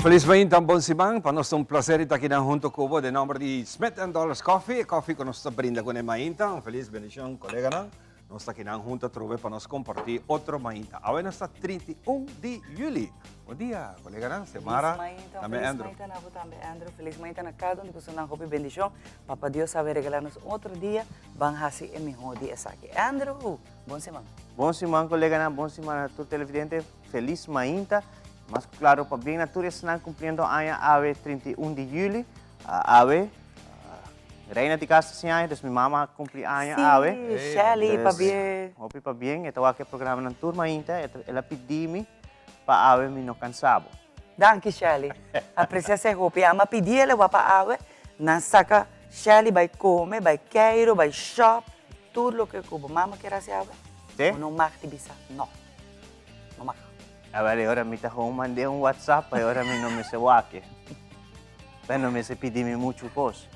Felis mainta, bon siman. Pa nos ta un placer di ta akinan hunto cu bo den nomber di Smith and Dollars Coffee, e coffee cu nos ta brinda cune mainta. Un felis bendicion, coleganan. Nos ta akinan hunto atrobe pa nos comparti otro mainta. Awe nos ta 31 di juli. Bon dia, coleganan. Xiomara, tambe Andrew. Felis mainta na bo tambe, Andrew. Felis mainta na cada un di bosonan. Hopi bendicion. Papa Dios a regala nos otro dia. Ban haci e miho di esaki. Andrew, bon siman. Bon siman, coleganan. Bon siman na tur televidente. Felis mainta. Mas ku klaro pabien na tur esnan kumpliendo aña awe 31 di juli. Awe Reina di kas ta sin aña, dus mi mama a kumpli aña awe. Sí, Shelly, pabien. Hopi pabien, e ta wak e programanan tur mainta, el a pidi mi pa awe mi no kansa bo. Danki Shelly, aprecia esei hopi. Ama pidi el pa awe nan saka Shelly bai kome, bai keiro, bai shop, tur loke ku bo mama kier hasi awe, bo no mag di bisa no. No mag. Awel e ora mi ta gewoon mand'é un WhatsApp pa e ora mi no mester wak e. Pa e no mester pidi mi muchu kos.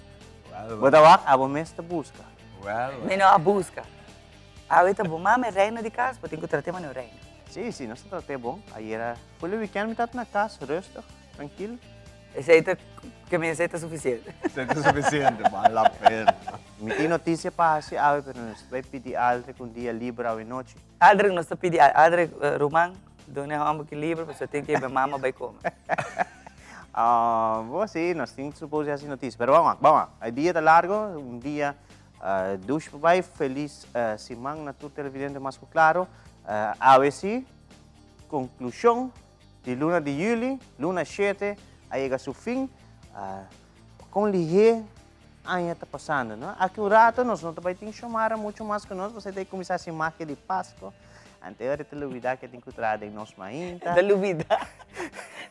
Bo ta wak? Abo mes ta buska. Mi no a buska. Awe ta bo mama e reina di kas, bo tin ku trat'é manera un reina. Sí, sí, nos ta trat'é bon. Ayera, ful e weekend mi tabata na kas, rustig, trankil. Esei ta, ke mi esei ta sufisiente. Esei ta sufisiente, bal la pena. Mi tin notisia pa hasi awe, pero nos ta bai pidi Aldrich un dia liber awe nochi. Aldrich nos ta pidi Aldrich ruman duna e homber ki liber pasobra tin ke be mama bai kome. Bo si nos tin suppose hasi noticia pero ban wak ban wak e dia ta largo un dia dushi pa bai felis siman na tur televidente mas ku klaro awe si konklushon di luna di juli luna shete a yega su fin kon lihé Aña ta pasando, no? Aki un rato nos no ta bai tin Xiomara mucho mas ku nos, pasobra e ta kuminsá hasi magia di Pasko. Ante ora e ta lubidá ke tin ku traha den nos mainta. E ta lubidá.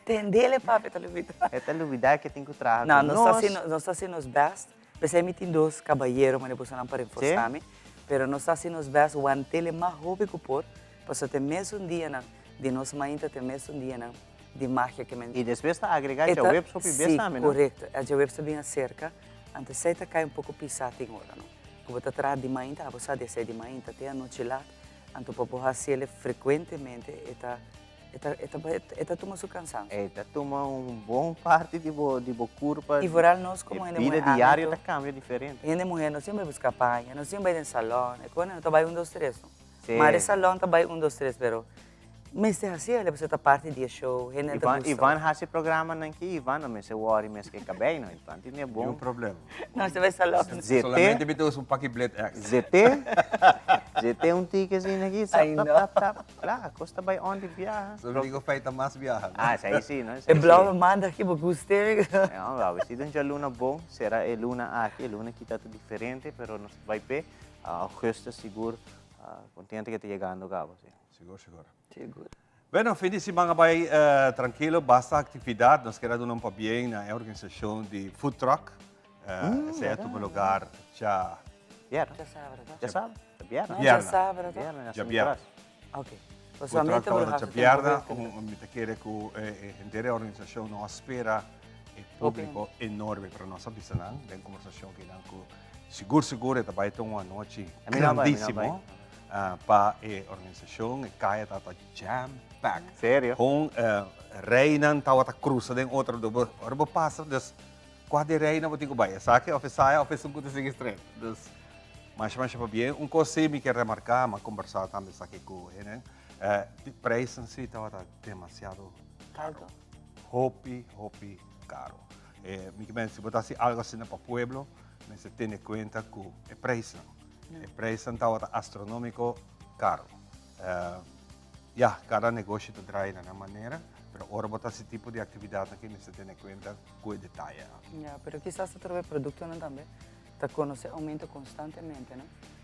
Tendele, papi, e ta lubidá. E ta lubidá ke tin ku traha ku No, nos. nos ta hasi nos best. P'esei mi tin dos kabayero manera boso nan pa reforsá mi. Pero nos ta hasi nos best want'el e mas hopi ku por, pasobra ta e mesun dianan di nos mainta, ta e mesun dianan di magia ke men. I despues ta agrega djaweps hopi bes tambe, no? Si, korekto. E djaweps ta bin aserka, anto esei ta kai un poko pisá tin ora, no? Ku bo ta traha di mainta, abo sa di esei di mainta te anochi lat, anto pa bo hasi el frekuentemente e ta, e ta, e ta, e ta tuma su kansansio. E ta tuma un bon parti di bo, di bo kurpa. I vooral nos komo hende muhé. E bida diario ta kambia diferente. Hende muhé no siempre buska paña, no siempre bai den salon, e kos no ta bai un dos tres, no. Mare salon ta bai un dos tres, pero Mester haci el pasobra ta parti di e show, hende ta gusta. Ivan haci programanan ki Ivan no mester worry mes ke cabey no, Ivan tin e bon. Niun problema. No se bay salon. Zete. Solamente mi ta usa un paki Blit X. Zete, zete un tiki asina aki, tap tap tap tap, kla, cos ta bay on di biaha. So mi dico feita mas biaha. Ah, esey si no, esey si. E blauwe maandag aki bo guste. No, awe si ta un djaluna bon, sera e luna aki, e luna aki ta diferente, pero nos ta bay pe, augustus sigur, contento ke ta yegando caba si. Sigur, sigur. Sigur. Bueno, fin di siman a bai trankilo, basta aktividat. Nos kere a duna un pabien na e organisashon di food truck. Esei a tuma lugar dja. Bierna. Djasabra, to? Djasabra? Djabierna. No, djasabra, to? Djabierna. Djabierna. Ok. Food truck tabata djabierna. Mi ta kere ku henter e organisashon no a spera e públiko enorme, pero nos a bisa nan den kombersashon kinan ku sigur sigur e ta bai ta un anochi grandísimo. Pa e organisacion e caya tabata jam pack. Serio? Con rijnan tabata cruza den otro, ora bo pasa, dus cua di rijnan bo tin cu bay? Esaki of esaya of esun cu ta sigui straight? Dus masha masha pabien. Un cos si mi kier remarca, mi a conversa tambe esaki cu hende, di prijsnan si tabata demasiado caro. Hopi hopi caro. Mi ke mester si bo ta haci algo asina pa pueblo, mester tene cuenta cu e prijsnan. E prijsnan tabata astronomico caro. Ya, cada negoshi ta draai na nan manera, pero ora bo ta haci tipo di actividad aki mester tene cuenta cu e detaye aki. Ya, pero kisas ta trobe productonan tambe ta conoce aumento constantemente, no?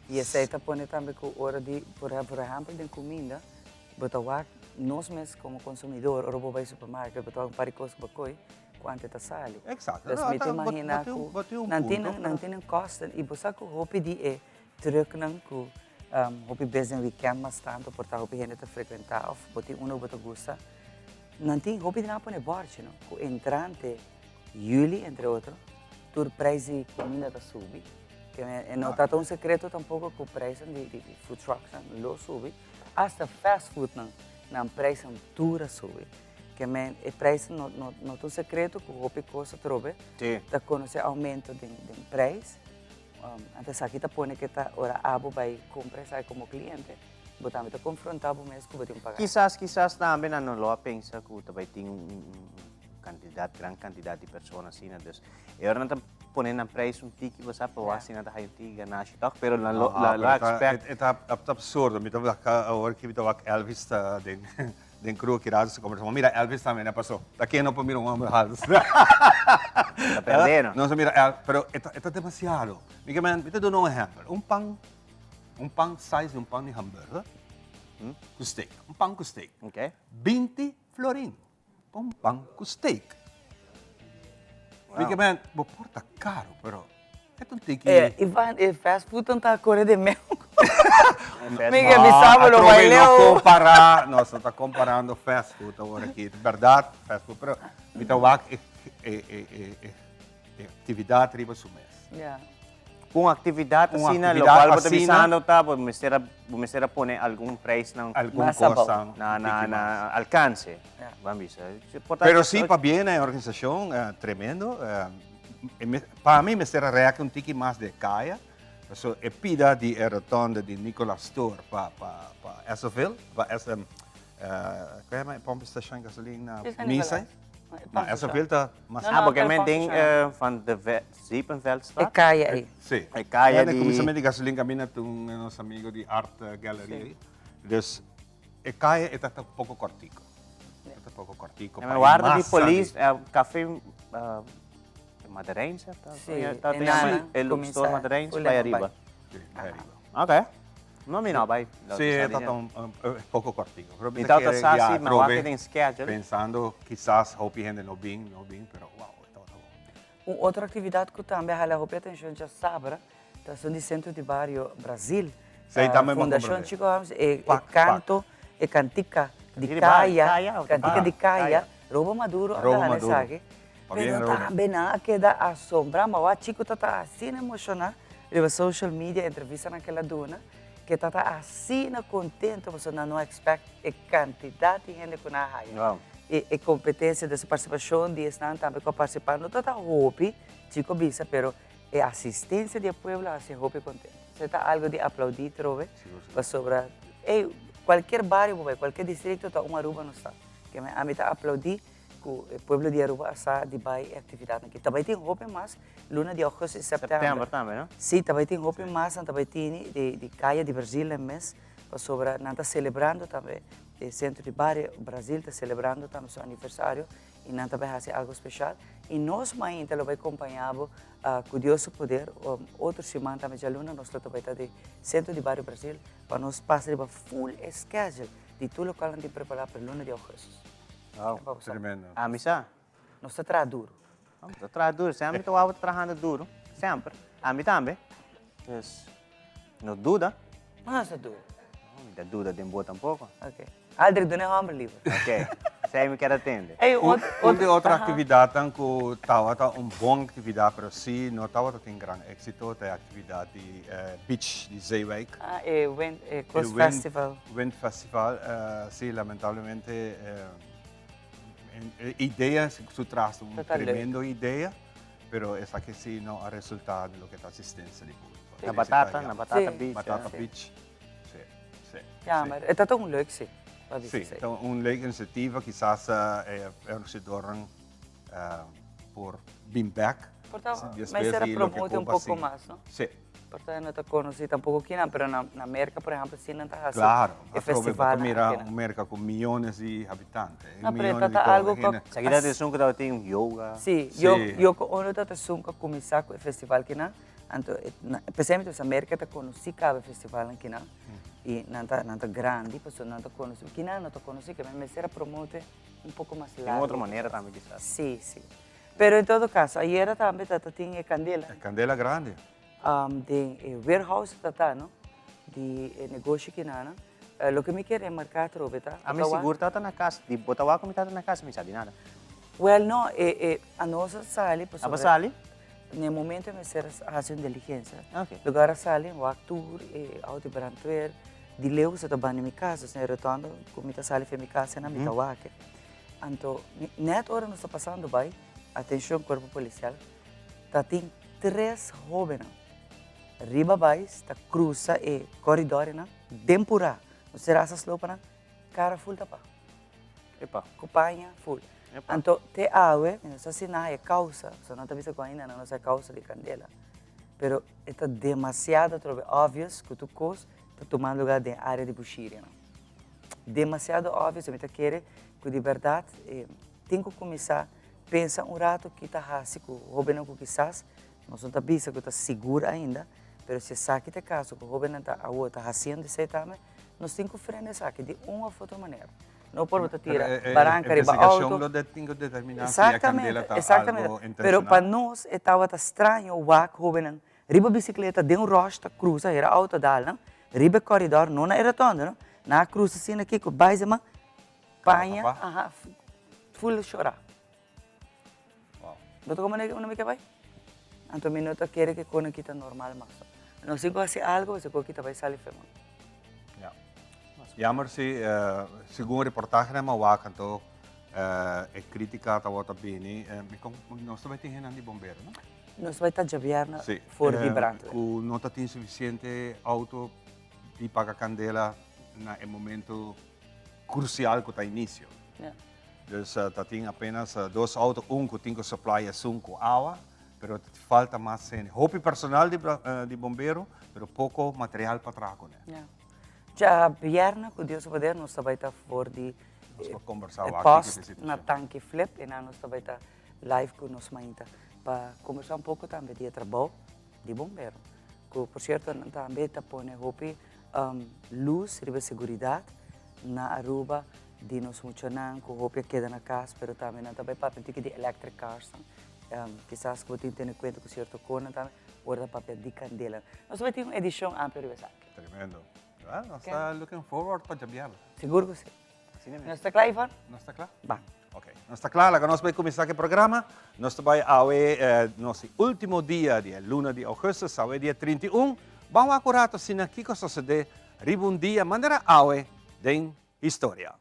Y esey ta pone tambe cu ora di, por ehempel den cuminda, bo ta wak nos mes como consumidor ora bo bay supermarket bo ta wak un par di cos cu bo coy, Cuanto ta sali. Exacto. Dus mi ta imagina cu nan tin nan tin un kosten y bo sa cu hopi di e trucknan cu hopi bes den weekend mas tanto por ta hopi hende ta frecuenta of bo tin uno cu bo ta gusta, nan tin hopi di nan a pone borchi no cu entrante juli entre otro tur prijs di cuminda ta subi. E no ta un secreto tampoco cu prijsnan di food trucksnan lo subi, hasta fast foodnan nan prijsnan tur a subi. Ke men e prijs no no no ta un sekreto ku hopi kos atrobe ta konosé oumento den den prijs. Anto esaki ta pone ke ta ora abo bai kumpra esaki komo kliente bo tambe ta konfrontá bo mes ku bo tin paga. Kisas kisas tambe nan no lo a pensa ku ta bai tin un kantidat gran kantidat di persona asina dus e ora nan ta pone nan prijs un tiki bo sa pa wak si nan ta haya un tiki ganashi tòg pero nan lo nan lo a expect. E ta absurdo mi ta wak awor ki mi ta wak Elvis ta den Den kru ki rato su kombersa. Mira Elvis tambe na paso. Ta ken no por mira un homber halto. Ta perde no. Nos a mira El, pero e ta, e ta demasiado. Mi ke men, mi ta duna un ehempel. Un pan, un pan size di un pan di hamburger ku steak. Un pan ku steak. Okay. 20 florin pa un pan ku steak. Mi ke men, bo por ta karo, pero E ta un tiki. Eh, Ivan, e fast food tan ta kore den meu. Mi ke bisa bo lo bai leu. No compara, nos no ta comparando fast food awor aki. Berdad, fast food, pero mi ta wak e e e e e actividad riba su mes. Ja. Un actividad asina, lo cual bo ta bisando ta, bo mester a, bo mester a pone algun prijsnan. Algun cosa. Na, na, na alcance. Ban bisa. Pero si, pabien na e organisacion, tremendo. Pa mi mester a rek un tiki mas di e kaya, pasobra e pida di e rotonde di Nicolas Toer pa pa pa Essoville, pa SM, ku yama e pomp station gasolin na Misa? No, Essoville ta mas. Ah, porque men den van de Zeepenveldstraat. E kaya ei. Si. E kaya di. E kuminsamentu di gasolin kaminda ta un nos amigo di Art Gallery ei. Dus E kaya e ta ta poko kortiko. E ta poko kortiko. E warda di polis, cafe Maderijns, Sí, ta e nana e store Maderijns bai ariba. Sí, bai ariba. Ok. No mi no bai. Sí, e ta ta un poko kortiko. Pero mi ta ta sa si mi wak den schedule. Pensando kisas hopi hende no bin, no bin, pero wow, e tabata bon. Un otro actividad cu tambe a hala hopi atencion djasabra Ta esun di Centro di Bario Brasil. Esei tambe mi a Fundacion comprende. Chico Harms, e Pak, pak. canto, e cantica di Cantica di bario, caya, caya of cantica di caya, caya. Robo Maduro a Robo gana Maduro. esaki. Pabien, Pero Robo. tambe nan a keda asombra, ma wak Chico ta ta asina emociona riba social media, entrevistanan ke el a duna, ke ta ta asina contento pasobra nan no a expect e cantidad di hende cu nan a haya. Wow. E e competencia, dus e participacion di esnan tambe cu a participa no ta ta hopi, Chico bisa, pero E asistencia di e pueblo a haci hopi contento. Esey ta algo di aplaudi trobe, pasobra ey, cualkier bario bo bay, cualkier districto ta un Aruba nos ta. Keme ami ta aplaudi cu e pueblo di Aruba a sa di bay e actividadnan aki. Ta bay tin hopi mas luna di augustus y september. September tambe, no? Si, ta bay tin hopi mas, nan ta bay tini di Caya di Brasil nan mes, pasobra nan ta celebrando tambe, e centro di bario Brasil ta celebrando tambe su aniversario. I nan ta bai hasi algo special. I nos mainta lo bai kompañá bo ku Dios su poder. Otro siman tambe djaluna nos lo ta bai ta di Sentro di Bario Brasil pa nos pasa riba full e schedule di tur lokual nan tin prepará pa e luna di augustus. Wow, tremendo. Ami sa. Nos ta traha duru. Nos ta traha duru. Semper mi ta wou ta trahando duru. Semper. Ami tambe. Dus. No duda. No ta duda. No, mi ta duda den bo tampoco. Ok. Aldrich, duna e homber liber. Ok. Esei mi kier a tende. Ey, Un, un di otro actividadnan cu tabata un bon actividad, pero si no tabata tin gran exito, ta e actividad di beach di Zeewijk. Ah, e wind, e Coast E wind, Festival. Wind Festival, si, lamentablemente e idea su tras ta un Ta ta leuk. tremendo idea. Pero esaki si no a resulta di loke ta asistencia di publico. Na Batata, na Batata Beach. Batata Beach, si, si. Ja, maar e ta un leuk si. Si, ta un leuk iniciativa, kisas e organisadornan por bin bek. Por ta mester a promote un poco mas, no? Si. Por ta no ta conoci tampoco kinan, pero na Merca, por ehempel, si nan ta haci Claro, e festival. Bo ta mira un Merca cu miyones di habitante. No, pero e ta ta algo cu. Esaki ta esun cu tabata tin yoga. Si, yo yo cu unu ta esun cu a cuminsa cu e festival kinan, anto p'esei mi ta bisa Merca ta conoci caba e festivalnan kinan y nan ta nan ta grandi pasobra nan ta conoci, kinan no ta conoci, ke men mester a promote un poco mas largo. Den otro manera tambe kisas. Si, si. Pero en todo caso, ayera tambe ta ta tin e candela. E candela grandi. Den e warehouse ta ta, no? Di e negoshi kinana. Loke mi kier remarca atrobe ta. Ami sigur tata na cas. Di bo ta wak cu mi tata na cas mi sa di nada. Well no, e e anos a sali pasobra. Abo sali? Na e momento e mester a haci un diligencia. Ok. Lugar a sali, wak tur e auto di brandweer di leu sa ta banda mi cas, dus na e rotonda cu mi ta sali for mi cas mi ta wak. Anto net ora nos ta pasando bai, atencion cuerpo policial, ta tin tres hobennan riba bais ta cruza e corridornan den pura. Nos sera asa slopa nan, cara full tapa. Epa. Cu paña full. Epa. Anto te awe mi no sa si nan haya causa, pasobra nan ta bisa cu ainda nan no sa e causa di candela. Pero e ta demasiado atrobe obvious cu tur cos ta tumando lugar den area di Bushirinan. Demasiado obvious, mi ta kere cu di berdad tin cu cuminsa pensa un rato ki ta haci cu hobennan cu kisas nos no ta bisa cu ta sigur ainda, pero si esaki ta e caso cu hobennan ta awo ta haciendo esey tambe, nos tin cu frena esaki di un of otro manera. No por bo ta tira baranca riba auto. Investigacion lo tin cu determina si e candela ta algo intencional. Pero pa nos e tabata straño wak hobennan Riba bicicleta den un rush ta cruza hera auto dal nan riba e corridor no na e rotonde no nan a cruza asina aki cu bay ze man paña aha full shora bo ta comprende unda mi ke bay anto mi no ta kere ke con aki ta normal mas no si cu haci algo pasobra cu aki ta bay sali fe man. Jammer si segun reportahenan mi a wak anto e critica tabata bini nos ta bay tin hendenan di bombero no. Nos bai ta djabièrnè for di brandweer. Ku no ta tin sufisiente outo di paga kandela na e momento krusial ku ta inisio. Dus ta tin apenas dos outo, un ku tin ku supply esun ku awa, pero ta falta mas hende. Hopi personal di bombero, pero poko material pa traha kuné. Djabièrnè ku Dios su poder nos ta bai ta for di e post na Tanki Flip, einan nos ta bai ta live cu nos mainta pa conversa un poco tambe di e trabou di bombero cu por cierto nan tambe ta pone hopi luz riba e seguridad na Aruba di nos muchanan cu hopi a keda na cas pero tambe nan ta bay papia un tiki di electric cars nan kisas cu bo tin tene cuenta cu cierto conan tambe ora ta papia di candela. Nos ta bay tin un edicion amplio riba esaki. Tremendo. Well, nos ta looking forward pa djabièrnè. Sigur cu si. Nos ta cla Ivon? Nos ta cla. Ban. Ok, nos ta cla, laga nos bai cuminsa cu e programa. Nos ta bai awe nos ultimo dia di e luna di augustus, awe dia 31. Ban wak un rato asina kico a sosode riba un dia manera awe den historia.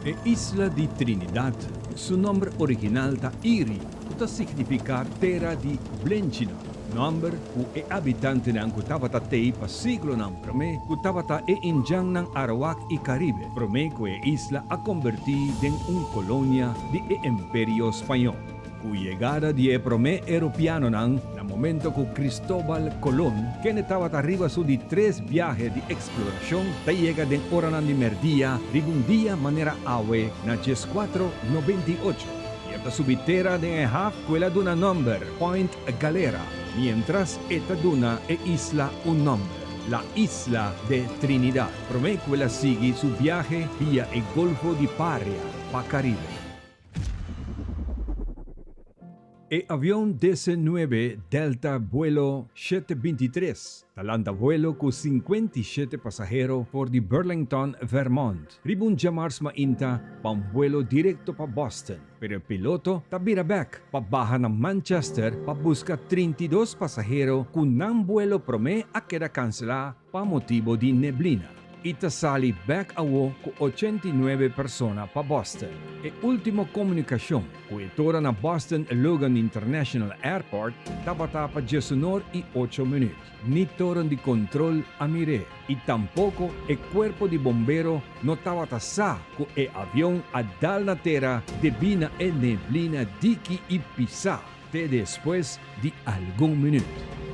E isla di Trinidad su nomber original ta Iri, ku ta signifiká Tera di Blenchinan, nomber ku e abitantenan ku tabata tei pa siglonan promé ku tabata e indjannan Arawak i Karibe, promé ku e isla a kombertí den un kolonia di e Imperio Spañó. Ku yegada di e promé europeanonan na momento ku Cristóbal Colón, kende tabata riba su di tres biahe di eksplorashon, ta yega den oranan di mèrdia riba un dia manera awe na dieskuatro 98, i e ta subi tera den e haf ku el a duna nòmber Point Galera, miéntras e ta duna e isla un nòmber, La Isla de Trinidad, promé ku el a sigui su biahe via e Golfo di Paria pa Karibe. E avion DC-nuebe Delta vuelo 723 ta lanta vuelo ku 57 pasahero for di Burlington, Vermont, riba un djamars mainta pa un vuelo direkto pa Boston, pero e piloto ta bira bèk pa baha na Manchester pa buska 32 pasahero ku nan vuelo promé a keda kanselá pa motibo di neblina y ta sali bek awo cu 89 persona pa Boston. E ultimo comunicacion cu e tora na Boston Logan International Airport tabata pa diesunor y ocho minuut. Ni toren di control a mir'é y tampoco e cuerpo di bombero no tabata sa cu e avion a dal na tera debí na e neblina diki y pisá. Te despues di algun minuut.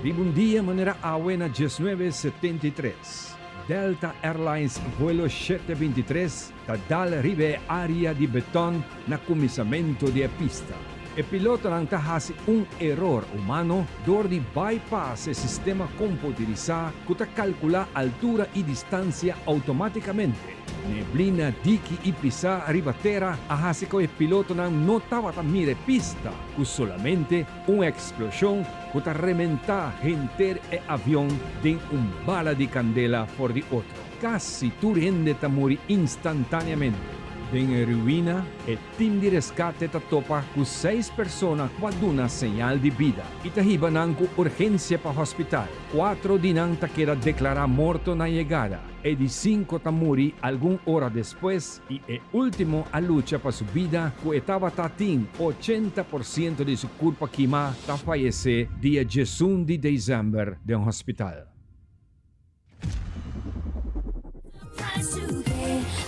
Riba un dia manera awe na 1973, Delta Airlines vuelo 723 ta dal riba e area di beton na kuminsamentu di e pista. E pilotonan ta hasi un eror humano dor di bypass e sistema komputerisá ku ta kalkulá altura i distansia outomátikamente. Neblina diki i pisá riba tera a hasi ku e pilotonan no tabata mira e pista, ku solamente un eksploshon ku ta rementá henter e avion den un bala di kandela for di otro. Kasi tur hende ta muri instantáneamente. Den e ruina, e tim di reskate ta topa ku seis persona ku a duna señal di bida i ta hiba nan ku urgensia pa hospital. Kuatro di nan ta keda deklará morto na yegada, e di sinku ta muri algun ora despues i e último a lucha pa su bida ku e tabata tin 80% di su kurpa kimá ta fayesé dia 11 di desèmber den hospital.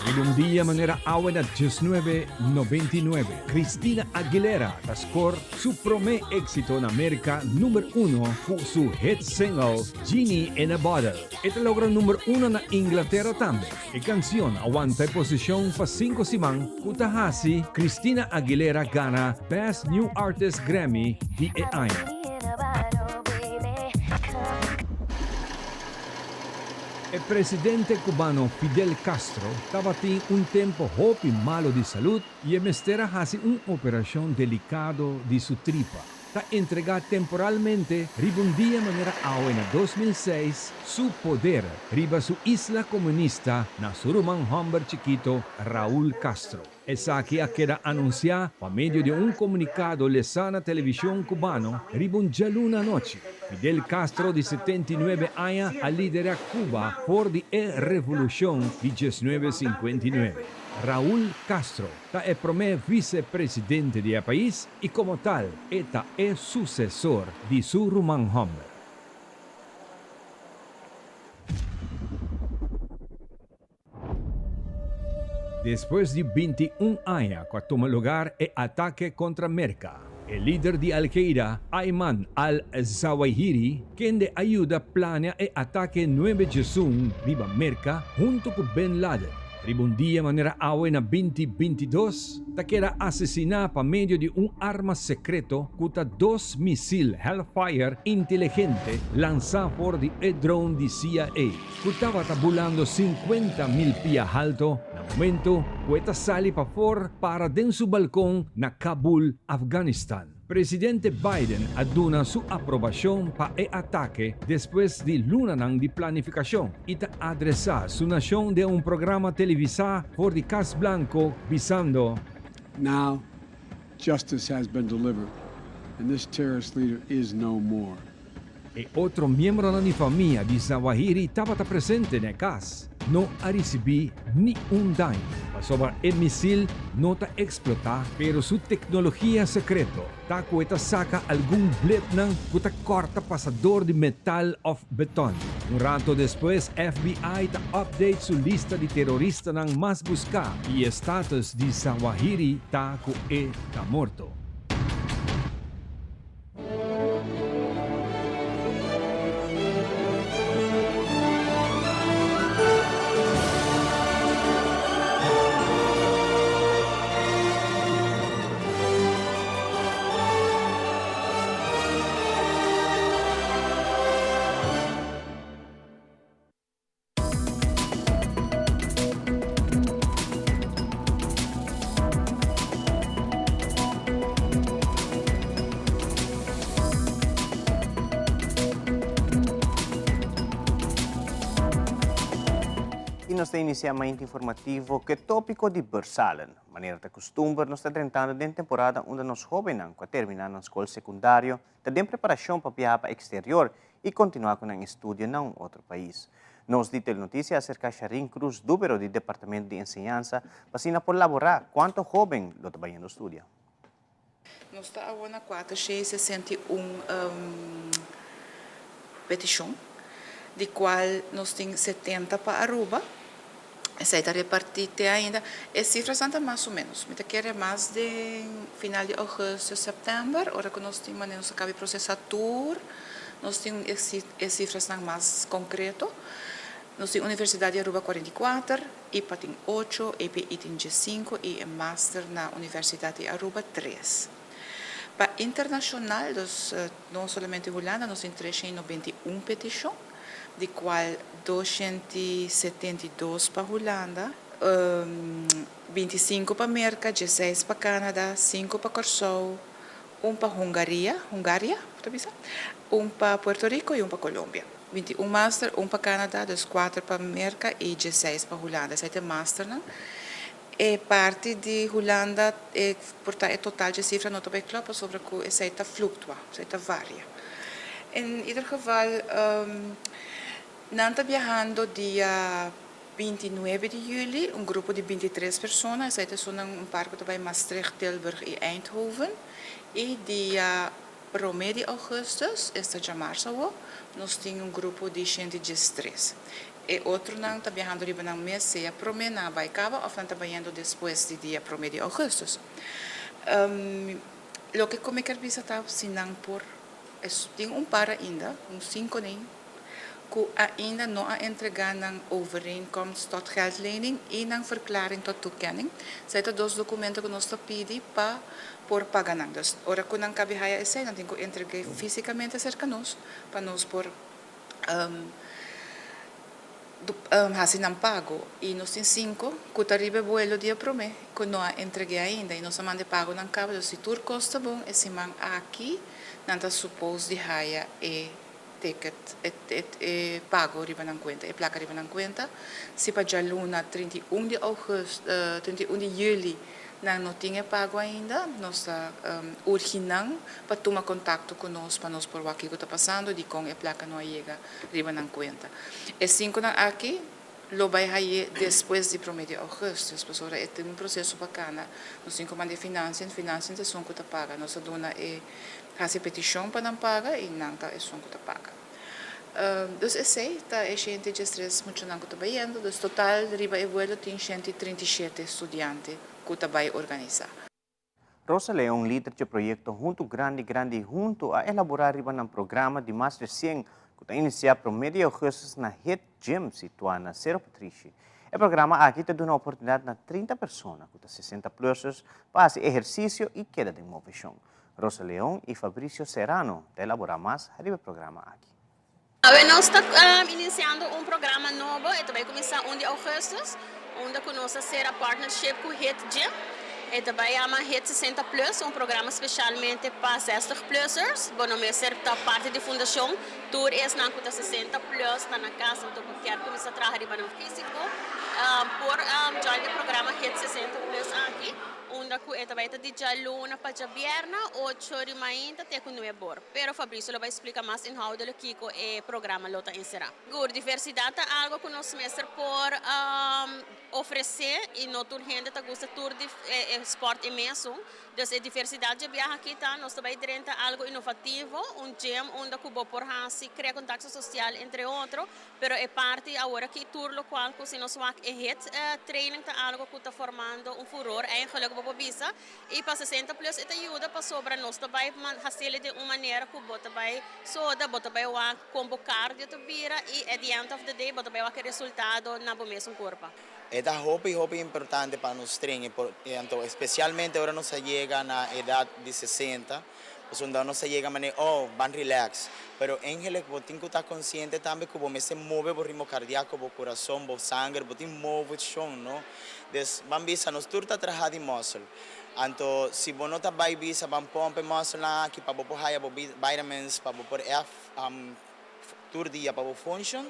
Riba un dia manera awe na 1999, Christina Aguilera ta score su prome exito na Merca number uno cu su hit single Genie in a Bottle. E ta logra number uno na Inglaterra tambe. E cancion a wanta e posicion pa cinco siman cu ta haci Christina Aguilera gana Best New Artist Grammy di e aña. E presidente cubano Fidel Castro tabatin un tempo hopi malo di salud y e mester a haci un operacion delicado di su tripa. Ta entrega temporalmente riba un dia manera awe na 2006 su poder riba su isla comunista na su ruman homber chikito Raúl Castro. Esaki a keda anunsiá pa medio di un komunikado lesá na televishon kubano riba un djaluna anochi. Fidel Castro di 79 aña a liderá Cuba for di e revolushon di 1959. Raúl Castro ta e promé visepresidente di e pais i komo tal e ta e susesor di su ruman hòmber. Despues di 21 aña cu a tuma lugar e atake contra Merca, e lider di Al-Qaeda, Ayman al-Zawahiri, kende a yuda plania e atake nuebe djesun riba Merca hunto cu Bin Laden, riba un dia manera awe na 2022, ta keda asesina pa medio di un arma secreto cu ta dos misil Hellfire inteligente lansa for di e drone di CIA. Cu tabata bulando 50,000 pia halto na momento cu e ta sali pafor para den su balcon na Kabul, Afganistan. Presidente Biden a duna su aprobacion pa e atake despues di lunanan di planificacion y ta adresa su nacion den un programa televisa for di Cas Blanco bisando: Now, justice has been delivered and this terrorist leader is no more. E otro miembronan di famia di Zawahiri tabata presente na e kas, no a risibí ni un daño, pasobra e misil no ta eksplotá, pero su teknologia sekreto ta ku e ta saka algun bletnan ku ta kòrta pasador di metal òf beton. Un rato despues FBI ta update su lista di teroristanan mas buská i e status di Zawahiri ta ku e ta morto. Y nos ta inicia Mainta Informativo cu e topico di bursalen. Manera ta custumber nos ta drentando den temporada unda nos hobennan cu a termina nan scol secundario ta den preparacion pa biaha pa exterior y continua cu nan estudio na un otro pais. Nos di Telenoticia a acerca Sharin Cruz Dubero di Departamento di Enseñansa pa asina por labora cuanto hoben lo ta bayendo studia. Nos ta awor na 461 peticion, di cual nos tin 70 pa Aruba. Esei ta repartí te ainda. E sifranan ta mas o ménos. Mi ta kere mas den final di ougùstùs, sèptèmber, ora ku nos tin manera nos a kaba di prosesá tur, nos tin e sifrasnan mas konkreto. Nos tin Universidat di Aruba 44, ipa tin ocho, EPI tin 15 i e master na Universidat di Aruba tres. Pa internashonal, dus no solamente Hulanda, nos tin 391 petishon. Di cual 272 pa Hulanda. 25 pa Merka, 16 pa Canada, 5 pa Kòrsou, un pa Hungaria, Hungaria, ta bisa, un pa Puerto Rico i un pa Colombia. 21 master, un pa Canada, dus 4 pa Merka i 16 pa Hulanda. Esei ta e masternan. E parti di Hulanda e por ta e total dje sifra no ta bai klòp pasobra ku esei ta fluktua, esei ta varia. En ieder geval nan ta biahando dia 29 di yüli, un grupo di 23 persona, esei ta esunnan un par ku ta bai Maastricht, Tilburg i Eindhoven, i dia 1 di ougùstùs, esta djamarsa awor, nos tin un grupo di 113. E otronan ta biahando riba nan mes, sea promé nan a bai kaba òf nan ta bayendo despues di dia 1 di ougùstùs. Loke ku mi ker bisa ta si nan por tin un par ainda, un sinku nin, ku ainda no a entregá nan overeenkomst tot geldlening i nan verklaring tot toekenning. Esei ta dos dokumento ku nos ta pidi pa por paga nan. Dus ora ku nan kabi haya esei nan tin ku entreg'é físikamente serka nos pa nos por hasi nan pago. I nos tin sinku ku ta riba e buelo dia promé ku no a entreg'é ainda i nos a manda e pagonan kaba. Dus si tur kos ta bon e siman aki nan ta supos di haya e ticket, e pago riba nan kuenta, e plaka riba nan kuenta. Si pa djaluna 31 di august, 31 di yüli nan no tin e pago ainda, nos ta urgi nan pa tuma kontakto ku nos pa nos por wak kiko ta pasando, dikon e plaka no a yega riba nan kuenta. E sinkunan aki lo bai haye despues di promé di augustus, pasobra e tin un proseso pa kana. Nos tin ku manda e financiën, financiën ta esun ku ta paga. Nos ta duna e hasi petishon pa nan paga i nan ta esun ku ta paga. Dus esei ta e 113 muchanan ku ta bayendo. Dus total riba e vuelo tin 137 studiante ku ta bai organisá. Rosa Leon, lider dje proyekto Huntu Grandi Grandi Huntu a elaborá riba nan programa di mas resien ku ta inisiá promé di ougùstus na Hit Gym situá na Sero Patrishi. E programa aki ta duna oportunidat na 30 persona ku ta 60 plusers pa hasi ehersisio i keda den moveshon. Rosa Leon i Fabricio Serrano ta elaborá mas riba e programa aki. Awe nos ta inisiando un programa nobo, e ta bai kuminsá 1 di ougùstùs, unda ku nos a sera partnership ku Hit Gym. E ta bai yama Hit 60 Plus, un programa spesialmente pa 60 plussers. Bo no mester ta parti di fundashon, tur esnan ku ta 60 plus ta na kas anto ku kier kuminsá traha riba nan físiko por join e programa Hit 60 Plus aki, unda ku e ta bai ta di djaluna pa djabièrnè ocho di mainta te ku nuebe or. Pero Fabricio lo bai splica mas inhoudelijk kico e programa lo ta encera. Sigur, diversidad ta algo cu nos mester por ofrece y no tur hende ta gusta tur e sport e mesun. Dus e diversidad dje biaha aki ta nos ta bai drenta algo innovativo, un gym unda cu bo por haci, crea contacto social entre otro, pero e parti awor aki tur locual cu si nos wak e hit training ta algo cu ta formando un furor eigenlijk bo por bisa. I pa 60 plus e ta yuda pasobra nos ta bai hasiel den un manera ku bo ta bai soda, bo ta bai wak kon bo cardio ta bira i at the end of the day bo ta bai wak e resultado na bo mesun kurpa. E ta hopi hopi importante pa nos train anto especialmente ora nos a yega na edad di 60, pasobra nos a yega manera oh ban relax, pero eigenlijk bo tin cu ta consciente tambe cu bo mester move bo ritmo cardiaco, bo curason, bo sanger, bo tin movecion, no? Des ban bisa nos tur ta traha di muscle. Anto si bo no ta bay bisa ban pompa e musclenan aki pa bo por haya bo vitamins pa bo por tur dia pa bo function,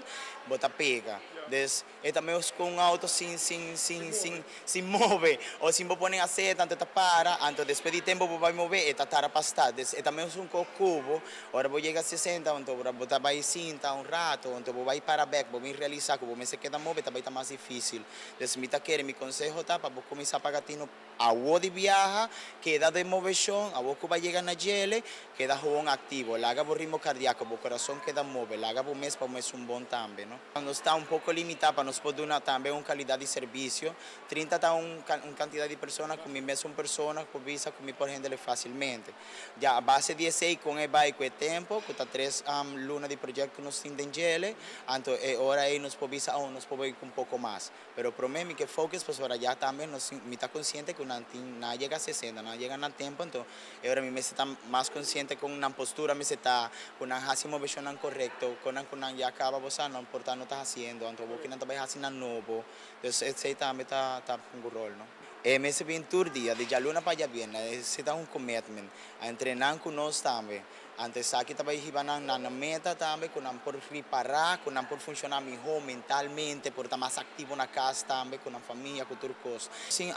bo ta pega. Des e ta mehos cu un auto sin sin sin sin sin move o sin bo pone aceta anto e ta para, anto despues di tempo bo bay move e ta tara pa start. Des e ta mehos un co cubo ora bo yega 60 anto ora bo ta bay sinta un rato anto bo bay para bek bo bin realisa cu bo mester keda move ta bay ta mas dificil. Des mi ta kere, mi konseho ta pa bo kuminsá paga tinu awo di biaha, keda den moveshon, awo ku bo a yega na djele, keda howon aktivo, laga bo ritmo kardiako, bo kurason keda move, laga bo mes pa bo mes un bon tambe, no. Nos ta un poko limitá pa nos por duna tambe un kalidat di servisio, 30 ta un un kantidat di persona ku mi mes un persona por bisa ku mi por hendele fasilmente. Ya a base di esei kon e bai ku e tempo, ku ta tres luna di proyekto ku nos tin den djele, anto e ora ei nos por bisa, oh, nos por bai ku un poko mas. Pero promé mi ke focus pasobra ya tambe nos tin, mi ta konsiente ku. nan tin nan a yega 60, nan a yega na tempo, anto e ora mi mester ta mas konsiente kon nan postura mester ta, ku nan hasi moveshonnan korekto, kon nan ku nan ya kaba bo sa nan por ta no ta hasiendo, anto awor ki nan ta bai hasi nan nobo, dus esei tambe ta ta hunga un ròl no. E mester bin tur dia, di djaluna pa djabièrnè, esei ta un commitment, a entrenan ku nos tambe. Anto esaki ta bai hiba nan na nan meta tambe ku nan por ripará, ku nan por funshoná mihó mentalmente, por ta mas aktivo na kas tambe ku nan famia, ku tur kos. Sin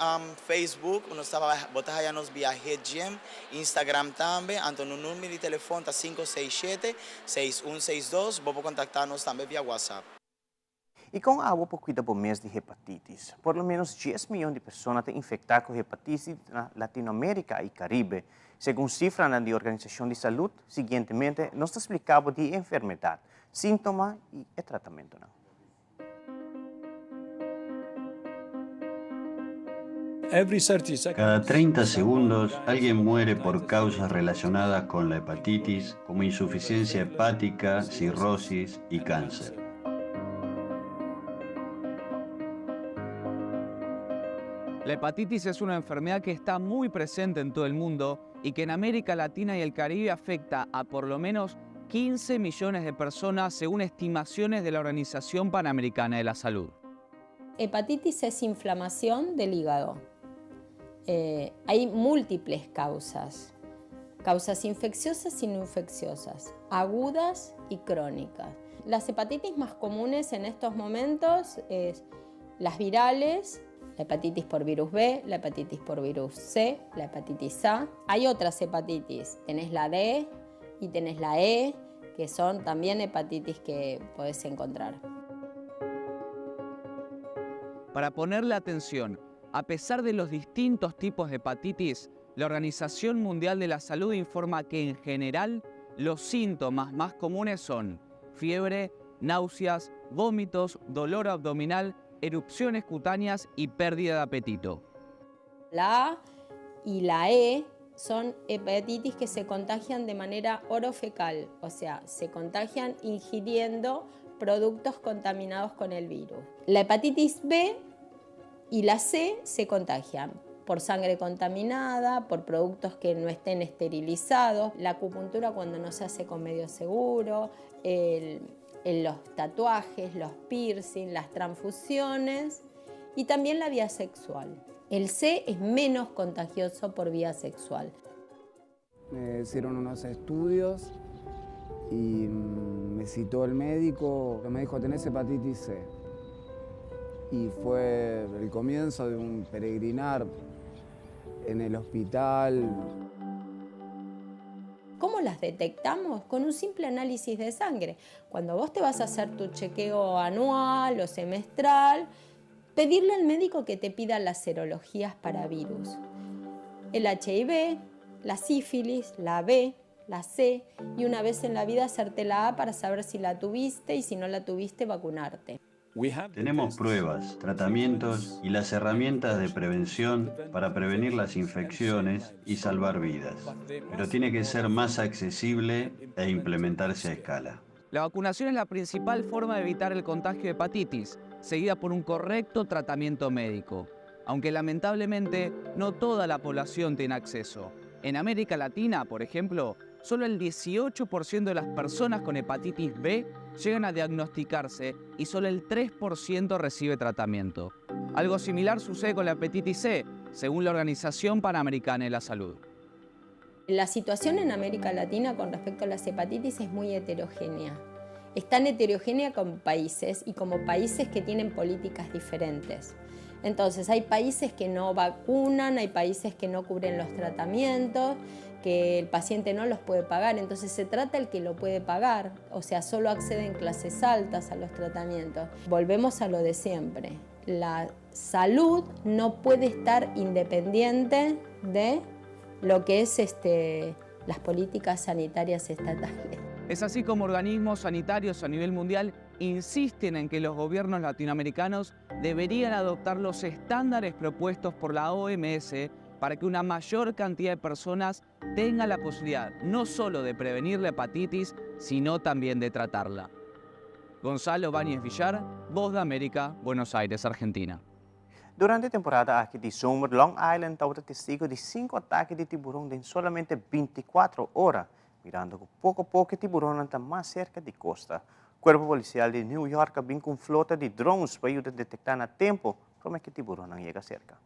Facebook nos ta bo ta haya nos via Hit Gym, Instagram tambe, anto nos number di telefon ta 567 6162, bo por kontaktá nos tambe via WhatsApp. I kon abo por kuida bo mes di hepatitis? Por lo ménos dies miyon di persona ta infektá ku hepatitis na Latinoamérika i Karibe. Segun sifranan di Organisashon di Salud, siguientemente nos ta splika bo di e enfermedat, síntoma i e tratamentunan. Cada 30 segundos alguien muere por causas relacionadas con la hepatitis, como insuficiencia hepática, cirrosis y cáncer. La hepatitis es una enfermedad que está muy presente en todo el mundo y que en América Latina y el Caribe afecta a por lo menos 15 millones de personas según estimaciones de la Organización Panamericana de la Salud. Hepatitis es inflamación del hígado. Eh, hay múltiples causas, causas infecciosas y no infecciosas, agudas y crónicas. Las hepatitis más comunes en estos momentos es las virales, la hepatitis por virus B, la hepatitis por virus C, la hepatitis A. Hay otras hepatitis, tenés la D y tenés la E, que son también hepatitis que podés encontrar. Para ponerle atención, a pesar de los distintos tipos de hepatitis, la Organización Mundial de la Salud informa que en general los síntomas más comunes son fiebre, náuseas, vómitos, dolor abdominal, erupciones cutáneas y pérdida de apetito. La A y la E son hepatitis que se contagian de manera orofecal, o sea, se contagian ingiriendo productos contaminados con el virus. La hepatitis B y la C se contagian por sangre contaminada, por productos que no estén esterilizados, la acupuntura cuando no se hace con medio seguro, los tatuajes, los piercing, las transfusiones y también la vía sexual. El C es menos contagioso por vía sexual. Me hicieron unos estudios y mm, me citó el médico, me dijo, tenés hepatitis C. Y fue el comienzo de un peregrinar en el hospital. ¿Cómo las detectamos? Con un simple análisis de sangre. Cuando vos te vas a hacer tu chequeo anual o semestral, pedirle al médico que te pida las serologías para virus. El HIV, la sífilis, la B, la C y una vez en la vida hacerte la A para saber si la tuviste y si no la tuviste vacunarte. Tenemos pruebas, tratamientos y las herramientas de prevención para prevenir las infecciones y salvar vidas, pero tiene que ser más accesible e implementarse a escala. La vacunación es la principal forma de evitar el contagio de hepatitis, seguida por un correcto tratamiento médico. Aunque lamentablemente no toda la población tiene acceso. En América Latina, por ejemplo, solo el 18% de las personas con hepatitis B llegan a diagnosticarse y solo el 3% recibe tratamiento. Algo similar sucede con la hepatitis C, según la Organización Panamericana de la Salud. La situación en América Latina con respecto a las hepatitis es muy heterogénea. Es tan heterogénea como países y como países que tienen políticas diferentes. Entonces, hay países que no vacunan, hay países que no cubren los tratamientos, que el paciente no los puede pagar. Entonces, se trata el que lo puede pagar, o sea, solo acceden clases altas a los tratamientos. Volvemos a lo de siempre. La salud no puede estar independiente de lo que es este, las políticas sanitarias estatales. Es así como organismos sanitarios a nivel mundial insisten en que los gobiernos latinoamericanos deberían adoptar los estándares propuestos por la OMS para que una mayor cantidad de personas tenga la posibilidad no solo de prevenir la hepatitis, sino también de tratarla. Gonzalo Báñez Villar, Voz de América, Buenos Aires, Argentina. Durante e temporada aki di zomer, Long Island tabata testigo di sinku atake di tiburon den solamente binticuatro ora, mirando cu poco poco e tiburonnan ta mas cerca di costa. Cuerpo Policial di New York a bin cu un flota di drones pa yuda detecta na tempo prome cu e tiburonnan yega cerca.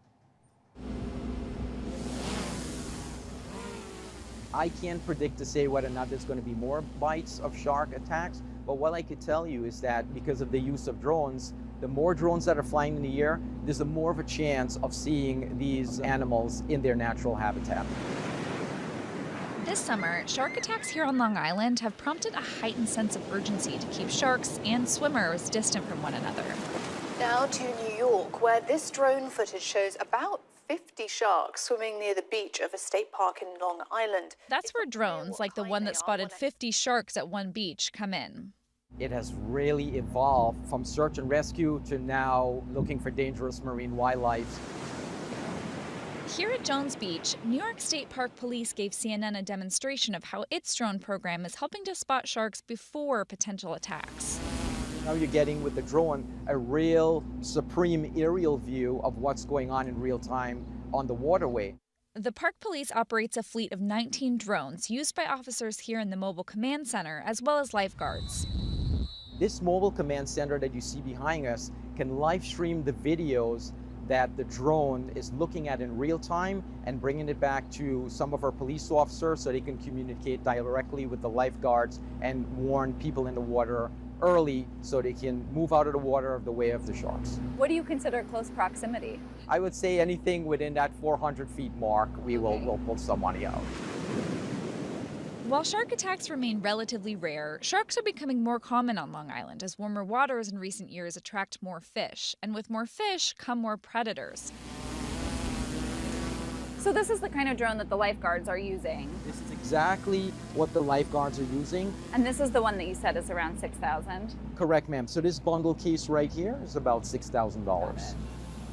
I can't predict to say whether or not there's going to be more bites of shark attacks, but what I could tell you is that because of the use of drones, the more drones that are flying in the air, there's a more of a chance of seeing these animals in their natural habitat. This summer, shark attacks here on Long Island have prompted a heightened sense of urgency to keep sharks and swimmers distant from one another. Now to New York, where this drone footage shows about 50 sharks swimming near the beach of a state park in Long Island. That's where drones, like the one that spotted 50 sharks at one beach, come in. It has really evolved from search and rescue to now looking for dangerous marine wildlife. Here at Jones Beach, New York State Park Police gave CNN a demonstration of how its drone program is helping to spot sharks before potential attacks. Now you're getting with the drone a real supreme aerial view of what's going on in real time on the waterway. The Park Police operates a fleet of 19 drones used by officers here in the Mobile Command Center as well as lifeguards. This mobile command center that you see behind us can live stream the videos that the drone is looking at in real time and bringing it back to some of our police officers so they can communicate directly with the lifeguards and warn people in the water early so they can move out of the water of the way of the sharks. What do you consider close proximity? I would say anything within that 400 feet mark, we will okay. will pull somebody out. While shark attacks remain relatively rare, sharks are becoming more common on Long Island as warmer waters in recent years attract more fish. And with more fish come more predators. So this is the kind of drone that the lifeguards are using. This is exactly what the lifeguards are using. And this is the one that you said is around 6000 Correct, ma'am. So this bundle case right here is about $6,000.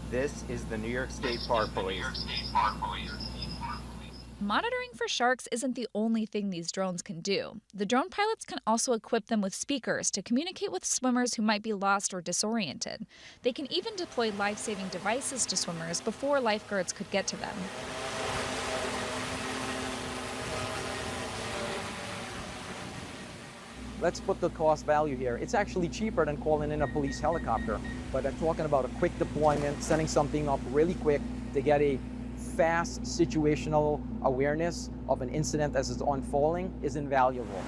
This is the New York State Park Police. Monitoring for sharks isn't the only thing these drones can do. The drone pilots can also equip them with speakers to communicate with swimmers who might be lost or disoriented. They can even deploy life saving devices to swimmers before lifeguards could get to them. Let's put the cost value here. It's actually cheaper than calling in a police helicopter. But I'm talking about a quick deployment, sending something up really quick to get a fast situational awareness of an incident as it's unfolding is invaluable.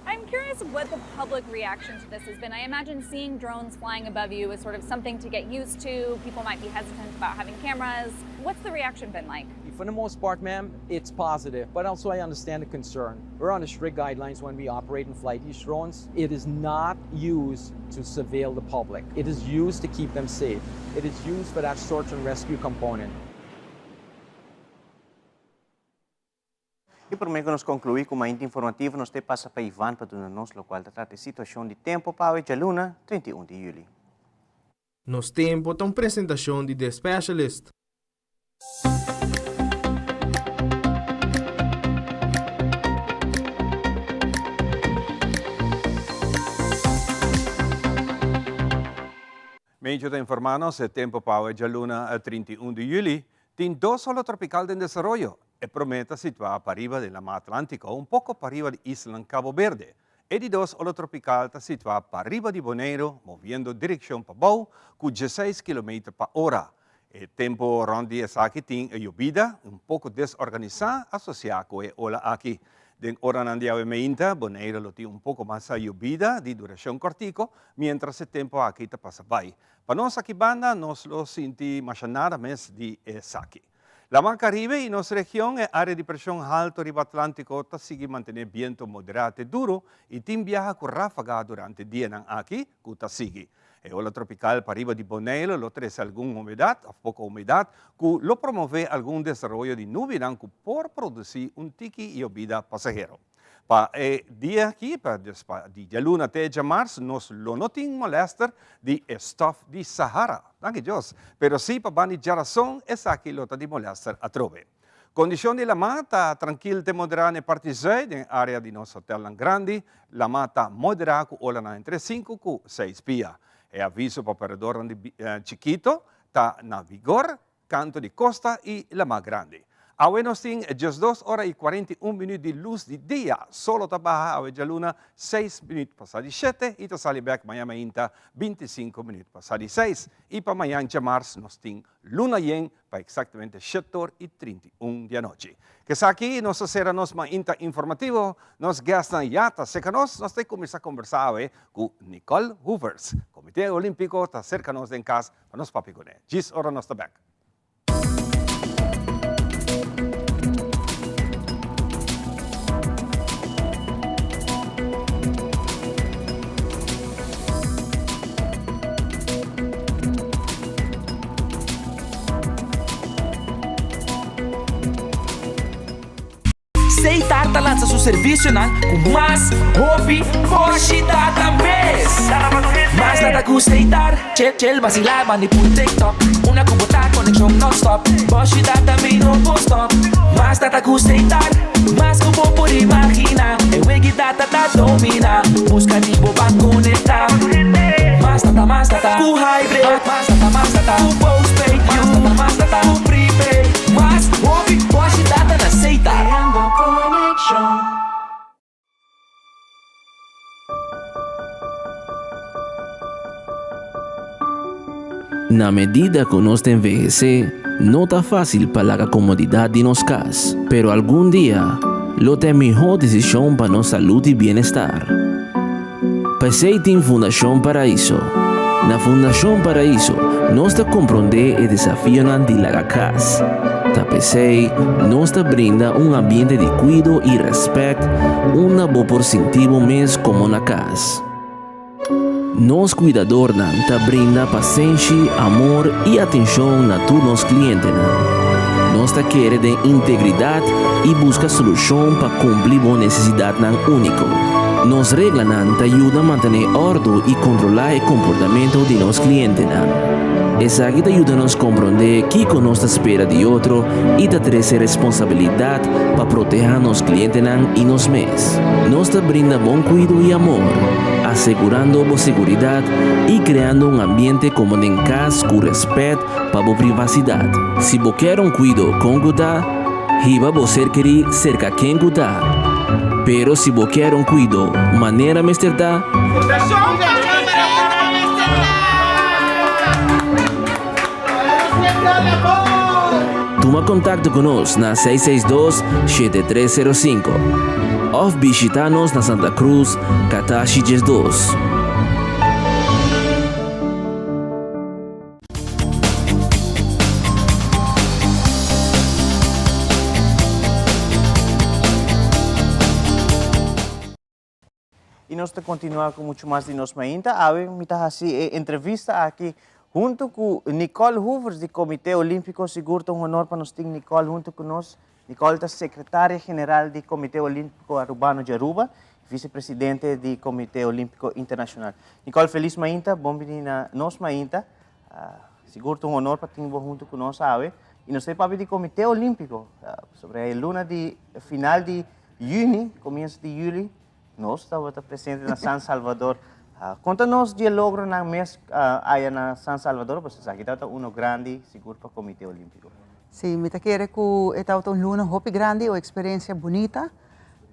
I'm curious what the public reaction to this has been. I imagine seeing drones flying above you is sort of something to get used to. People might be hesitant about having cameras. What's the reaction been like? For the most part, ma'am, it's positive, but also I understand the concern. We're on the strict guidelines when we operate and fly these drones. It is not used to surveil the public. It is used to keep them safe. It is used for that search and rescue component. Y prome cu nos conclui cu Mainta Informativo nos te pasa pa Ivan pa duna nos locual ta trata e situacion di tempo pa awe djaluna, 31 di juli. Nos Tempo ta un presentacion di The Specialist. Medio ta informa nos e tempo pa awe djaluna 31 di juli tin dos ola tropical den desaroyo. E prome ta situa pariba den Lama Atlantico, un poco pariba di islan Cabo Verde. E di dos ola tropical ta situa pariba di Boneiru, moviendo direccion pabou cu dieseis kilometer pa ora. E tempo rond di esaki tin e yobida un poco desorganisa asocia cu e ola aki. Den oranan di awe meinta, Boneiru lo tin un poco mas yobida di duracion cortico, mientras e tempo aki ta pasa bay. Pa nos aki banda nos lo sinti masha nada mes di esaki. Laman Caribe y nos region e area di presion halto riba Atlantico ta sigui mantene biento modera te duro y tin biaha cu rafaga durante dianan aki cu ta sigui. E ola tropical pariba di Boneiru lo trece algun humedad of poco humedad cu lo promove algun desaroyo di nubinan cu por produci un tiki yobida pasahero. Pa e dia aki, pa dus pa di djaluna te djamars, nos lo no tin molester di e stof di Sahara. Danki Dios. Pero si pa banda di djarason esaki lo ta di molester atrobe. Kondishon di lamá ta trankil te moderá na e parti zuid den área di nos hotelnan grandi. Lamá ta moderá ku olanan entre sinku ku seis pia. E aviso pa operadornan di chikito ta na vigor kanto di kosta i lamá grandi. Awe nos tin 12 ora i 41 minüt di lus di dia. Solo ta baha awe djaluna 6 minüt pasá di shete i ta sali bèk mañan mainta 25 minüt pasá di seis. I pa mañan djamars nos tin luna yen pa eksaktamente shetor i 31 di anochi. K'esaki nos ta sera nos mainta informativo. Nos guestnan ya ta serka nos. Nos ta kuminsá kombersá awe ku Nicole Hoevers. Komité Olímpiko ta serka nos den kas pa nos papia kuné. Djis ora nos ta bèk. Seitar ta lansa su servisionan ku mas hopi boshi data mes. Mas data ku Seitar, chel chel basila bandi pul TikTok. Una ku bo ta konekshon nonstop, boshi data mi no por stop. Mas data ku Seitar, mas ku bo por imagina. E wegi data ta domina, buska di bo pa konekta. Mas data, mas data ku hybrid, mas data, mas data ku postpaid, mas data, mas data ku prepaid. Mas hopi boshi data na Seita. Creando conexion. Na medida ku nos ta envehesé, no ta fásil pa laga komodidat di nos kas, pero algun dia lo ta e mihó desishon pa nos salud i bienestar. P'esei tin Fundashon Paraiso. Na Fundashon Paraiso nos ta komprondé e desafionan di laga kas. Ta p'esei nos ta brinda un ambiente di kuido i rèspèt unda bo por sinti bo mes komo na kas. Nos kuidadornan ta brinda pasenshi, amor i atenshon na tur nos klientenan. Nos ta kere den integridat i buska solushon pa kumpli bo nesesidatnan úniko. Nos reglanan ta yuda mantené òrdu i kontrolá e komportamentu di nos klientenan. Esaki ta yuda nos komprondé kiko nos ta spera di otro i ta trese responsabilidat pa protehá nos klientenan i nos mes. Nos ta brinda bon kuido i amor, asegurando bo seguridat i kreando un ambiente komo den kas ku rèspèt pa bo privasidat. Si bo kier un kuido kon ku ta, hiba bo ser kerí serka ken ku ta. Pero si bo kier un kuido manera mester ta, Tuma kontakto ku nos na 662 7305 òf bishitá nos na Santa Cruz, Katashi 12. Y nos ta continua cu mucho mas di nos mainta. Awe mi ta haci e entrevista aki hunto cu Nicole Hoevers di Comite Olimpico. Sigur ta un honor pa nos tin Nicole hunto cu nos. Nicole ta secretaria general di Comite Olimpico Arubano di Aruba y vicepresidente di Comite Olimpico Internacional. Nicole, feliz mainta. Bon bini na nos mainta. Sigur ta un honor pa tin bo hunto cu nos awe. Y nos ta papia di Comite Olimpico. Sobre e luna di final di juni, comienzo di juli, nos tabata presente na San Salvador. Conta nos di e logronan mes aya na San Salvador, pasobra esaki tabata uno grandi sigur pa Comite Olimpico. Sí, mi ta kere cu e tabata un luna hopi grandi, un experiencia bunita.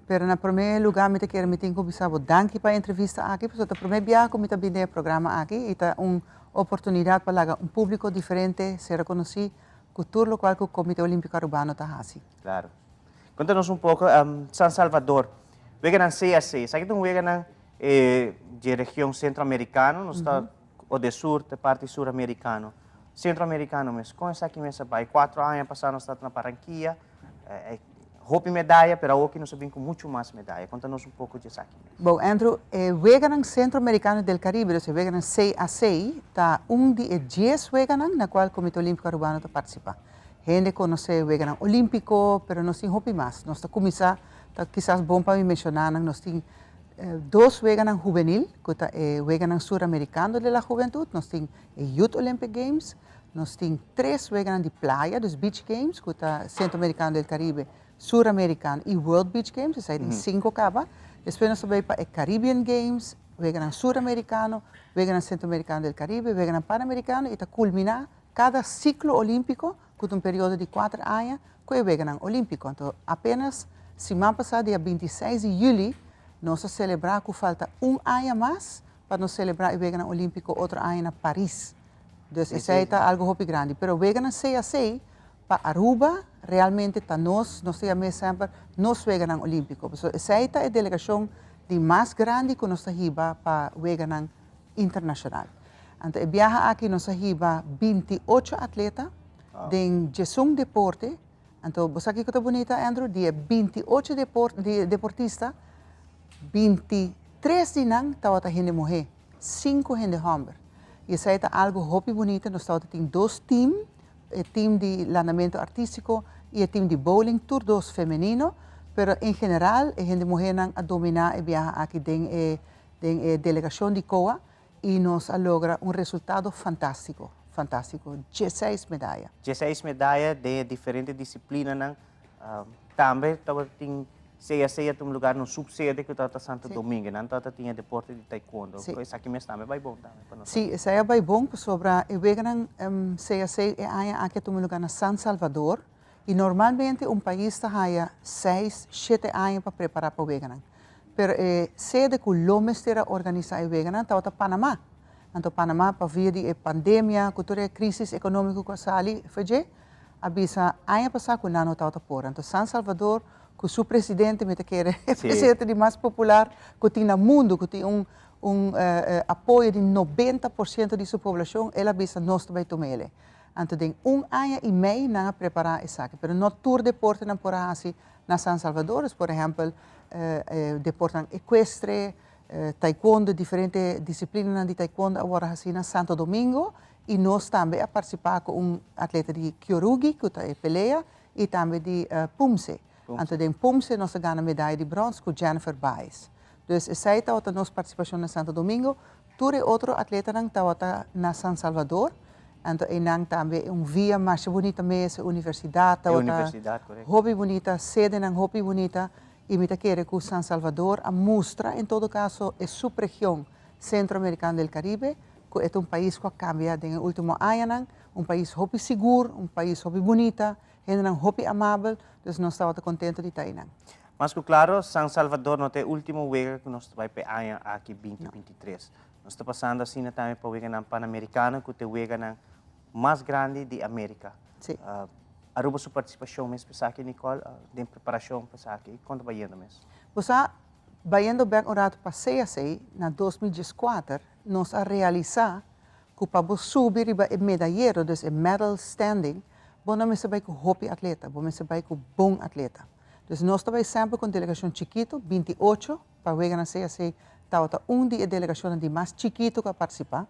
Pero na prome lugar mi ta kere mi tin cu bisa bo danki pa e entrevista aki, pasobra ta prome biaha cu mi ta bin den e programa aki y ta un oportunidad pa laga un publico diferente ser reconoci cu tur locual cu Comite Olimpico Arubano ta haci. Claro. Conta nos un poco, San Salvador, weganan CAC, esaki ta un weganan dje region centroamericano, nos ta o de sur, ta parti suramericano. Centroamericano mes, con esaki mes a bay? Cuatro aña pasa nos ta na Barranquilla, hopi medaya, pero awoki nos a bin cu mucho mas medaya. Conta nos un poco dje esaki mes. Bon, Andrew, e weganan Centroamericano del Caribe, dus e weganan CAC, ta un di e dies weganan na cual Comite Olimpico Arubano ta participa. Hende conoce e weganan Olimpico, pero nos tin hopi mas. Nos ta cuminsa, ta kisas bon pa mi menciona nan, nos tin dos weganan hubenil, cu ta e weganan Suramericano de la Hubentud, nos tin e Youth Olympic Games, nos tin tres weganan di playa, dus Beach Games, cu ta Centroamericano del Caribe, Suramericano y World Beach Games, esai tin cinco caba. Despues nos ta bay pa e Caribbean Games. Weganan Suramerikano, Weganan Sentroamerikano del Caribe, Weganan Panamerikano i ta kulminá kada siklo olímpiko ku ta un periodo di kuater aña ku e Weganan Olímpiko. Anto apenas siman pasá dia 26 di yüli nos a selebrá ku falta un aña mas pa nos selebrá e Weganan Olímpiko otro aña na Paris. Dus esei ta algu hopi grandi. Pero Weganan CAC Pa Aruba realmente ta nos, nos ta yam'é semper nos Weganan Olímpiko. Pasobra esei ta e delegashon di mas grandi ku nos ta hiba pa weganan internashonal. Anto e biaha aki nos a hiba 28 atleta den 11 deporte. Anto bo sa kiko ta bunita, Andrew? Di e 28 di deportista, 23 di nan tabata hende muhé, sinku hende hòmber. I esei ta algu hopi bunita. Nos tabata tin dos tim e team di landamento artístiko i e team di bowling, tur dos femenino, pero en general e hende muhénan a dominá e biaha aki den e den e delegashon di COA i nos a logra un resultado fantástiko, fantástiko, dieseis medaya. Dieseis medaya den e diferente disiplinanan. Tambe tabatin sea sea ta un lugar no subsede ku tabata Santo Domingo. Nan tabata tin e deporte di taekwondo. Sí. Esaki mes tambe bai bon tambe pa nos. Sí, esei a bai bon pasobra e weganan sea sea e aña aki a tuma lugar na San Salvador i normalmente un pais ta haya seis, shete aña pa prepara pa weganan. Pero e sede ku lo mester a organisa e weganan tabata Panama. Anto Panama pa via di e pandemia ku tur e crisis economico ku a sali for dje, a bisa aña pasá ku nan no tabata por. Anto San Salvador ku su presidente mi ta kere e presidente di mas popular ku tin na mundu, ku tin un un apoyo di 90% di su poblashon, el a bisa nos ta bai tuma ele. Anto den un aña i mei nan a prepará esaki. Pero no tur deporte nan por a hasi na San Salvador. Dus por ehèmpel deportenan ekuestre, taekwondo, diferente disiplinanan di taekwondo a wòrdu hasí na Santo Domingo i nos tambe a partisipá ku un atleta di Kyorugi ku ta e pelea i tambe di Pumse. Anto den Pumse nos a gana medaya di bròns ku Jennifer Baez. Dus esei tabata nos partisipashon na Santo Domingo. Tur e otro atletanan tabata na San Salvador. Anto einan tambe un via masha bunita mes, e universidat tabata hopi bunita, sedenan hopi bunita. I mi ta kere ku San Salvador a mustra en todo kaso e subregion Centroamericano del Caribe ku e ta un pais ku a kambia den e ultimo añanan, un pais hopi sigur, un pais hopi bunita, hendenan hopi amabel, dus nos tabata kontento di ta einan. Mas ku klaro, San Salvador no ta e ultimo wega ku nos ta bai pa e aña aki 2023. Nos ta pasando asina tambe pa weganan Panamericano ku ta e weganan mas grandi di Amerika. Aruba su partisipashon mes pa esaki, Nicole, den preparashon pa esaki, kon ta bayendo mes? Bo sa, bayendo bek un ratu pa CAC, na 2014 nos a realisá ku pa bo subi riba e medayero, dus e medal standing, bo no mester bai ku hopi atleta, bo mester bai ku bon atleta. Dus nos ta bai semper ku un delegashon chikitu, 28, pa wega na CAC tabata un di e delegashonnan di mas chikitu ku a partisipá.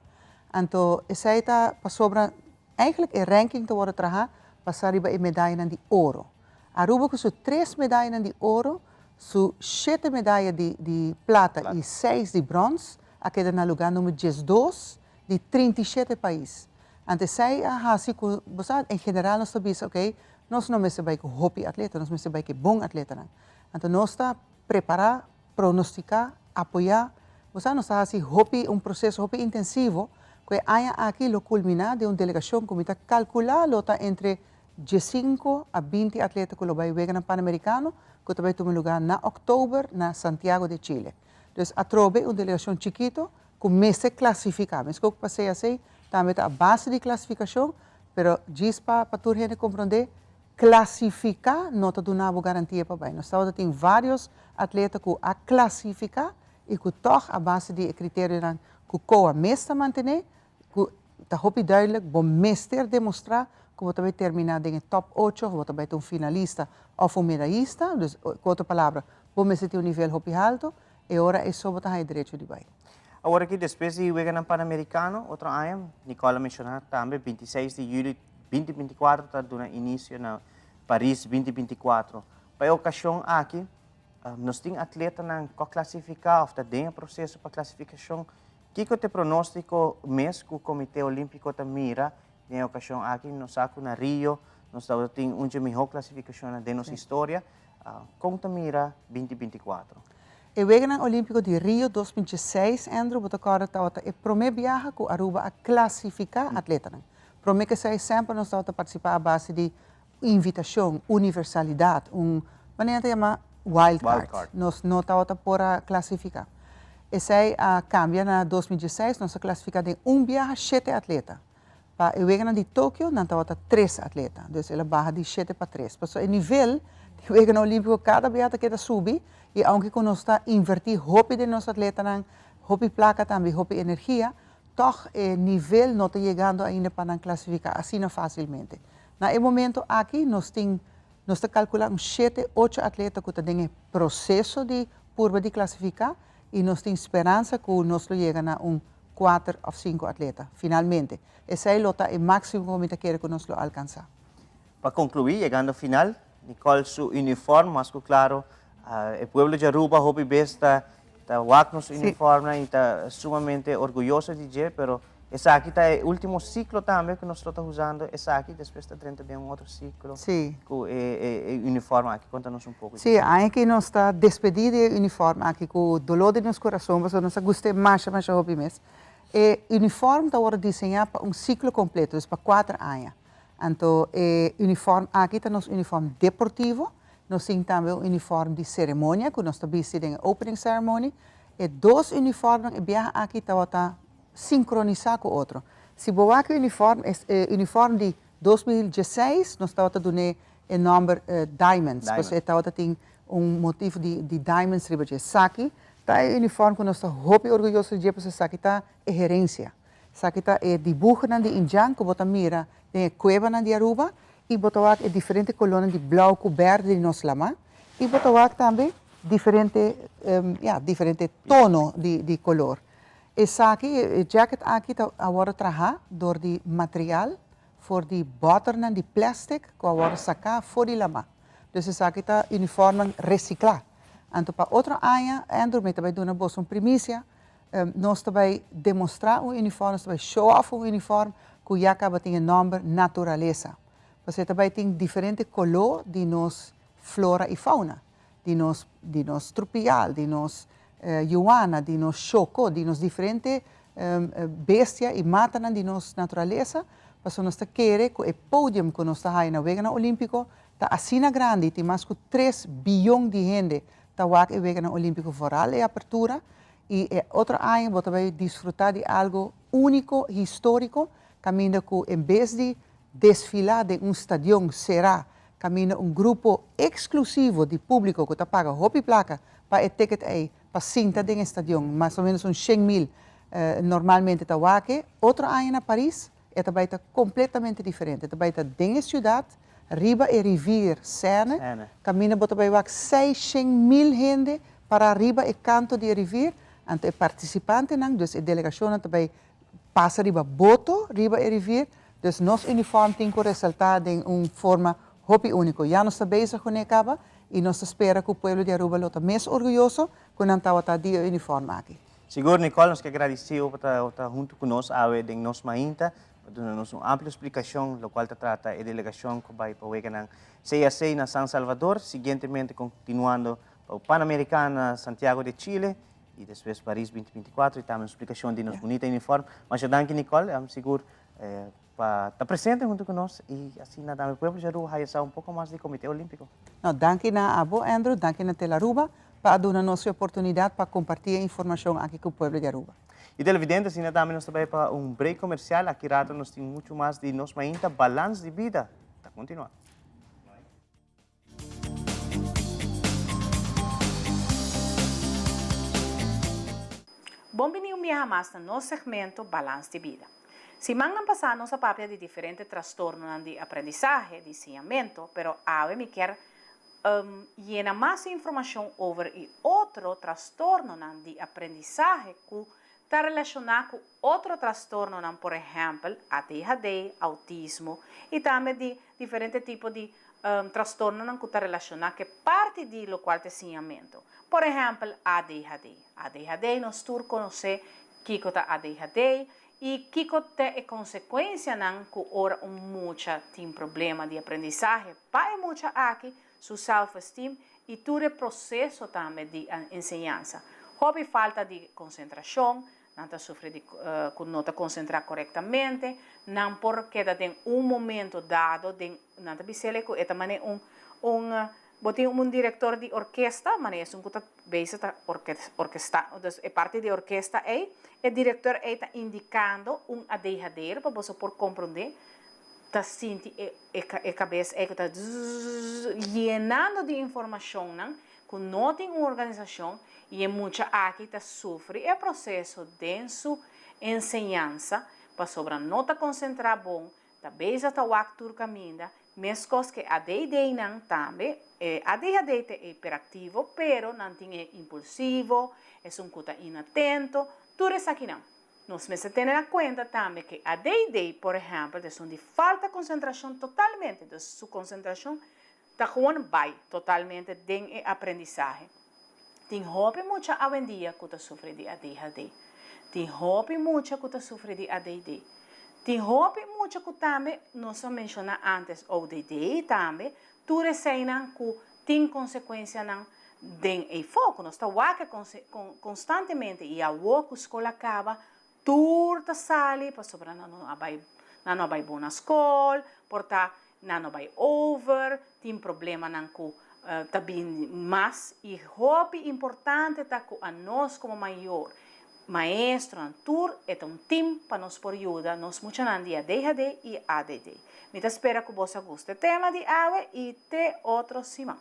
Anto esei ta pasobra Eigenlijk e ranking ta wòrdu traha basá riba e medayanan di oro. Aruba ku su tres medayanan di oro, su shete medaya di di plata i seis di bròns a keda na lugá number 12 di 37 pais. Anto esei a hasi ku, bo sa, en general nos ta bisa, okey, nos no mester bai ku hopi atleta, nos mester bai ku e bon atletanan. Anto nos ta prepará pronosticá, apoyá. Bo sa nos ta haci hopi un proceso hopi intensivo cu e aña aki lo culminá den un delegacion cu mi ta calculá lo ta entre 15 a 20 atleta cu lo bay Weganan Panamericano cu ta bay tuma lugar na october na Santiago de Chile. Dus atrobe un delegacion chikito cu mester clasifica. Mesco cu pa CAC tambe ta a base di clasificacion pero djis pa pa tur hende comprende Klasifiká no ta duna bo garantia pa bai. Nos tabata tin vários atleta ku a klasifiká i ku tòg a base di e kriterionan ku COA mes ta mantené, ku ta hopi duidelijk, bo mester demostrá ku bo ta bai terminá den e tòp ocho òf bo ta bai ta un finalista òf un medayista, dus ku otro palabra, bo mester tin un nivel hopi haltu, e ora ei so bo ta haña derecho di bai. Awor aki despues di Weganan Panamericano otro aña, Nicole a menshoná tambe 26 di yüli 2024 ta duna inicio na Paris 2024. Pa e ocasion aki, nos tin atletanan cu a clasifica of ta den e proceso pa clasificacion. Kico ta e pronostico mes cu Comite Olimpico ta mira den e ocasion aki? Nos sa cu na Rio nos tabata tin un dje miho clasificacionnan den nos historia. Con ta mira 2024? E Weganan Olímpiko di Rio 2016, Andrew, bo ta kòrda tabata e promé biaha ku Aruba a klasifiká atletanan. Promé ku esei semper nos tabata partisipá a base di invitashon, universalidat, un manera nan ta yama wild card. Nos no tabata por a klasifiká. Esei a kambia na 2016, nos a klasifiká den un biaha shete atleta. Pa e weganan di Tokio nan tabata tres atleta, dus el a baha di shete pa tres. Pasobra e nivel di weganan olímpiko kada bia ta keda subi i aunke ku nos ta invertí hopi den nos atletanan, hopi plaka tambe i hopi energia, tòg e nivel no ta yegando ainda pa nan klasifiká asina fásilmente. Na e momento aki nos tin, nos ta kalkulá un shete, ocho atleta ku ta den e proseso di purba di klasifiká i nos tin speransa ku nos lo yega na un kuater òf sinku atleta. Finalmente, esei lo ta e máksimo ku mi ta kere ku nos lo alkansá. Pa konkluí, yegando final, Nicole su uniform, mas ku klaro, e pueblo di Aruba hopi bes ta ta wak nos uniformnan i ta sumamente orguyoso di dje, pero esaki ta e último siklo tambe ku nos lo ta usando esaki, despues ta drenta den un otro siklo ku e e uniform aki. Konta nos un poko di Sí, aña aki nos ta despedí di e uniform aki ku doló den nos kurason pasobra nos a gust'é masha masha hopi mes. E uniform ta wòrdu diseñá pa un siklo kompleto, dus pa kuater aña. Anto e uniform aki ta nos uniform deportivo, nos tin tambe un uniform di seremonia ku nos ta bisti den e opening ceremony. E dos uniformnan e biaha aki tabata sinkronisá ku otro. Si bo wak e uniform, e uniform di 2016 nos tabata dun'é e nòmber Diamonds, pasobra e tabata tin un motivo di di diamonds riba dje. Esaki ta e uniform ku nos ta hopi orguyoso di dje pasobra esaki ta e herensia. Esaki ta e dibuhonan di indjan ku bo ta mira den e kuebanan di Aruba i bo ta wak e diferente kolónan di blou ku bèrdè di nos lamá i bo ta wak tambe diferente, ya, diferente tono di di kolor. Esaki, e jacket aki ta a wòrdu trahá dor di material for di bòternan di plèstik ku a wòrdu saká for di lamá. Dus esaki ta uniformnan resiklá. Anto pa otro aña, Andrew, mi ta bai duna boso un primisia, nos ta bai demostrá un uniform, nos ta bai show off un uniform ku ya kaba tin e nòmber Naturalesa. Pasobra e ta bai tin diferente koló di nos flora i fauna. di nos di nos trupial, di nos yuana, di nos shoko, di nos diferente bestia i matanan di nos naturalesa, pasobra nos ta kere ku e podium ku nos ta haya na Weganan Olímpiko ta asina grandi, tin mas ku tres biyon di hende ta wak e Weganan Olímpiko foral e apertura i e otro aña bo ta bai disfrutá di algu úniko, históriko, kaminda ku en bes di desfilá den un stadion será Kaminda un grupo eksklusivo di públiko ku ta paga hopi plaka pa e ticket ei pa sinta den e stadion, mas o ménos un 100,000 normalmente ta wak e. Otro aña na Paris e ta bai ta kompletamente diferente. E ta bai ta den e siudat, riba e rivier Seine, kaminda bo ta bai wak 600,000 hende pará riba e kanto di e rivier. Anto e partisipantenan, dus e delegashonnan ta bai pasa riba boto riba e rivier, dus nos uniform tin cu resalta den un forma hopi unico. Ya nos ta bezig cu ne caba y nos ta spera cu pueblo di Aruba lo ta mes orguyoso cu nan tawata di e uniform aki. Sigur Nicole, nos ke gradisi bo pa ta hunto cu nos awe den nos mainta, pa duna nos un amplio splicacion locual ta trata e delegacion cu bay pa weganan CAC na San Salvador, siguientemente continuando pa Panamericano na Santiago de Chile y despues Paris 2024 y tambe un splicacion di nos bunita uniform. Masha danki Nicole, am sigur pa ta presente hunto cu nos y asina tambe pueblo di Aruba haya sa un poco mas di Comite Olimpico. No, danki na abo Andrew, danki na Telaruba pa a duna nos e oportunidad pa comparti e informacion aki cu pueblo di Aruba. Y televidente, asina tambe nos ta bay pa un break comercial, aki rato nos tin mucho mas di nos mainta Balans di Bida ta continua. Bon bini un biaha mas na nos segmento Balans di Bida. Simannan pasá nos a papia di diferente trastornonan di aprendisahe, di siñamentu, pero awe mi kier yena mas informashon over e otro trastornonan di aprendisahe ku ta relashoná ku otro trastornonan, por ehèmpel ADHD, outismo i tambe di diferente tipo di trastornonan ku ta relashoná ku e parti di lokual ta e siñamentu. Por ehèmpel ADHD. ADHD nos tur konosé kiko ta ADHD i kiko ta e konsekuensianan ku ora un mucha tin problema di aprendisahe pa e mucha aki su self-esteem. i tur e proseso tambe di enseñansa. Hopi falta di konsentrashon, nan ta sufri di ku no ta konsentrá korektamente, nan por keda den un momento dado den, nan ta bis'el ku e ta manera un un bo tin un direktor di orkesta, manera esun ku ta bezig ta orkestá, dus e parti di orkesta ei, e direktor ei ta indikando un ADHD'er pa boso por komprondé ta sinti e e kabes ei ku ta zzzz yenando di informashonnan ku no tin un organisashon i e mucha aki ta sufri e proseso den su enseñansa pasobra no ta konsentrá bon, ta bezig ta wak tur kaminda, meskos ku e ADD-nan tambe, e ADHD ta e hiperaktivo pero nan tin e impulsivo, esun ku ta inatento, tur esakinan. Nos mester tene na kuenta tambe ku ADD, por ehèmpel, ta esun di falta konsentrashon totalmente, dus su konsentrashon ta gewoon bai totalmente den e aprendisahe. Tin hopi mucha awendia ku ta sufri di ADHD. Tin hopi mucha ku ta sufri di ADD. Tin hopi mucha ku tambe, nos a menshoná ántes ODD tambe, tur eseinan ku tin konsekuensianan Den e fo ku nos ta wak konstantemente i awor ku skol a kaba tur ta sali pasobra nan no a bai nan no a bai bon na skol, por ta nan no bai over, tin problemanan ku ta bini mas i hopi importante ta ku anos komo mayor, maestronan tur e ta un tim pa nos por yuda nos muchanan di ADHD i ADD. Mi ta spera ku boso a gusta e tema di awe i te otro siman.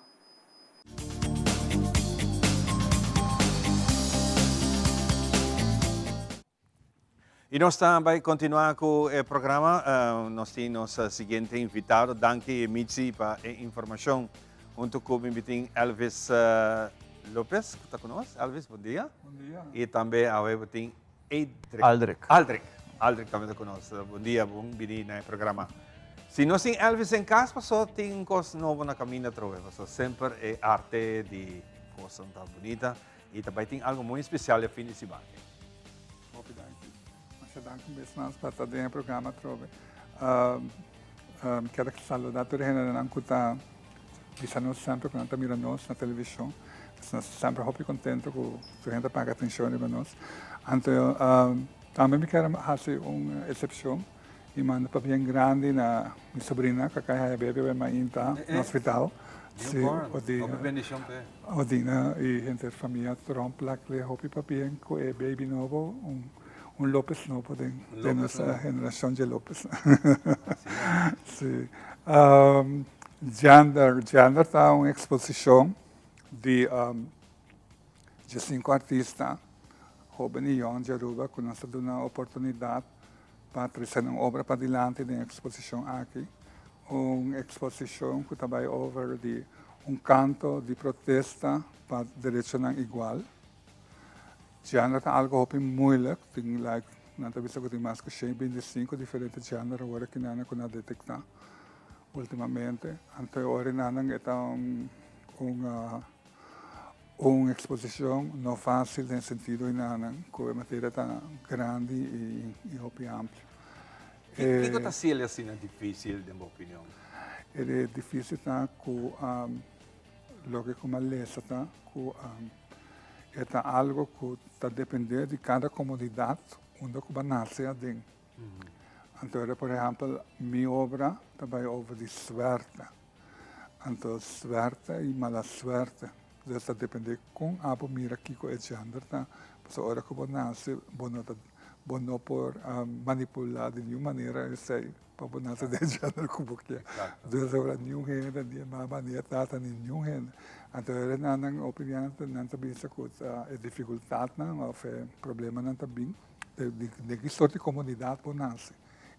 Y nos ta bay continua cu e programa. Nos tin nos siguiente invitado. Danki Mitzi pa e informacion. Hunto cu mi tin Elvis Lopez cu ta cu nos. Elvis, bon dia. Bon dia. Y tambe awe tin Edric. Aldric. Aldric. Aldric tambe ta ku nos. Bon dia, bon bini na e programa. Si nos tin Elvis en kas, paso tin kos nobo na kaminda atrobe. Paso semper e arte di kosnan ta bunita i ta bai tin algo muy espesial e fin di siman aki. Hopi danki. Masha danki un bes mas pa ta den e programa atrobe. Mi kier saluda tur e hendenan ku ta bisa nos semper ku nan ta mira nos na televishon. Nos ta semper hopi kontento ku tur hende ta paga atenshon riba nos. Anto tambe mi kier hasi un eksepshon i manda pabien grandi na mi sobrina ku a kai haya bebe awe mainta na hospital. Hopi bendishon p'e. Odina i henter famia Tromp Laclé hopi pabien ku e baby nobo, un Lopez nobo den nos generashon dje Lopez. Si. Gender, gender ta un eksposishon di diesinku artista hoben i yòn di Aruba ku nos ta duna oportunidat pa trese nan obra padilanti den e eksposishon aki. Un eksposishon ku ta bai over di un kanto di protesta pa derechonan igual. Gender ta algo hopi moeilijk, tin like nan ta bisa ku tin mas ku 125 diferente gender awor aki nan ku nan a detekta ultimamente. Anto e ora nan e ta un un un eksposishon no fásil den sentido nan ku e materia ta grandi i hopi amplio. Kiko ta hasiel asina difísil den bo opinion? E difísil ta ku loke ku mi a lesa ta ku E ta algo ku ta dependé di kada komunidat unda ku bo a nase aden. Anto ora por ehèmpel mi obra ta bai over di suerte. Anto suerte i mala suerte. Entonces ta dependé kon abo mira kiko e gender ta. Pasobra ora ku bo nase bo no ta bo no por manipulá di niun manera esei. Pa bo nase den gender ku bo kier. Dus ora niun hende, ni e mama, ni e tata, ni niun hende. Anto ora nan nan opinion nan ta bisa ku ta e difikultatnan òf e problemanan ta bin den ki sort di komunidat bo nase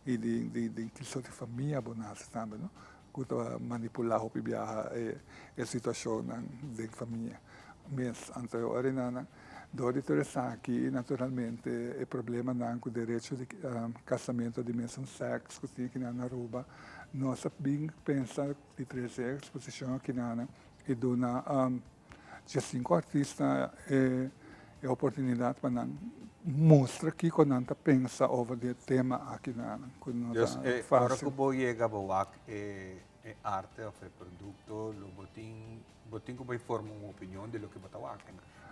i den ki sort di famia bo nase tambe no. Ku ta manipulá hopi biaha e situashonnan den famia mes. Anto e ora nan dor di tur esaki naturalmente e problemanan ku derecho di kasamentu di mesun sèks ku tin akinan na Aruba nos a bin pensa di trese e eksposishon akinan i duna diesinku artista e oportunidat pa nan mustra kiko nan ta pensa over di e tema akinan ku no ta Ora fásil. ku bo yega bo wak e. E arte of e produkto lo bo tin bo tin ku bai forma un opinion di loke bo ta wak.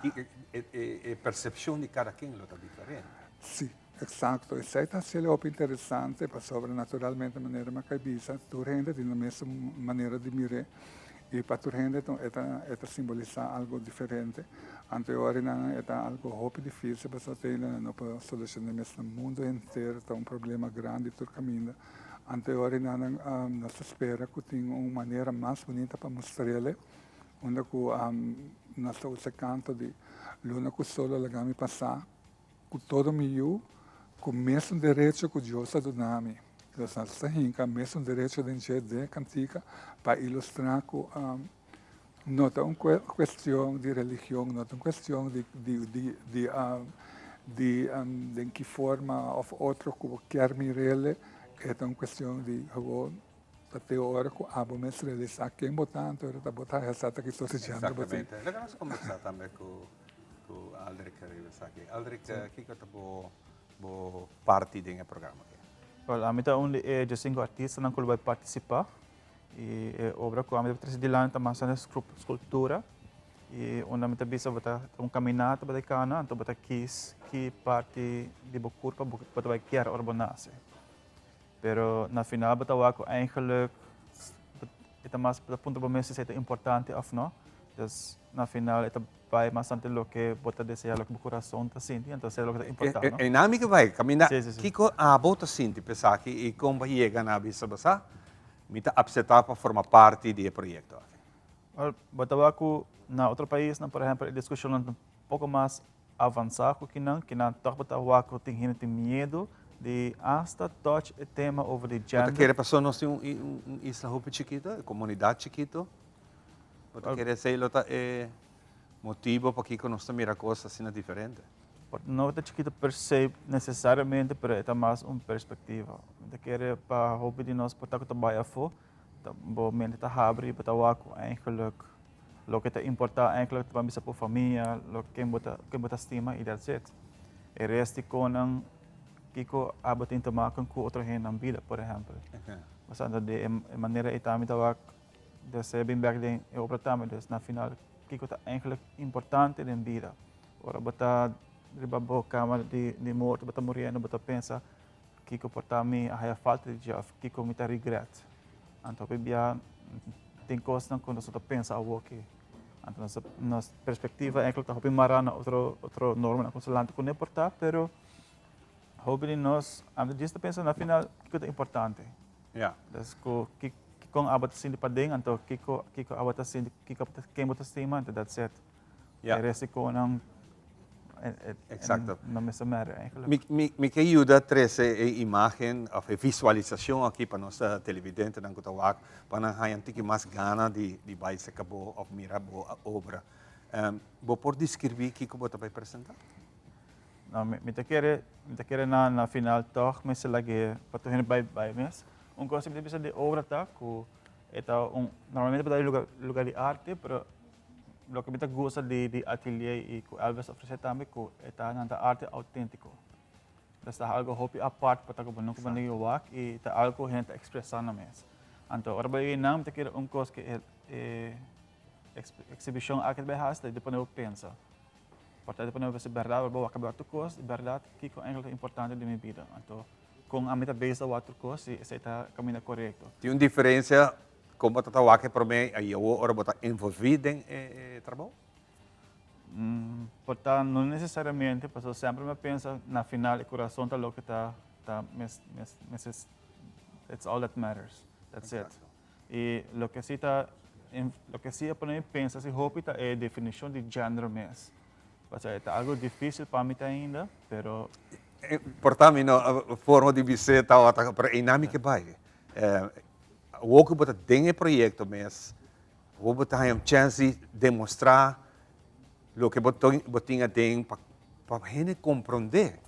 E e persepshon di kada ken lo ta diferente. Sí, eksakto. Esei ta hasiel hopi interesante pasobra naturalmente manera mi a kai bisa tur hende tin e mesun manera di mir'é i pa tur hende e ta e ta simbolisá algu diferente. Anto e ora e ta algu hopi difísil pasobra te ainda nan no por solushoná mes na mundu henter ta un problema grandi tur kaminda. Anto e ora nan nos ta spera ku tin un manera mas bunita pa mustr'el unda ku nos ta usa e kanto di Luna ku Sol a laga mi pasá ku todo mi yu ku mesun derecho ku Dios a duna mi. Entonces nos ta hinka mesun derecho den dje den e kantika pa ilustrá ku No ta un cuestion di religion, no ta un cuestion di di di di di den ki forma of otro cu bo kier mirele, e ta un cuestion di gewoon ta te ora cu abo mes realisa ken bo ta, anto ora ta bo ta haya sa ta ki soort di gender bo tin. Exactamente. Laga nos conversa tambe cu cu Aldrich riba esaki. Aldrich, kico ta bo bo parti den e programa aki? Wel, ami ta un di e diescinco artistanan cu lo bay participa. I e obra ku ami ta trese dilanti ta mas un skulptura i unda mi ta bisa bo ta un kaminata bo ta kana anto bo ta kis ki parti di bo kurpa bo ta bai kier ora bo nase. Pero na final bo ta wak ku eigenlik e ta mas bo ta puntra bo mes si esei ta importante òf no. Dus na final e ta bai mas tantu loke bo ta desea, loke bo kurason ta sinti, anto esei ta loke ta importá, no? E nan mi ke bai kaminda kiko abo ta sinti pa esaki i kon bo a yega na bisa bo sa mi ta apseptá pa forma parti di e proyekto aki? Wel, bo ta wak ku na otro paisnan, por ehèmpel, e diskushonnan ta un poko mas avansá ku kinan, kinan tòg bo ta wak ku tin hende tin miedu di asta touch e tema over di Bo ta gender. kere pasobra nos tin un isla hopi chikito, e komunidat chikito? Bo ta kere esei lo ta e motibo pakiko nos ta mira kos asina diferente? No ta chikito per se necesariamente, pero e ta mas un perspectiva. Mi ta kere pa hopi di nos por ta ku ta bai afó, ta bo mente ta habri i bo ta wak ku eigenlijk loke ta importá eigenlijk ta ban bisa bo famia, loke ken bo ta ken bo ta stima i that's it. E rest di konan kiko abo tin te maken ku otro hende nan bida por ehèmpel. Pasobra di e manera ei tambe ta wak Dus e bin bek den e obra tambe. Dus na final kiko ta eigenlijk importante den bida. Ora bo ta riba bo kama di di morto, bo ta muriendo, bo ta pensa kiko por ta mi a haya falta di dje of kiko mi ta regret. Anto hopi bia tin kosnan ku nos no ta pensa awoki. Anto nos nos perspektiva eigenlijk ta hopi mara na otro otro normanan ku nos a lanta kuné por ta, pero hopi di nos a djis ta pensa na final kiko ta importante. Ja. Dus ku kikon abo ta sinti paden, anto kiko kiko abo ta sinti, kiko abo ta ken bo ta stima, anto that's it. Ja. E resto konan Exacto. no mester matter eigenlijk. Mi mi mi ke yuda trese e imagen of e visualisashon aki pa nos televidentenan ku ta wak pa nan haña un tiki mas gana di di bai seka bo of mira bo obra. Bo por deskribí kiko bo ta bai presentá? No, mi, mi ta kere, mi ta kere na, na final tòg mester lag'é pa tur hende bai bai mes. Un kos ku mi ta bisa di obra ta ku e ta un, normalmente bo ta bai luga, luga di arte, pero loke mi ta gusta di di atelier i ku Elvis a ofresé tambe ku e ta nan ta arte outéntiko. Pues ta algu hopi apart pa ta ku bo nunka bo no a wak i ta algu ku hende ta ekspresá nan mes. Anto ora bo yega einan mi ta kere un kos ku e e eksibishon aki ta bai hasi ta di pone bo pensa. Por ta pone bo pensa berdad bo wak tur kos di berdad kiko eigenlijk ta importante den mi bida. Anto kon ami ta bezig ta wak tur kos si esei ta kaminda korekto. Tin un diferensia kon bo ta ta wak e prome i awor ora bo ta envolvi den e trabou? Por ta no nesesariamente pasobra semper mi a pensa na final e kurason ta loke ta ta mes mes mes it's all that matters that's it. I loke si ta, loke si a pone mi pensa si hopi ta e definishon di gender mes. Pasobra e ta algo difisil pa mi te ainda, pero. Por ta mi no forma di bis'é tabata, pero einan mi ke bai. Awor ku bo ta den e proyekto mes, awor bo ta haña un chèns di demostrá loke bo bo tin aden pa pa hende komprondé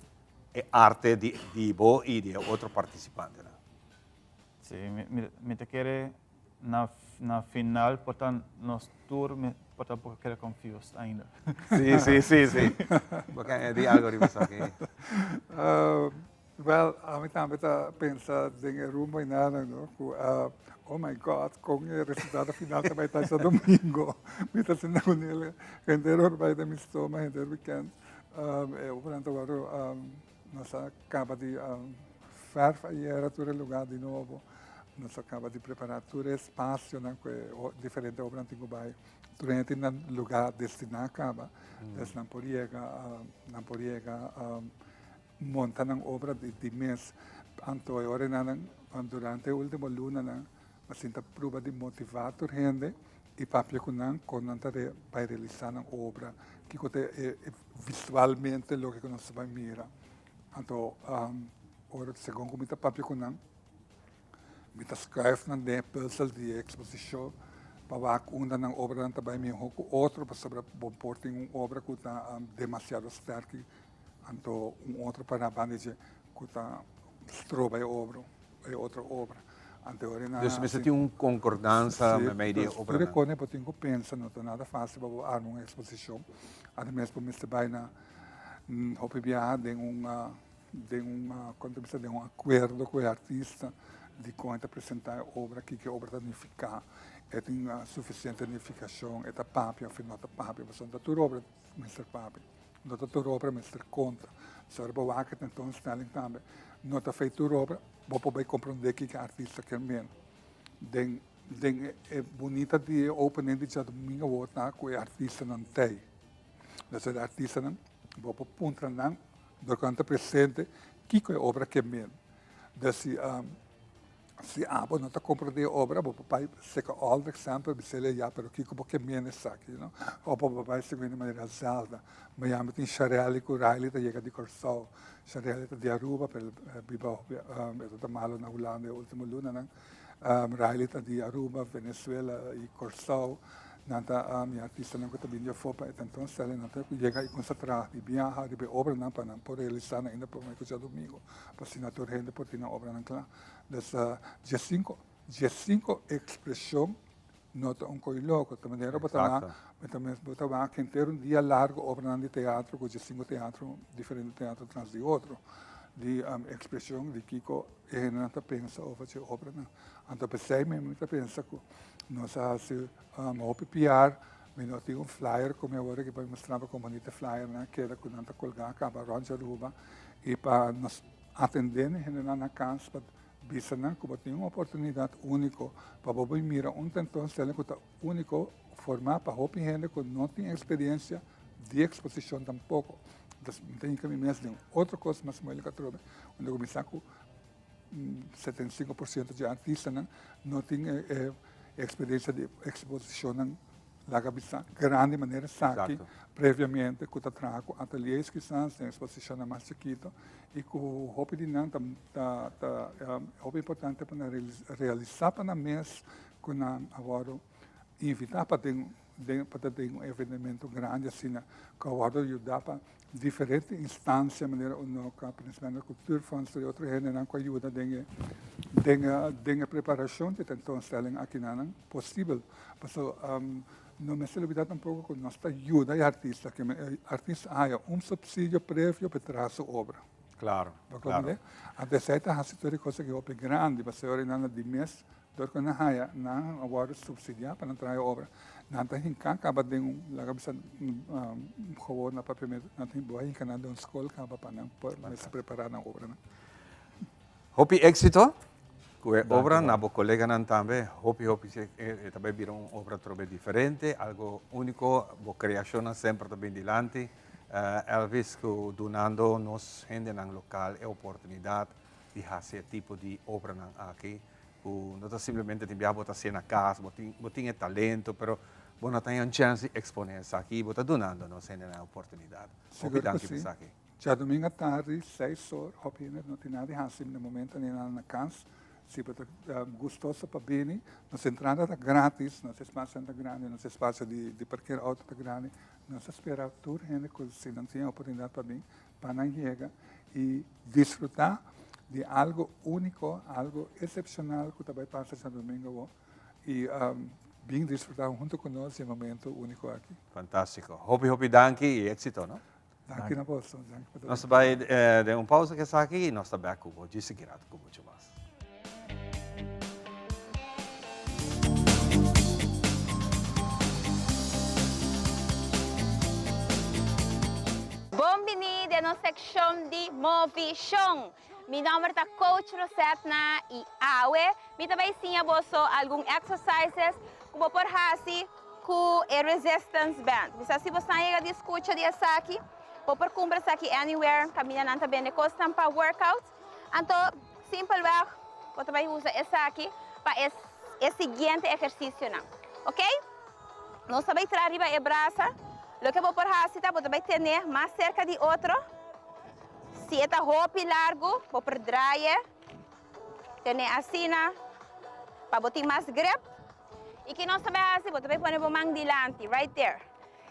e arte di di bo i di e otro partisipantenan. Sí, mi, mi ta kere na, na final por ta nos tur mi por ta poco kere confused ainda. Sí, sí, sí, sí. Bo ke añadi algo riba esaki? Uh, wel, ami tambe ta pensa den e rumbo y nada, no? Cu uh, Oh my God, con e resultado final ta bay ta djadomingo. Mi ta sinta cu nel henter ora bay den mi stoma, henter weekend. E obranan ta worde, nos a caba di verf ayera tur e lugar di nobo. Nos a caba di prepara tur e espacionan cu e diferente obranan tin cu bay. Tur hende tin nan lugar destina caba. Pues nan por yega, nan por yega monta nan obra di mes. Anto e ora nan durante e ultimo lunanan a sinta pruba di motiva tur hende y papia cu nan con nan ta bay realisa nan obra, kico ta e visualmente loke cu nos ta bay mira. Anto ora segun cu mi ta papia cu nan Mi ta schuif nan den e puzzel di e exposicion pa wak unda nan obranan ta bai miho cu otro pasobra bo por tin un obra cu ta demasiado sterki anto un otro para banda dje cu ta stroba e obra e otro obra. Anto ora nan Dus mester tin un concordansa meimei di e obranan. Tur e cosnan bo tin cu pensa no ta nada facil pa bo arma un exposicion. Ademes bo mester bai na hopi biaha den un Den un, kon ta bisa, den un akuerdo ku e artista di kon e ta presentá e obra, kiko e obra ta nifiká, e tin sufisiente nifikashon, e ta papia òf e no ta papia, pasobra no ta tur obra mester papia, no ta tur obra mester konta. So ora bo wak e tentoonstelling tambe, no ta fei tur obra bo por bai komprondé kiko e artista kier meen. Den den e bunita di e opening di djadumingu awor ta ku e artistanan t'ei. Entonces e artistanan bo por puntra nan Dor ku nan ta presente, kiko e obra ke men? Dus si si abo no ta komprondé e obra, bo por bai seka Aldrich semper bis'el ya, pero kiko bo ke men esaki, you know? Òf bo por bai segun di manera Zelda. Miami tin Sharelly ku Riley ta yega di Kòrsou. Sharelly ta di Aruba, pero el biba hopi, e ta malo na Hulanda e último lunanan. Riley ta di Aruba, Venezuela i Kòrsou. Nan ta mi artistanan ku ta bini di afó pa e tentoonstelling. Nan ta yega i kuminsá traha di biaha riba e obranan pa nan por realisá nan ainda promé ku djadumingu, pa asina tur hende por tin nan obranan kla. Dus diesinko, diesinko ekspreshon no ta un koi loko. Ta manera bo ta wak, bo ta mes bo ta wak henter un dia largu obranan di teatro ku diesinko teatro, diferente teatro tras di otro, di ekspreshon di kiko e hendenan ta pensa over dje obranan. Anto p'esei mi mi ta pensa ku nos a hasi hopi PR, mi no tin un flyer ku mi awor aki pa mi mustra bo kon bonito e flyernan a keda ku nan ta kolgá kaba rònt dje Aruba i pa nos atendé e hendenan na kas pa bisa nan ku bo tin un oportunidat úniko pa bo bin mira un tentoonstelling ku ta úniko formá pa hopi hende ku no tin eksperensia di eksposishon tampoko. Entonces mi ta hinka mi mes den otro kos mas moeilijk atrobe unda ku mi sa ku 75% dje artistanan no tin e experiencia di exposicionnan laga bisa grandi manera esaki previamente cu ta traha cu ateliers kisas den exposicionnan mas chikito y cu hopi di nan ta ta hopi importante pa nan realisa pa nan mes cu nan a wordo invita pa den pa ta den un evenemento grandi asina cu a wordo yuda pa diferente instancia manera Unoca, principalmente Cultuurfonds y otro hendenan cu a yuda den e den e den e preparacion di e tentoonstelling akinanan posibel. Pasobra no mester olbida tampoco cu nos ta yuda e artista, ke e artista haya un subsidio previo pa e traha su obra. Claro, Bo comprende? Anto esey ta haci tur e cosa aki hopi grandi, pasobra ora nan di mes Dor ku nan haya, nan a wòrdu supsidiá pa nan traha e obra. Nan ta hinká kaba den un, laga bisa gewoon na papiamentu, nan ta bo a hinka nan den un skol kaba pa nan por mester prepará nan obranan. Hopi éksito ku e obra, na bo koleganan tambe hopi hopi e ta bai bira un obra trobe diferente, algo úniko, bo kreashonnan semper ta bin dilanti. Elvis ku dunando nos hendenan lokal e oportunidat di hasi e tipo di obranan aki ku no ta simplemente tin biaha bo ta hasié na kas, bo tin bo tin e talento pero bo no ta haña un chèns di eksponé esaki i bo ta dunando nos hendenan e oportunidat. Hopi Sigur ku danki pa si. esaki. Djadumingu atardi seis or hopi hende no tin nada di hasi na momento ni nada na kas. Si bo ta gustoso pa bini, nos entrada ta gratis, nos espasionan ta grandi, nos espasio di di parker outo ta grandi. Nos ta spera tur hende ku si nan tin e oportunidat pa bin pa nan yega i disfrutá di algo úniko, algo eksepshonal ku ta bai pasa djadumingu awor i bin disfrutá huntu ku nos di e momento úniko aki. Fantástiko. Hopi hopi danki i éksito, no? Danki na boso. Danki pa Nos ta bai den un pausa ku esaki i nos ta bèk ku bo djis sigui rato ku muchu mas. nos seccion di Movishon. Mi nomber ta Coach Rosetna y awe mi ta bay siña boso algun exercises cu bo por haci cu e resistance band. Mi sa si bo sa yega di scucha di esaki, bo por cumpra esaki anywhere, caminda nan ta bende cosnan pa workout. Anto simpelweg bo ta bay usa esaki pa e e siguiente ehercicionan. Ok? Nos ta bay traha riba e brasa. Loke bo por haci ta bo ta bay tene mas cerca di otro. Si e ta hopi largo bo por draai tene asina pa bo tin mas grip. Y ki nos ta bay haci? Bo ta bay pone bo man dilanti, right there.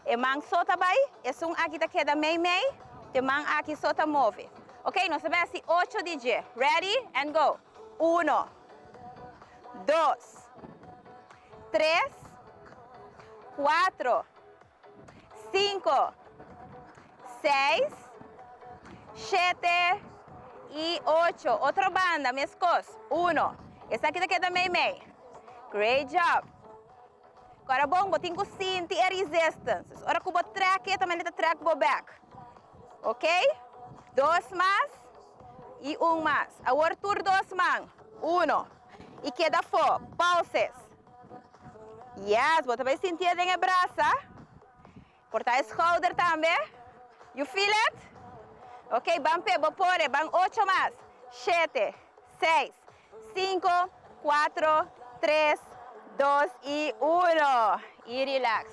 E man so ta bay, esun aki ta keda mei mei, te man aki so ta move. Ok, nos ta bay haci ocho di dje. Ready and go. Uno, dos, tres, cuatro, cinco, seis, shete y ocho. Otro banda, mescos. Uno. Esaki ta keda mei mei. Great job. Ora bon, bo tin cu sinti e resistance. Ora cu bo trek e, tambe ta trek bo bek. Ok? Dos mas y un mas. Awor tur dos man. Uno. Y keda afo. Pulses. Yes, bo ta bay sintié den e brasa. Por ta e schouder tambe. You feel it? Ok, ban p'e, bo por e. Ban ocho mas. Shete, seis, cinco, cuatro, tres, dos y uno. Y relax.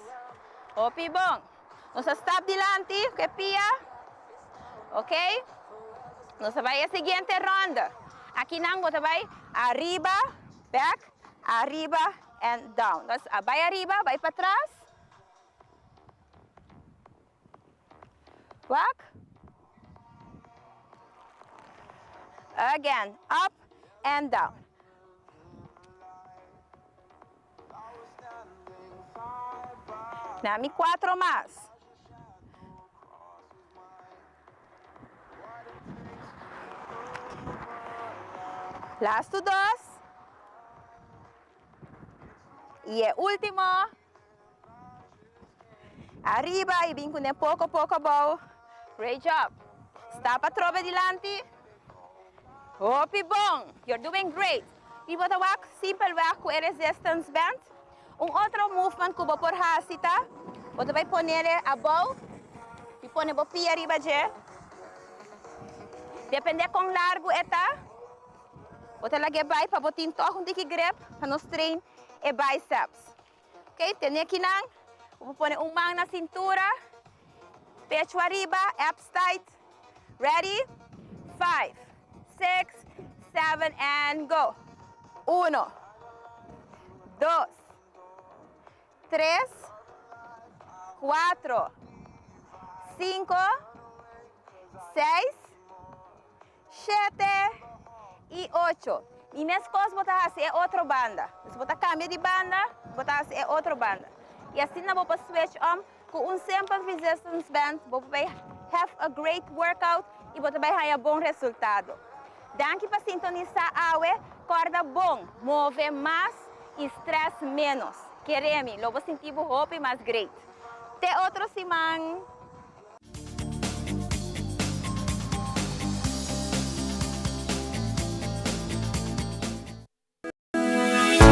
Hopi bon. Nos a stap dilanti ku e pia. Ok. Nos ta bai e siguiente ronde. Akinan bo ta bai ariba, back, ariba and down. Nos a bai ariba, bai patras. Wak. Again, up and down. Nami cuatro mas. Lastu dos. Y e ultimo. Ariba y bin cune poco poco abou. Great job. Stap atrobe dilanti. Hopi bon. You're doing great. Y bo ta wak simpelweg cu e resistance band. Un otro movement cu bo por haci ta, bo ta bay ponele abou y pone bo pia riba dje. Depende con largo e ta, bo ta lag'e bay pa bo tin toch un tiki grip pa no strain e biceps. Ok, tene akinan, bo por pone un man na cintura, pecho ariba, abs tight. Ready? Five, six, seven and go. Uno, dos, tres, cuatro, cinco, seis, Shete i ocho. I meskos bo ta hasi e otro banda. Dus bo ta kambia di banda, bo ta hasi e otro banda. I asina bo por switch om ku un simpel resistance band, bo por bai have a great workout i bo ta bai haña bon resultado. Danki pa sintonisá awe. Kòrda bon, move mas i stress ménos. Kere mi, lo bo sinti bo hopi mas great. Te otro siman!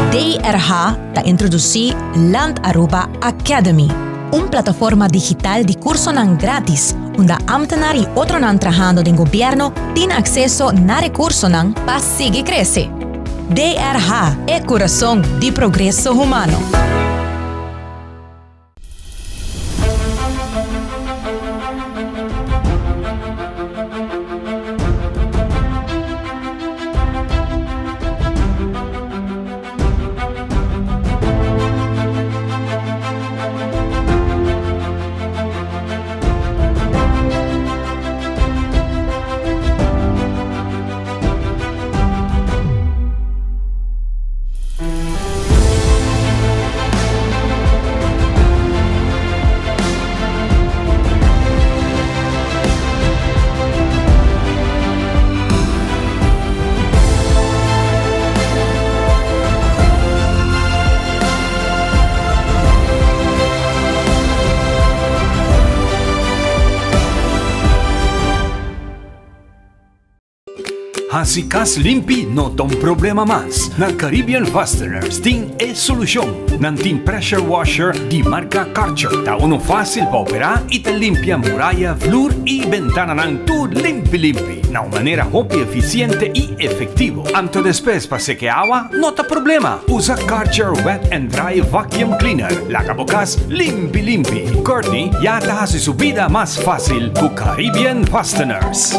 DRH ta introduci Land Aruba Academy, un plataforma digital di cursonan gratis unda ambtenaar y otronan trahando den gobierno tin acceso na recursonan pa sigui crece. DRH, e curason di progreso humano. Hasi kas limpi no ta un problema mas. Na Caribbean Fasteners tin e solushon. Nan tin pressure washer di marka Karcher. Ta unu fásil pa operá i ta limpia muraya, vloer i bentananan tur limpi limpi na un manera hopi efisiente i efektivo. Anto despues pa seke awa no ta problema. Usa Karcher Wet and Dry Vacuum Cleaner. Laga bo kas limpi limpi. Courtney ya ta hasi su bida mas fásil ku Caribbean Fasteners.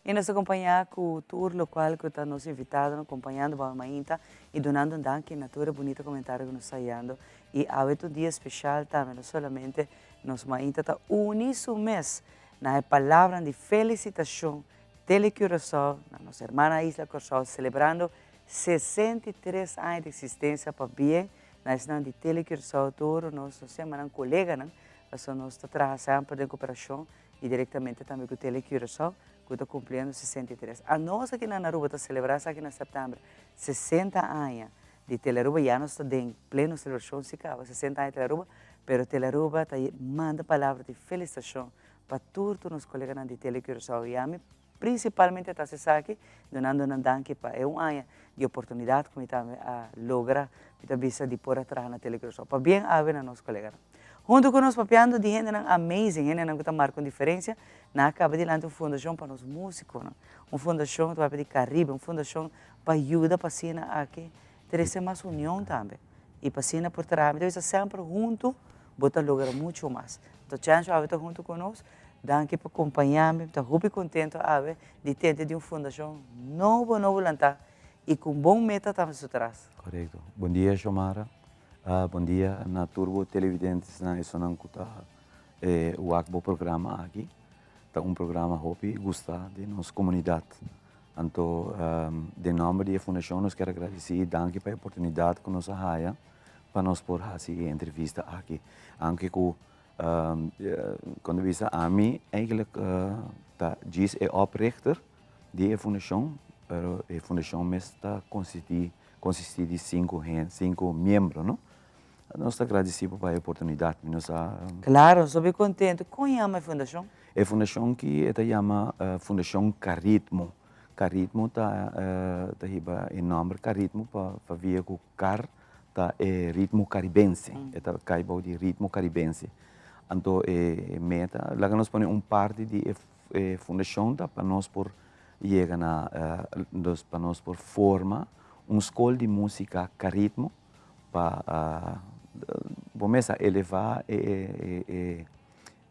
Y nos ta acompaña cu tur locual cu ta nos invitadonan acompañando Baba Mainta y dunando un danki na tur e bunita comentario cu nos ta hayando. Y awe ta un dia special tambe, no solamente nos Mainta ta uni su mes na e palabranan di felicitacion Tele Curaçao, na nos hermana isla Curaçao, celebrando 63 aña di existencia pa bien na esnan di Tele Curaçao tur nos nos yama nan coleganan, pasobra nos ta traha semper den cooperacion y directamente tambe cu Tele Curaçao cu ta cumpliendo 63. Anos aki na Aruba ta celebra esaki na september 60 aña di Tele Aruba, ya nos ta den pleno celebracion si caba 60 aña di Tele Aruba, pero Tele Aruba ta manda palabra di felicitacion pa tur tur nos coleganan di Tele Curaçao y ami principalmente ta haci esaki dunando nan danki pa e un aña di oportunidad cu mi tambe a logra, mi ta bisa di por a traha na Tele Curaçao. Pabien awe na nos coleganan. Hunto cu nos papiando di hendenan amazing, hendenan cu ta marca un diferencia, nan a caba dilanti un fundacion pa nos musiconan, un fundacion ta papia di Caribe, un fundacion pa yuda pa asina aki trece mas union tambe y pa asina por traha. Mi ta bisa semper hunto bo ta logra mucho mas. Anto Chencho awe ta hunto cu nos, danki pa compaña mi, mi ta hopi contento awe di tende di un fundacion nobo nobo lanta y cu un bon meta tambe su tras. Corecto. Bon dia Xiomara. Bon dia na tur bo televidentesnan esunnan ku ta wak bo programa aki. Ta un programa hopi gusta den nos komunidat. Anto den nòmber di e fundashon nos kier a gradisí i danki pa e oportunidat ku nos a haya pa nos por hasi e entrevista aki. Aunke ku kon ta bisa ami eigentlik ta djis e oprichter di e fundashon, pero e fundashon mes ta konsistí Konsistí di sinku hen, sinku miembro, no? Nos ta gradisí pa e oportunidat. Mi nos a. Klaro, nos ta hopi kontentu. Kon yama e fundashon? E fundashon ki e ta yama Fundashon Karitmo. Karitmo ta ta hiba e nòmber Karitmo pa pabia ku kar ta e ritmo karibense. E ta kai bou di ritmo karibense. Anto e meta, laga nos pone un parti di e fundashon ta pa nos por yega na dus pa nos por forma un skol di músika karitmo pa bo mes a elevá e e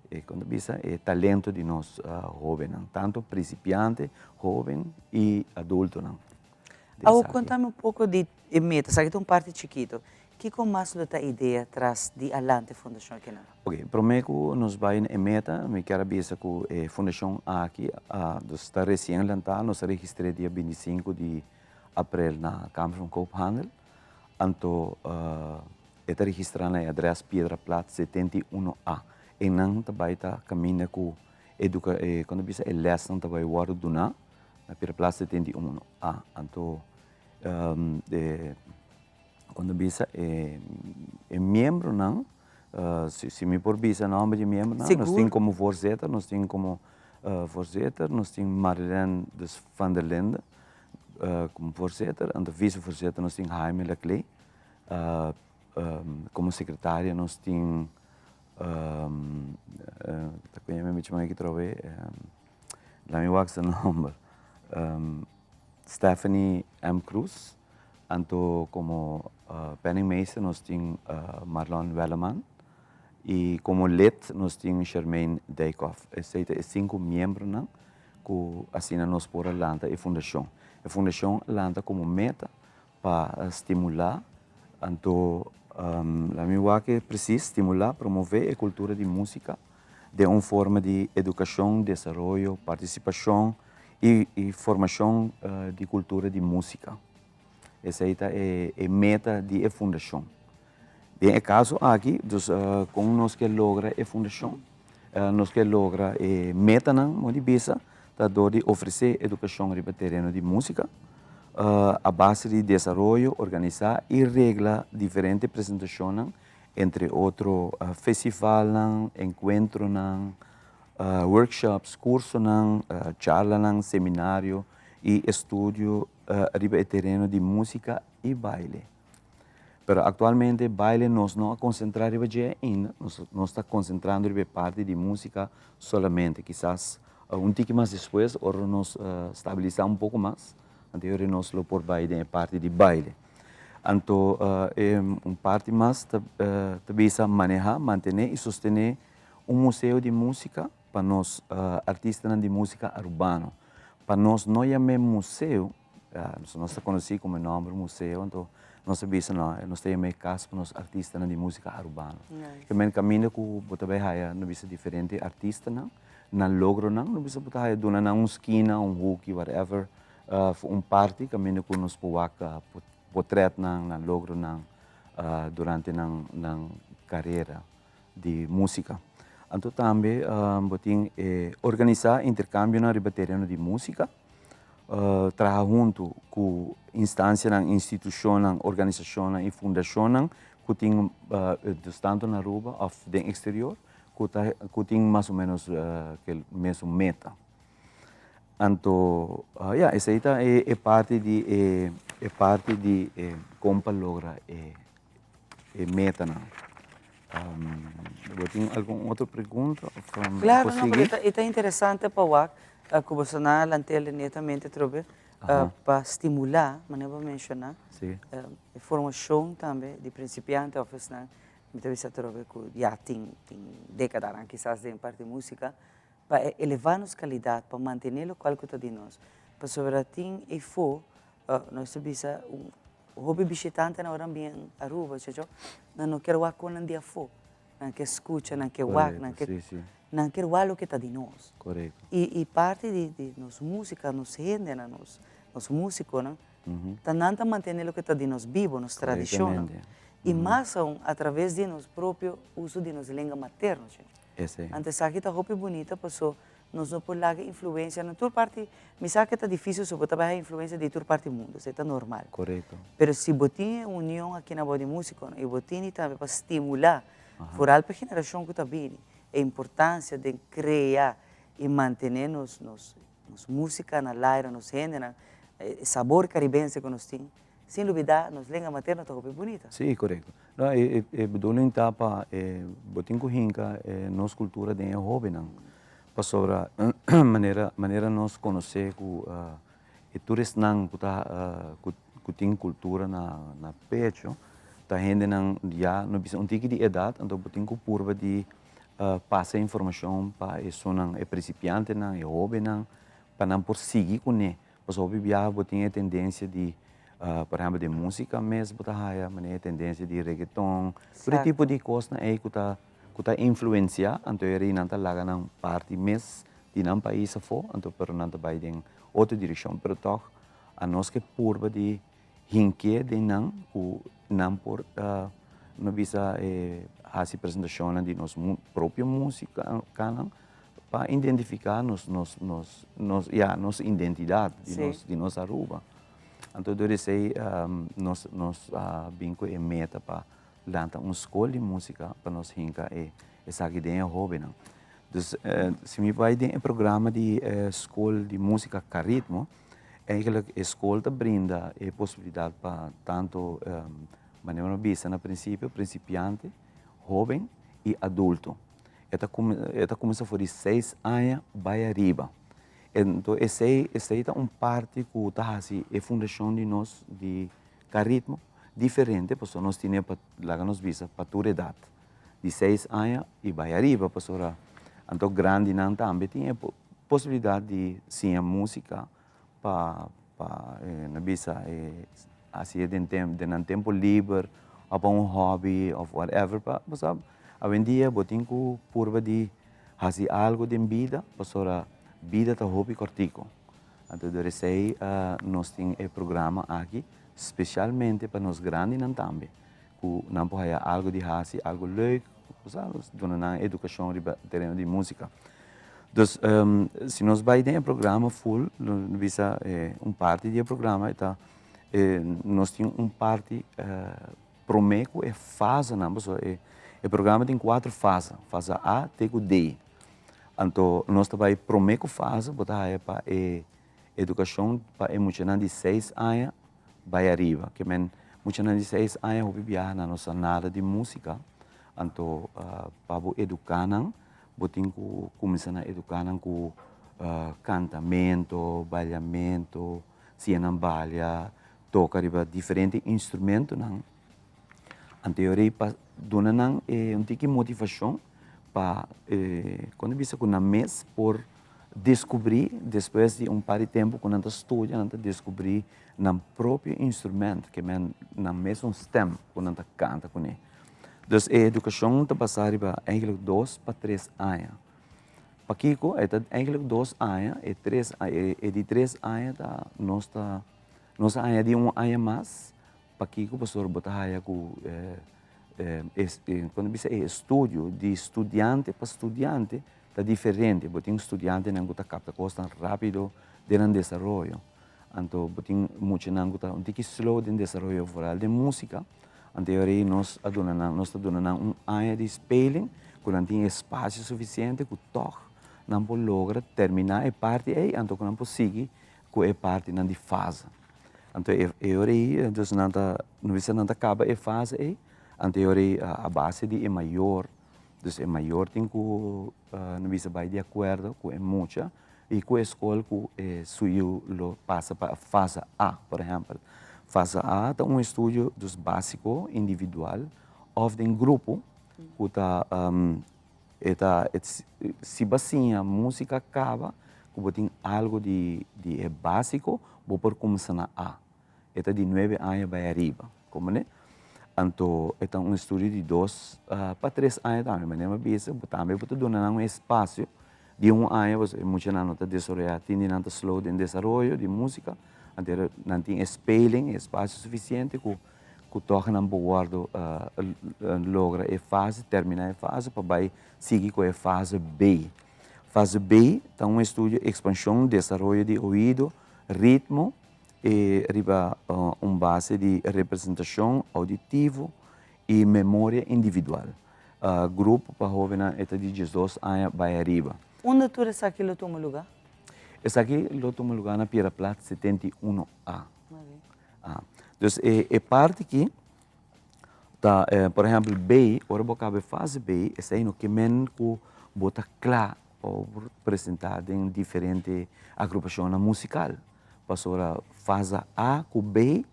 e kon ta bisa e talento di nos hóbennan tantu prinsipiante, hóben i adultonan. Awor kontami un poko di e meta, esaki ta un parti chikito, Kiko mas lo ta idea tras di Alante Fundashon akinan? Ok, promé ku nos bai na e meta, mi kier a bisa ku e fundashon aki a dus ta resien lantá, nos a registr'é dia bintisinku di aprel na Kamer van Koophandel, anto e ta registrá na e adrès Piedra Plat 71 A. Einan ta bai ta kaminda ku eduka e kon ta bisa e lèsnan ta bai wòrdu duná na Piedra Plat 71 A. Anto e. Cuando bisa e e miembronan, si si mi por bisa nomber di e miembronan, nos tin como voorzitter, nos tin como voorzitter, nos tin Marilène dus van der Linde como voorzitter, anto vicevoorzitter nos tin Jaime Laclé, como secretaria nos tin ta cuña mi bichi man aki trobe, laat mi wak su nomber, Stephanie M. Cruz. Anto komo penningmeester nos tin Marlon Welleman i komo lid nos tin Shermaine Dijkhoff. Esei ta e sinku miembronan ku asina nos por a lanta e fundashon. E fundashon a lanta komo meta pa. pa stimulá, anto laat mi wak e presis, stimulá, promové e kultura di músika den un forma di edukashon, desaroyo, partisipashon i formashon di kultura di músika. Esei ta e meta di e fundashon. Den e kaso aki, dus kon nos ke logra e fundashon? Nos ke logra e metanan, modo di bisa, ta dor di ofresé edukashon riba tereno di músika, a base di desaroyo, organisá i regla diferente presentashonnan, entre otro festivalnan, enkuentronan, workshops, kursonan, charlanan, seminario i estudio riba e tereno di músika i baile. Pero actualmente baile nos no a concentra riba dje ainda, nos nos ta concentrando riba e parti di musica solamente. Kisas un tiki mas despues ora nos stabilisa un poco mas, anto yori nos lo por bai den e parti di baile. Anto e un parti mas ta ta bisa maneha, mantene y sostene un museo di musica pa nos artistanan di musica Arubano. Pa nos no yam'e museo, Nos ta konosí komo e nòmber museo, anto nos ta bisa no, nos ta yama e kas pa nos artistanan di músika arubano. Ke men kaminda ku bo ta bai haya no bisa diferente artistanan, nan logronan, no bisa bo ta haya duna nan un skina, un huki, whatever, un parti kaminda ku nos por wak potrètnan, nan logronan durante nan nan karera di músika. Anto tambe bo tin e organisá interkambionan riba tereno di músika. Traha huntu ku instansianan, institushonnan, organisashonnan i fundashonnan ku tin dus tantu na Aruba òf den eksterior ku ta ku tin mas o ménos kel mesun meta. Anto ya esei ta e parti di e e parti di e kon pa logra e e metanan. Bo tin algun otro pregunta of por Claro, no, sigui? porque e ta interesante pa wak cu boso na lantele netamente trobe pa stimula, manera bo a menciona, e formacion tambe di principiante of esnan, mi ta bisa trobe cu ya tin tin decadanan kisas den parti musica, pa e eleva nos calidad, pa mantene locual cu ta di nos, pasobra tin eyfo Nos ta bisa un hopi bishitantenan ora nan bin Aruba chocho, nan no kier wak kon nan di afó, nan ke skucha, nan ke wak, nan ke nan kier wak loke ta di nos. I i parti di di nos músika, nos hendenan, nos nos músikonan, ta nan ta mantené loke ta di nos bibo, nos tradishonnan. I mas aun atraves di nos propio uso di nos lenga materno, chocho. Anto esaki ta hopi bunita paso Nos no por laga influencia na tur parti, mi sa ke ta dificil so bo ta bai haña influencia di tur parti mundo, esei ta normal. Correcto. Pero si bo tin e union aki na bou di musiconan y bo tini tambe pa stimula, vooral pa e generacion cu ta bini, e importancia den crea y mantene nos nos nos musica na laira, nos hendenan, e sabor caribense cu nos tin, Sin lubida nos lenga materno ta hopi bunita. Sí, korekto. No, e e bedoeling ta pa e bo tin ku hinka e nos kultura den e hóbennan. Pasobra manera manera nos konosé ku e tur esnan ku ta ku ku tin kultura na na pecho ta hendenan ya no bisa un tiki di edat anto bo tin ku purba di pasa informashon pa esunnan e prinsipiantenan e hóbennan pa nan por sigui kuné. Pasobra hopi biaha bo tin e tendensia di, por ehempel den músika mes bo ta haya manera e tendensia di reggaeton, tur e tipo di kosnan ei ku ta ku ta influensiá, anto e rei nan ta laga nan parti mes di nan pais afó, anto pero nan ta bai den otro direkshon, pero tòg anos ke purba di hink'é den nan ku nan por no bisa e hasi presentashonnan di nos propio músikanan pa identifiká nos nos nos nos ya nos identidat di nos di nos Aruba. Anto dor esei nos nos a bin ku e meta pa lanta un skol di músika pa nos hinka e esaki den e hóbennan. Dus si mi bai den e programa di skol di músika Karitmo Eigenlijk e skol ta brinda e posibilidat pa tanto manera mi a bisa na prinsipio, prinsipiante, hoben i adulto. E ta e ta kuminsá for di seis aña bai ariba. Enton esei esei ta un parti ku ta hasi e fundashon di nos di Karitmo diferente pasobra nos tene pa laga nos bisa pa tur edat di seis aña i bai ariba pasobra anto grandinan tambe tin e Posibilidat di siña músika pa pa no bisa e hasié den tem den nan tempo liber òf pa un hòbi òf whatever pa bo sa awendia bo tin ku purba di hasi algu den bida pasobra bida ta hopi kòrtiku. Anto dor esei nos tin e programa aki spesialmente pa nos grandinan tambe ku nan por haya algu di hasi, algu leuk, bo sa, nos duna nan edukashon riba tereno di músika. Dus si nos bai den e programa ful, lo bisa un parti di e programa e ta nos tin un parti promé ku e fasenan, pasobra e programa tin kuater fase, fase A te ku D. Anto nos ta bai promé ku fase bo ta haya pa e edukashon pa e muchanan di seis aña bai ariba. Ke men muchanan di seis aña hopi biaha nan no sa nada di músika, anto pa bo eduká nan bo tin ku kuminsá na eduká nan ku kantamento, baliamento, siña nan balia, toka riba diferente instrumentonan. Anto e ora ei pa duna nan e un tiki motivashon pa e kon ta bisa ku nan mes por deskubrí despues di un par di tempu ku nan ta studia nan ta deskubrí nan propio instrument ke men nan mesun stèm ku nan ta kanta kuné. Dus e edukashon ta basá riba eigentlik dos pa tres aña. Pakiko e ta eigentlik dos aña e tres e di tres aña ta nos ta nos a añadí un aña mas Pakiko pasobra bo ta haya ku kon ta bisa e estudio di studiante pa studiante ta diferente. Bo tin studiantenan ku ta kapta kosnan rápido den nan desaroyo. Anto bo tin muchanan ku ta un tiki slow den desaroyo foral den músika. Anto e ora ei nos a duna nan, nos ta duna nan un aña di speling ku nan tin espasio sufisiente ku tòg nan por logra terminá e parti ei anto ku nan por sigui ku e partinan di fase. Anto e e ora ei, dus nan ta, no bisa nan ta kaba e fase ei, anto e ora ei a base di e mayor, dus e mayor tin ku no bisa bai di akuerdo ku e mucha i ku e skol ku e su yu lo pasa pa fase A, por ehèmpel. Fase A ta un estudio dus básiko, individual òf den grupo ku ta E ta si bo a siña músika kaba ku bo tin algu di di e básiko bo por kuminsá na A. E ta di nuebe aña bai ariba, komprendé? Anto e ta un estudio di dos pa tres aña tambe, manera mi a bisa bo tambe bo ta duna nan un espasio di un aña pasobra e muchanan no ta desaroyá, tin di nan ta slow den desaroyo di músika, anto nan tin e speling, e espasio sufisiente ku ku tòg nan por wòrdu logra e fase, terminá e fase pa bai sigui ku e fase B. Fase B ta un estudio ekspanshon, desaroyo di oido, ritmo i riba un base di representashon ouditivo i memoria individual. Grupo pa hóbennan e ta di diesdos aña bai ariba. Unda tur esaki lo tuma lugá? Esaki lo tuma lugá na Piedra Plat 71 A. Ah, dus e, e parti ki ta, eh, por ehempel, B, ora bo kaba e fase B, esei no ke men ku bo ta kla pa bo presentá den diferente agrupashonnan musikal. Pasobra fase A ku B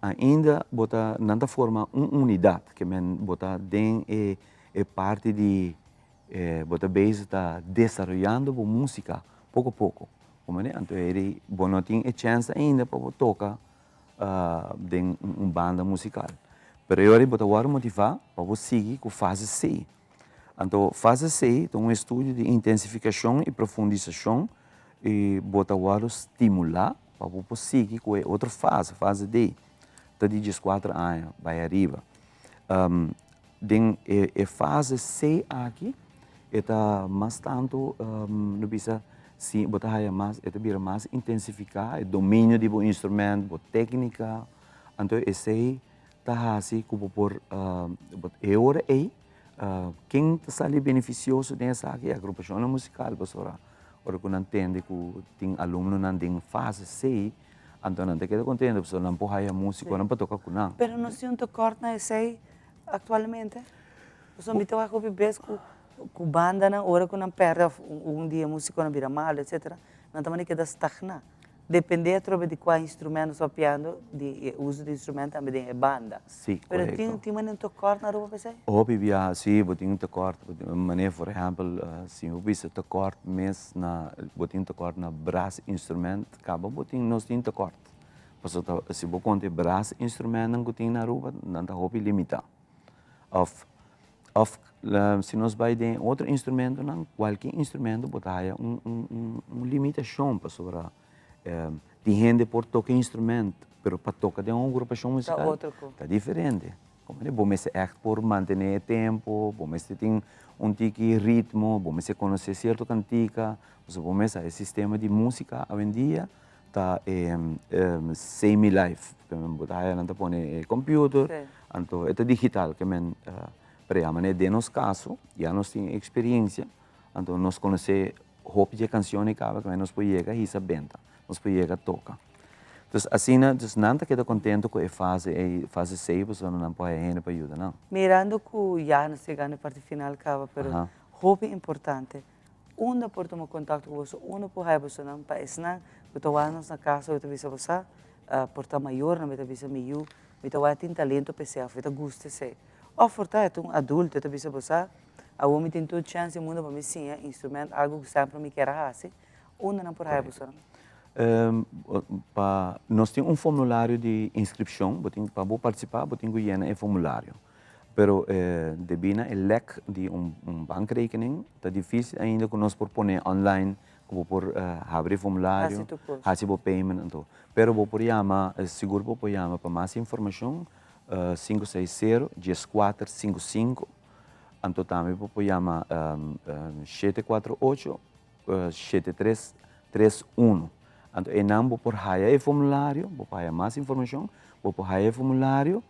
ainda bo ta, nan ta forma un unidat, ke men bo ta den e, e parti di Bo ta bezig ta desaroyando bo músika poko poko. Comprende? Anto eri bo no tin e chèns ainda pa bo toka den un banda musikal. Pero e ora bo ta wòrdu motivá pa bo sigui ku fase C. Anto fase C ta un estudio di intensifikashon i profundisashon i bo ta wòrdu stimulá pa bo por sigui ku e otro fase, fase D, ta di dieskuater aña bai ariba. Den e fase C aki e ta mas tantu no bisa si bo ta haya mas e ta bira mas intensifiká e dominio di bo instrument, bo téknika, anto esei ta hasi ku bo por e ora ei ken ta sali benefisioso den esaki e agrupashonnan musikal pasobra ora ku nan tende ku tin alumnonan den fase C anto nan ta keda kontento pasobra nan por haya musikonan pa toka ku nan. Pero no si un tekort na esei Actualmente, pasobra mi ta wak hopi bes ku ku bandanan ora ku nan pèrdè òf un di e músikonan bira malu etsetera, nan ta manda keda stagná. Dependé atrobe di kua instrumènt nos papiando, di e uso di instrumènt tambe den e banda. Sí, Pero korekto. tin tin manera un tekòrt na Aruba pa esei? Hopi biaha sí, bo tin un tekòrt, manera por ehèmpel si bo bisa tekòrt mes na bo tin tekòrt na bras instrumènt kaba bo tin nos tin tekòrt. Pasobra ta si bo konta e brass instrumentnan ku tin na Aruba nan ta hopi limitá. Òf òf si nos bai den otro instrumentonan kualke instrumento bo ta haya un un un limitashon pasobra tin hende por toka instrument pero pa toka den un agrupashon musikal ta diferente. Comprende? Bo mester ègt por mantené e tempo, bo mester tin un tiki ritmo, bo mester konosé sierto kantika, pasobra bo mester sa e sistema di músika awendia ta e semi live, ke men bo ta haya nan ta pone e computer, anto e ta digital, ke men pero ya manera den nos kaso ya nos tin eksperensia, anto nos konosé hopi dje kanshon kaba ke men nos por yega hisa benta, nos por yega toka. Entonces asina, dus nan ta keda contento cu e fase ey, fase seis, pasobra nan por haya hende pa yuda nan. Mirando cu ya nos ta yegando e parti final caba, pero hopi importante, unda por tuma contacto cu boso, unda por haya bosonan pa esnan cu ta wak nos na casa cu ta bisa bo sa, por ta mayornan mi ta bisa mi yu, mi ta wak tin talento pa esey of mi ta gusta esey. Of por ta e ta un adulto e ta bisa bo sa, awor mi tin tur chance di mundo pa mi siña instrument, algo cu semper mi kier a haci, Unda nan por haya boso? Pa nos tin un formulario di inscripcion, bo tin pa bo participa bo tin cu yena e formulario. Pero debi na e lek di un bankrekening ta dificil ainda cu nos por pone online cu bo por habri e formulario, haci bo payment anto. Pero bo por yama, sigur bo por yama pa mas informacion 560 1455 anto tambe bo por yama 748 7331. Anto einan bo por haya e formulario, bo por haya mas informacion, bo por haya e formulario,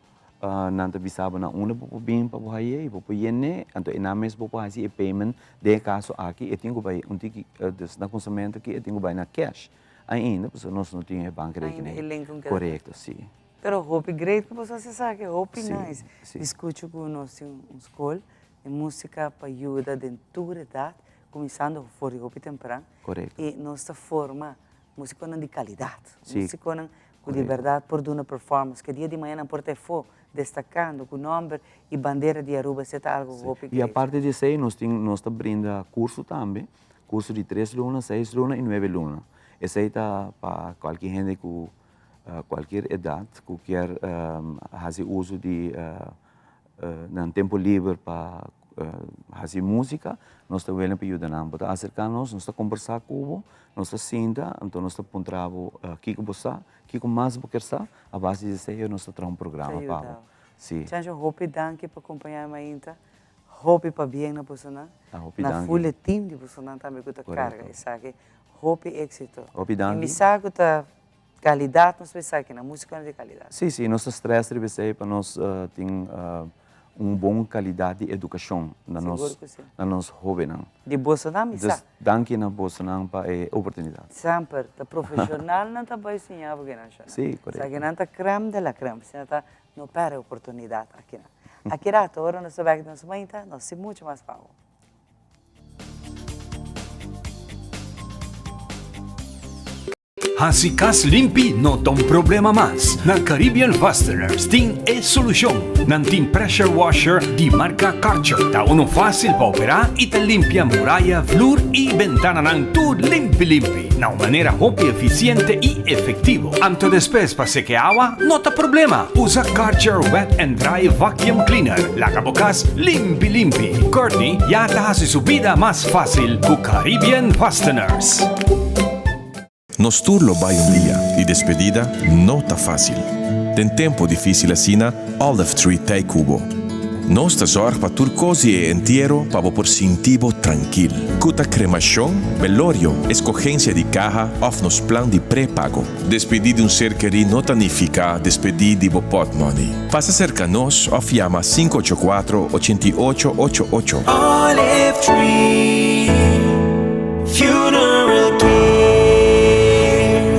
nan ta bisa bo na unda bo por bin pa bo haye y bo por yene, anto einan mes bo por haci e payment, den e caso aki e tin cu bay un tiki, dus na cunsamentu aki e tin cu bay na cash ainda, pasobra nos no tin e bankrekening. Ainda e link un keda. Corecto, si. Pero hopi great cu boso haci esaki, hopi nice. Mi scucha cu nos tin un school di musica pa yuda den tur edad. Kuminsando for di hopi tempran. Korekto. I nos ta forma musikonan di kalidat. Si. Musikonan ku di bèrdat por duna performance, ke dia di mañana nan por ta efó destakando ku nòmber i bandera di Aruba, esei ta algu hopi I great. aparte di esei nos tin nos ta brinda kurso tambe, kurso di tres luna, seis luna i nuebe luna. Esei ta pa kualke hende ku kualkier edat ku kier hasi uso di Nan tempu liber pa hasi músika, nos ta welen pa yuda nan. Bo ta aserká nos, nos ta kombersá ku bo, nos ta sinta, anto nos ta puntra bo kiko bo sa, kiko mas bo kier sa, a base di esei nos ta traha un programa pa bo. Si. Chancho, hopi danki pa kompañá mi mainta. Hopi pabien na bosonan. Hopi Na danki. full e team di bosonan tambe ku ta karga esaki. Hopi éksito. Hopi danki. I mi sa ku ta Calidad nos mester aki na musiconan di calidad. Sí, sí, nos ta stress riba esei pa nos tin un bon calidad di educacion na nos na nos hobennan. Di bosonan mi sa. Dus danki na bosonan pa e oportunidad. Semper ta profesionalnan ta bai siña bo kinan shona. Sí, correcto. Esaki nan ta crème de la crème, asina ta no perde oportunidad akinan. Aki rato ora nos ta bek den nos mainta nos tin mucho mas pa bo. Hasi kas limpi no ta un problema mas. Na Caribbean Fasteners tin e solushon. Nan tin pressure washer di marka Karcher. Ta unu fásil pa operá i ta limpia muraya, vloer i bentananan tur limpi limpi na un manera hopi efisiente i efektivo. Anto despues pa seke awa no ta problema. Usa Karcher Wet and Dry Vacuum Cleaner. Laga bo kas limpi limpi. Courtney ya ta hasi su bida mas fásil ku Caribbean Fasteners. Nos tur lo bai un dia y despedida no ta facil. Den tempo dificil asina, Olive Tree t'ey cu bo. Nos ta zorg pa tur cos di e entiero pa bo por sinti bo trankil. Cu ta cremacion, belorio, escogencia di caha of nos plan di prepago. Despedi di un ser keri no ta nifica despedi di bo potmoney. Pasa cerca nos of yama 584 88 88. Olive Tree Funeral Care.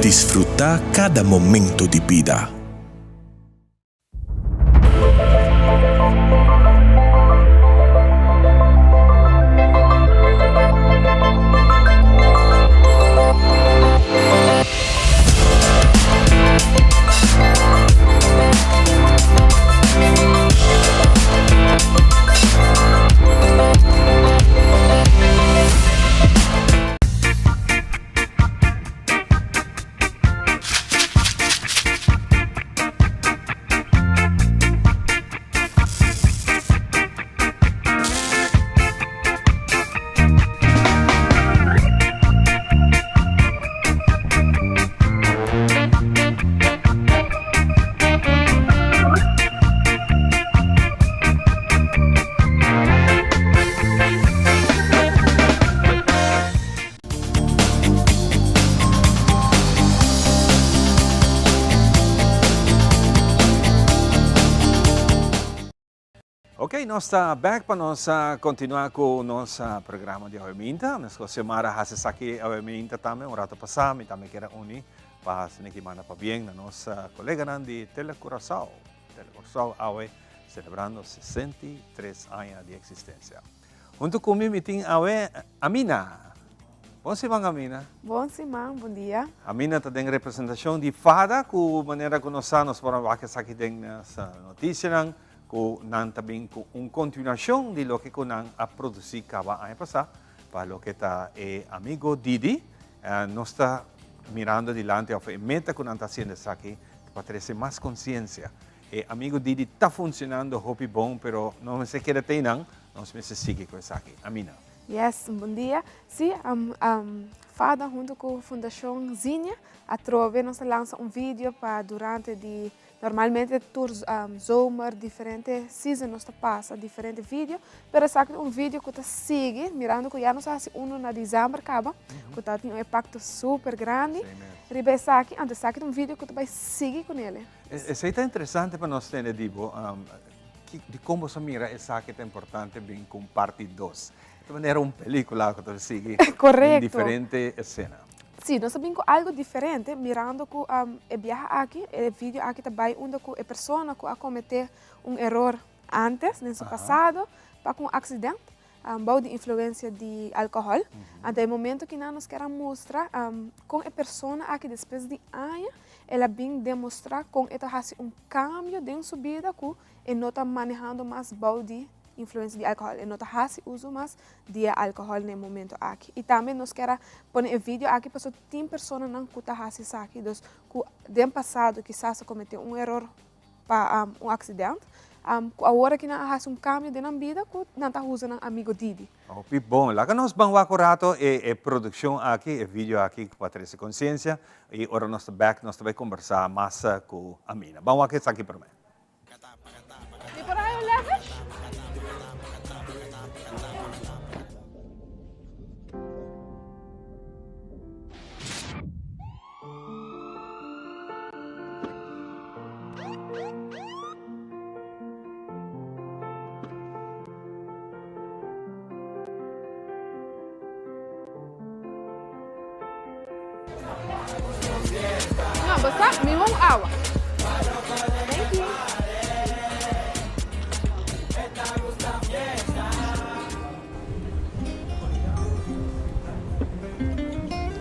Disfruta cada momento di bida. Ok, nos ta bek pa nos continua cu nos programa di awe minta. Mescos Xiomara haci esaki awe minta tambe un rato pasa. Mi tambe kier a uni pa haci neki manda pabien na nos coleganan di Tele Curaçao. Tele Curaçao awe celebrando 63 aña di existencia. Hunto cu mi mi tin awe Amina. Bon siman Amina. Bon siman, bon dia. Amina ta den representacion di fada cu manera cu nos sa nos por a wak esaki den nos noticianan. Ku nan ta bin ku un kontinuashon di loke ku nan a produsí kaba aña pasá pa loke ta e amigo Didi. Nos ta mirando dilanti òf e meta ku nan ta hasiendo esaki ta pa trese mas konsiensia. E amigo Didi ta funshonando hopi bon pero no mester keda te einan, nos mester sigui ku esaki. Amina. Yes, bon dia. Sí, Fada huntu ku Fundashon Zinia atrobe nos a lansa un video pa durante di Normalmente tur zomer diferente season nos ta pasa diferente video, pero esaki ta un video ku ta sigui mirando ku ya nos a hasi uno na december kaba ku ta tin un impacto super grandi riba esaki, anto esaki ta un video ku ta bai sigui kunele. Esei ta interesante pa nos tende di bo, dikon bo sa mira esaki ta importante bin ku un parti dos? Ta manera un pelicula cu ta sigui den diferente escena. Si, nos a bin cu algo diferente mirando cu e biaha aki, e video aki ta bay unda cu e persona cu a comete un eror antes den su pasado pa cu un accident bou di influencia di alcohol. Anto e momento ki nan nos kier a mustra con e persona aki despues di aña el a bin demostra con e ta haci un cambio den su bida cu e no ta manehando mas bou di influencia di alcohol. E no ta haci uso mas di e alcohol na e momento aki. Y tambe nos kier a pone e video aki pasobra tin personanan cu ta haci esaki, dus cu den pasado kisas a comete un eror pa un accident, cu awor aki nan a haci un cambio den nan bida cu nan ta usa nan amigo Didi. Hopi bon. Laga nos ban wak un rato e e produccion aki, e video aki pa trece conciencia y ora nos ta bek nos ta bay combersa mas cu Amina. Ban wak esaki prome. Mi por haña un leverage? No, bo sa, mi wou awa. Thank you.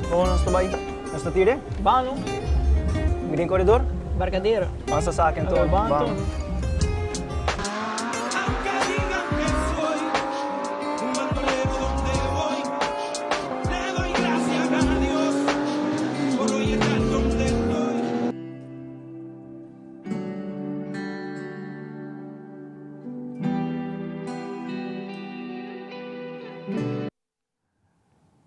Kon nos ta bai? Nos ta tire? Bano. Green Corridor? Barcadero. Pasa sa ken to. Bano.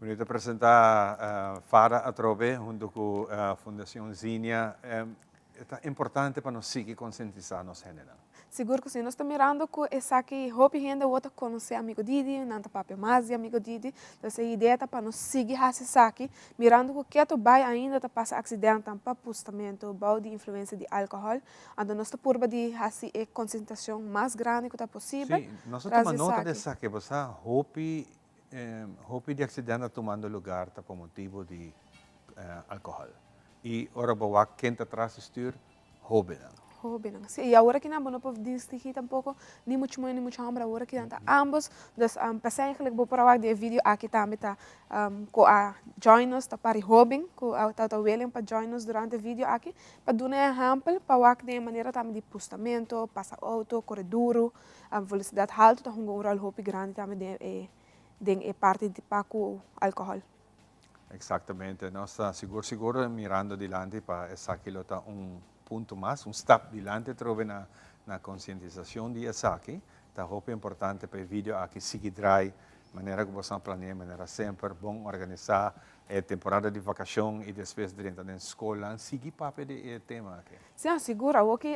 Bonita presenta Fara atrobe hunto cu Fundacion Zinia. E ta importante pa nos sigui concientisa nos hendenan. Sigur cu si. Nos ta mirando cu esaki hopi hende awor ta conoce Amigo Didi, nan ta papia mas di Amigo Didi. Entonces e idea ta pa nos sigui haci esaki, mirando cu keto bay ainda ta pasa accidentan pa pustamento bao di influencia di alcohol. Anto nos ta purba di haci e concientisacion mas grandi cu ta posibel Si, nos a tras tuma di nota di esaki. esaki, bo sa hopi hopi di accident a tumando lugar ta pa motibo di alcohol. Y ora bo wak ken ta tras di stuur, Hóbennan. Hóbennan, sí. I awor akinan bo no por distingí tampoco ni mucha muhé ni mucha hòmber, awor akinan ta ambos. Dus p'esei eigenlijk bo por a wak di e video aki tambe ta ku a join nos, ta par di hóben ku a tabata willing pa join nos durante e video aki, pa duna e ehèmpel pa wak den e manera tambe di pustamento, pasa outo, kore duru, velosidat haltu ta hunga un ròl hopi grandi tambe den e den e parti di pa ku alkohòl. Exactamente, nos ta sigur sigur mirando dilanti pa esaki lo ta un punto mas, un stap dilanti atrobe na na concientisacion di esaki. Ta hopi importante pa e video aki sigui draai manera cu boso a planea, manera semper, bon organisa e temporada di vacacion y despues drenta den scolnan, sigui papia di e tema aki. Si, sigur. Awoki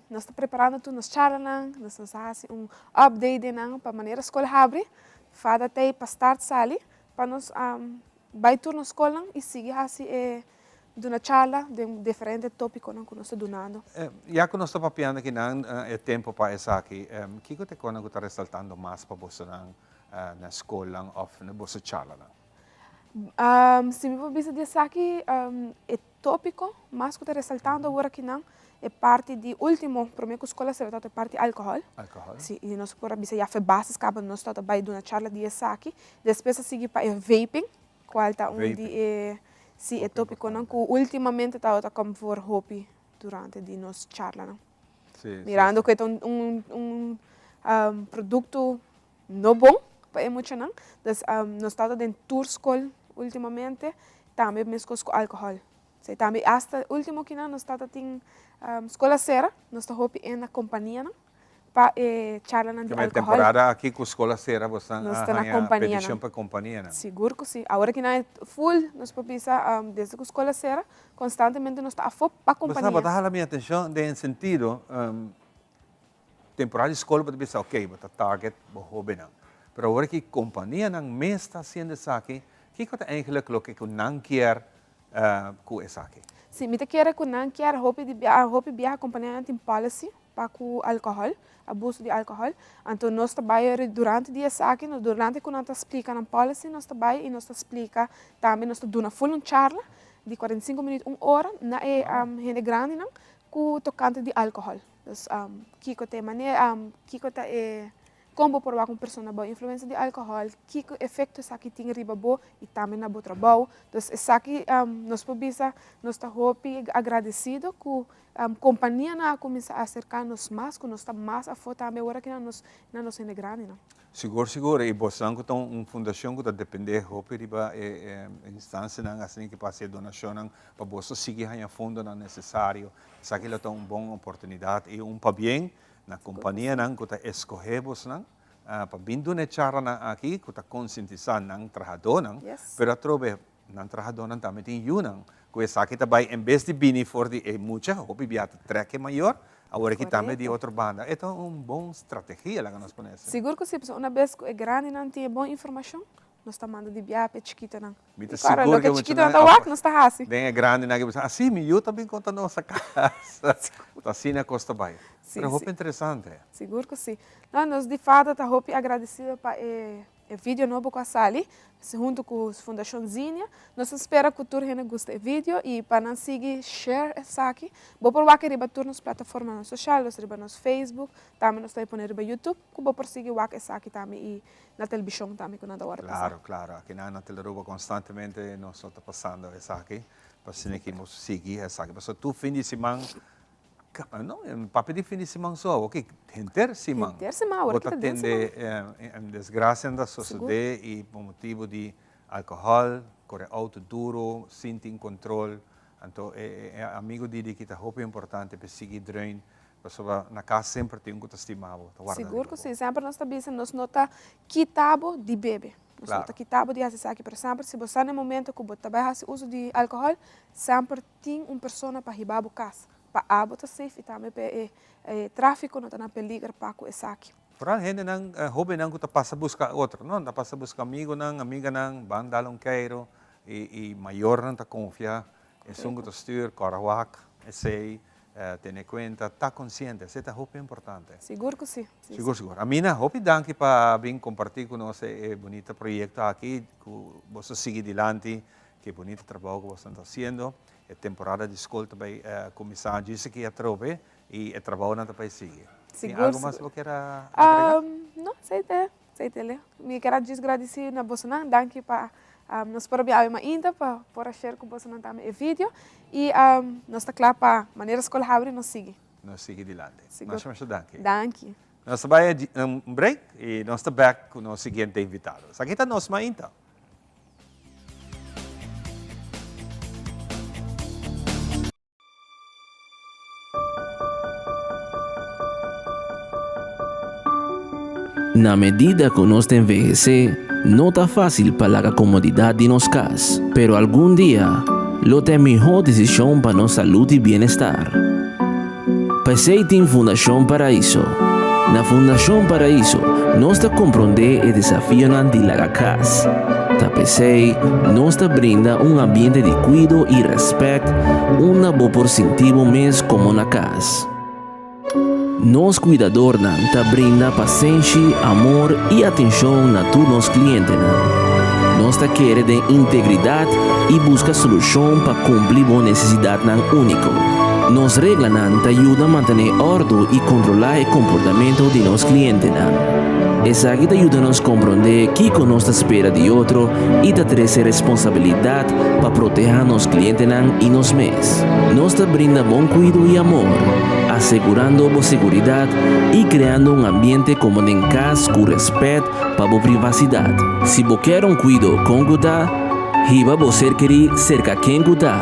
nos ta preparando tur nos charlanan, nos ta haci un update den nan pa manera scol habri, fada tey pa start sali, Pa nos bai tur nos skolnan i sigui hasi e duna charla den diferente topiconan cu nos ta dunando. Ya cu nos ta papiando akinan e tempo pa esaki, kico ta e conan cu ta resaltando mas pa bosonan na scolnan of na boso charlanan? Si mi por bisa di esaki, e topico mas cu ta resaltando awor akinan e parti di ultimo prome cu scola sera ta e parti alcohol. Alcohol. Si, y nos por a bisa ya fe basis caba nos ta bay duna charla di esaki. Despues a sigui pa e vaping. Cual ta un di e si e topiconan cu ultimamente tabata come voor hopi durante di nos charlanan. Mirando cu e ta un un producto no bon pa e muchanan, dus nos tabata den tur scol ultimamente, tambe mescos cu alcohol. Si tambe hasta ultimo kinan nos tabata tin scol a cera, nos ta hopi en na companianan. pa e charlanan di alcohol. Temporada aki cu school a cera bosan a haya peticion pa companianan. Sigur cu si. Awor aki nan e full nos por bisa desde cu school a cera constantemente nos ta afo pa compania. Bosan bo ta hala mi atencion den sentido temporada di school bo ta bisa ok bo ta target bo hobennan pero awor aki companianan mes ta haciendo esaki kico ta eigenlijk loke cu nan kier cu esaki? Si, mi ta kere cu nan kier hopi di hopi biaha companianan tin policy pa ku alkohòl, abuso di alkohòl. Anto nos ta bai ori durante di esaki, nos durante ku nan ta splika nan policy nos ta bai i nos ta splika tambe nos ta duna ful un charla di 45 minüt un ora na e hende grandinan ku tokante di alkohòl. Dus kiko ta e manera, kiko ta e Kon bo por wak un persona bou influensia di alkohòl? Kiko efekto esaki tin riba bo i tambe na bo trabou? Dus esaki nos por bisa nos ta hopi agradesido ku kompanianan a kuminsá aserká nos mas, ku nos ta mas afó tambe ora ki na nos na nos hende grandinan. Sigur sigur, i bosnan ku ta un fundashon ku ta dependé hopi riba e instansianan asina ki pa hasi e donashonnan pa boso sigui haña fondonan nesesario, esaki lo ta un bon oportunidat i un pabien Na kompanianan ku ta eskohé bosnan pa bin duna e charlanan aki ku ta konsientisá nan trahadónan, pero atrobe nan trahadónan tambe tin yunan ku esaki ta bai en bes di bini for di e mucha hopi bia ta trèk e mayor, awor aki tambe di otro banda. E ta un bon strategia laga nos pone asina. Sigur ku si, pasobra una bes ku e grandinan tin e bon informashon, nos ta manda di bia pa e chikitonan. Mi ta sigur ke muchanan ta wak nos ta hasi. Den e grandinan ke bisa, ah si, mi yu ta bin konta nos a kas. Ta asina kos ta bai. Pero hopi interesante. Sigur ku si. No, nos di Fada ta hopi agradesido pa e video nobo ku a sali huntu ku Fundashon Zinia. Nos ta spera ku tur hende gusta e video i pa nan sigui share esaki. Bo por wak riba tur nos plataformanan soshal, nos riba nos Facebook, tambe nos ta pone riba YouTube ku bo por sigui wak esaki tambe i na televishon tambe ku nan ta wòrdu pasá. Klaro, klaro. Aki nan na Telearuba konstantemente nos lo ta pasando esaki pa asina ki nos sigui esaki. Pasobra tur fin di siman, no papia di fin di siman so awor ki henter siman. Henter siman, awor ki ta den siman. Bo ta tende desgrasianan ta sosodé i pa motibu di alkohòl, kore outo duru, sin tin kontrol. Anto e amigu Didi ki ta hopi importante pa e sigui dreun Pasobra na kas semper tin un ku ta stima bo, ta warda riba bo. Sigur ku si. Semper nos ta bisa nos no ta kita bo di bebe. Nos no ta kita bo di hasi esaki, pero semper si bo sa na e momento ku bo ta bai hasi uso di alkohòl, semper tin un persona pa hiba bo kas, pa abo ta safe i tambe pa e trafiko no ta na peliger pa ku esaki. Foral hendenan, hobennan ku ta pasa buska otro, no? Ta pasa buska amigunan, amiganan, ban dal un keiro i mayornan ta konfia esun ku ta stuur, kòrda wak, esei. Tene cuenta, ta consciente, esey ta hopi importante. Sigur cu si. Sigur, sigur. Amina, hopi danki pa bin comparti cu nos e bunita proyecto aki, cu boso sigui dilanti, cu e bunita trabao cu boso ta haciendo. E temporada di scol ta bay cuminsa djis aki atrobe y e trabaonan ta bay sigui. Sigur, sigur. Tin algo mas bo kier a agrega? No, esey ta e. Esei ta leu. Mi kier a djis gradisí na bosonan. Danki pa nos por a bin awe mainta pa por a share ku bosonan tambe e video. I nos ta kla pa manera skol habri nos sigui. Nos sigui dilanti. Sigur. Masha masha danki. Danki. Nos ta bai un break i nos ta bek ku nos siguiente invitado. Esaki ta Nos Mainta. Na medida ku nos ta envehesé, no ta fásil pa laga komodidat di nos kas, pero algun dia lo ta e mihó desishon pa nos salud i bienestar. P'esei tin Fundashon Paraiso. Na Fundashon Paraiso nos ta komprondé e desafionan di laga kas. Ta p'esei nos ta brinda un ambiente di kuido i rèspèt unda bo por sinti bo mes komo na kas. Nos kuidadornan ta brinda pasenshi, amor i atenshon na tur nos klientenan. Nos ta kere den integridat i buska solushon pa kumpli bo nesesidatnan úniko. Nos reglanan ta yuda mantené òrdu i kontrolá e komportamentu di nos klientenan. Esaki ta yuda nos komprondé kiko nos ta spera di otro i ta trese responsabilidat pa protehá nos klientenan i nos mes. Nos ta brinda bon kuido i amor, asegurando bo seguridat i kreando un ambiente komo den kas ku rèspèt pa bo privasidat. Si bo kier un kuido kon ku ta, hiba bo ser kerí serka ken ku ta.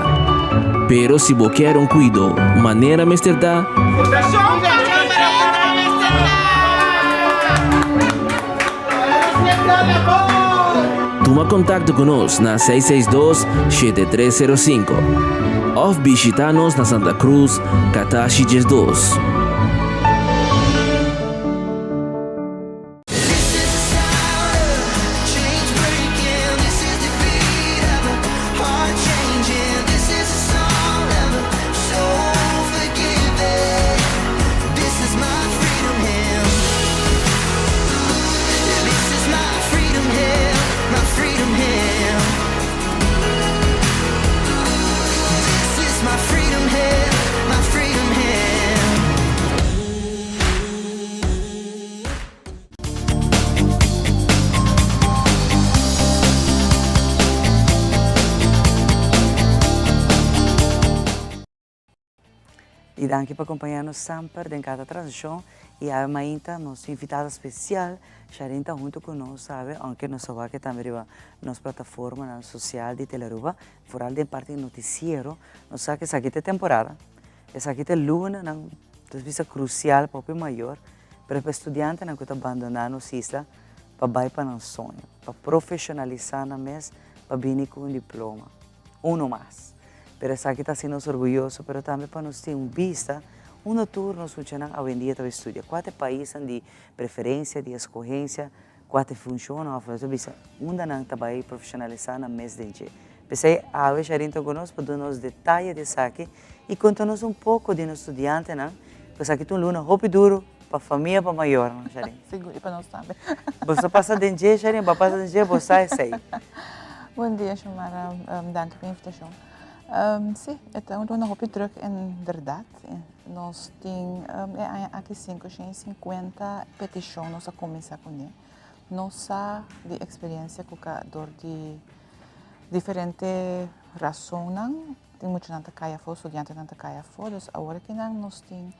Pero si bo kier un kuido manera mester ta, Fundashon Manera Mester Ta! Tuma kontakto ku nos na 662 7305 òf bishitá nos na Santa Cruz, Katashi 12. Y danki pa acompaña nos semper den cada transmisión. Y awe mainta nos invitada especial, Sharin ta hunto cu nos, sabe, aunque nos a wak tambe riba nos plataformanan social di Telearuba, vooral den parti di noticiero, nos sa cu esaki ta e temporada, esaki ta e lunanan, nos bisa crucial pa hopi mayor, pero pa estudiantenan cu ta bandona nos isla pa bay pa nan soño, pa profesionalisa nan mes, pa bini cu un diploma. Uno mas. Pero esaki ta haci nos orguyoso, pero tambe pa nos tin un bista unda tur nos muchanan awendia ta bay studia. Cua ta e paisnan di preferencia, di escogencia, cua ta e funcion of nos ta bisa unda nan ta bay profesionalisa nan mes den dje. P'esey awe Sharin ta cu nos pa duna nos detaye di esaki y conta nos un poco di nos studiantenan, cu esaki ta un luna hopi duro pa famia, pa mayornan, Sharin. Sigur, y pa nos tambe. Bo sa pasa den dje, Sharin? Bo a pasa den dje, bo sa esey. Bon dia, Xiomara. Danki pa e invitacion. Si, e ta un luna hopi druk inderdaad. Nos tin e aña aki 550 peticion nos a cuminsa cune. Nos sa di experiencia cu ca dor di diferente rasonnan tin muchanan ta cay afo, studiantenan ta cay afo. Dus awor akinan nos tin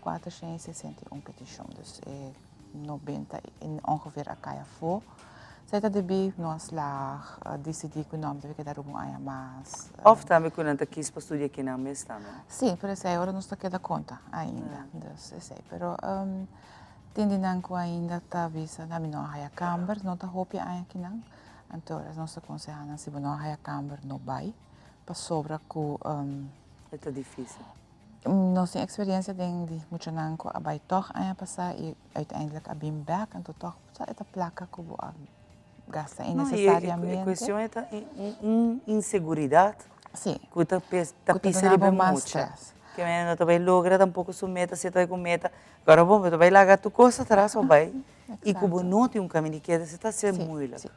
461 peticion. Dus e 90 ongeveer a cay afo. Esei ta debí no a slaag, disidí ku no, mi ta keda Aruba un aña mas. Òf tambe ku nan ta kis pa studia kinan mes tambe. Sí, pero esei ora nos ta keda konta ainda. Dus esei. Pero tin di nan ku ainda ta bisa, no, mi no a haya kamber, no ta hopi aña kinan. Anto nos ta konsehá nan si bo no a haya kamber no bai, pasobra ku. E ta difísil. Nos tin eksperensia den di muchanan ku a bai tòg aña pasá i uiteindelijk a bin bèk, anto tòg sa e ta plaka ku bo a gasta innecesariamente. No, i e kuestion e ta un inseguridat ku ta pisa riba e mucha. Ke manera no ta bai logra tampoko su meta, si e ta bai ku meta, awor bon bo ta bai laga tur kos atras bo bai i ku bo no tin un kaminda di keda, si ta ser moeilijk.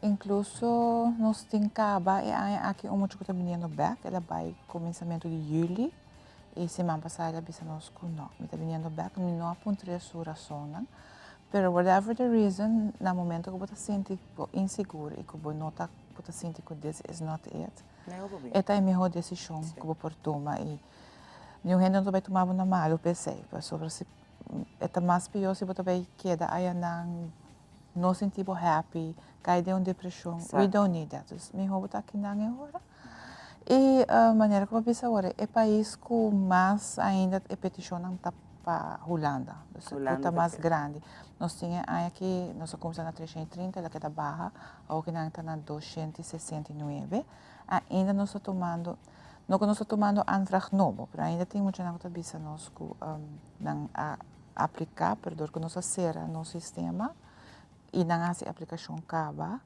Inkluso nos tin kaba e aña aki un mucha ku ta biniendo bèk, el a bai kuminsamentu di yüli i siman pasá el a bisa nos ku no, mi ta biniendo bèk, mi no a puntr'é su rasonnan, pero whatever the reason, na momento ku bo ta sinti bo insigur i ku bo no ta, bo ta sinti ku this is not it, e ta e mihó desishon ku bo por tuma i niun hende no ta bai tuma bo na malu p'esei, pasobra si e ta mas pió si bo ta bai keda ayanan. No sinti bo happy, kai den un depresion, we don't need that. Dus miho bo ta akinan e ora. I manera ku bo a bisa awor, e pais ku mas ainda e peticionnan ta pa Hulanda, dus ku ta mas grandi. Nos tin e aña aki, nos a kuminsá na 330, el a keda baha, awor kinan ta na 269. Ainda nos ta tumando, no ku nos ta tumando aanvraag nobo, pero ainda tin muchanan ku ta bisa nos ku nan a apliká, pero dor ku nos a sera nos sistema i nan a hasi aplikashon kaba.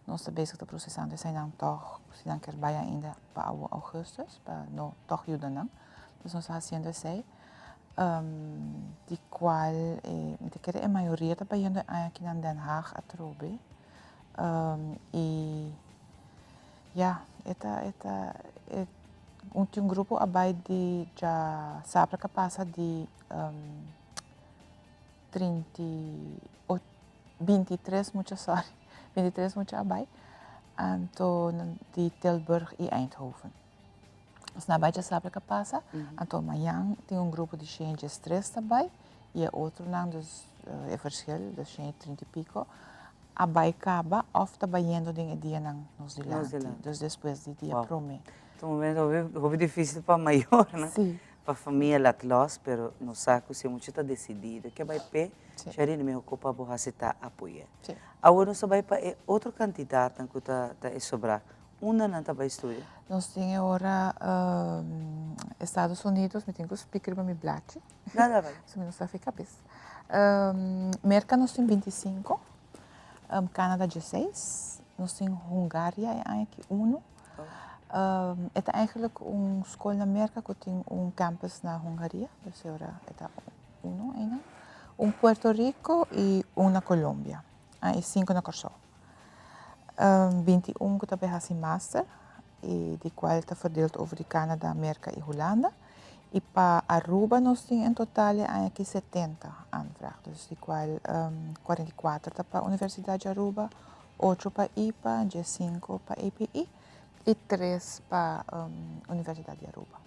Nos ta bezig ta prosesando eseinan tòg, si nan kier bai ainda pa awo augustus, pa no tòg yuda nan. Dus nos ta hasiendo esei, di kual mi ta kere e mayoria ta bayendo e aña aki na Den Haag atrobe. I ya, e ta e ta e un tin un grupo a bai di djasabra ku a pasa di 38 23 mucha sorry 23 mucha a bai anto di Tilburg y Eindhoven. Nos na bai djasabra ka pasa anto mañan tin un grupo di shen diestres ta bai y e otronan dus e verschil dus shen y trinta y pico a bai kaba of ta bayendo den e dianan nos dilanti dus despues di dia prome. Ta un momento hopi dificil pa mayornan. Pa famia lat los, pero nos sa cu si e mucha ta decidido ke bay p'e, Sharine miho cu pa bo haci ta apoy'e. Awor nos ta bay pa e otro cantidadnan cu ta ta e sobra. Unda nan ta bay studia? Nos tin e ora Estados Unidos, mi tin cu speak riba mi blachi. Da, da, bay. So mi no sa fi cabes. Merca nos tin 25, Canada 16, nos tin Hungaria e aña aki uno. E ta eigenlijk un skol na Merka ku tin un campus na Hungaria, dus e ora e ta uno einan. Un Puerto Rico i un na Colombia, i sinku na Kòrsou. 21 ku ta bai hasi master i di kual ta verdeeld over di Canada, Merka i Hulanda. I pa Aruba nos tin en total e aña aki 70 aanvraag, dus di kual 44 ta pa Universidad di Aruba, Ocho pa ipa, diesinco pa API y tres pa Universidad di Aruba.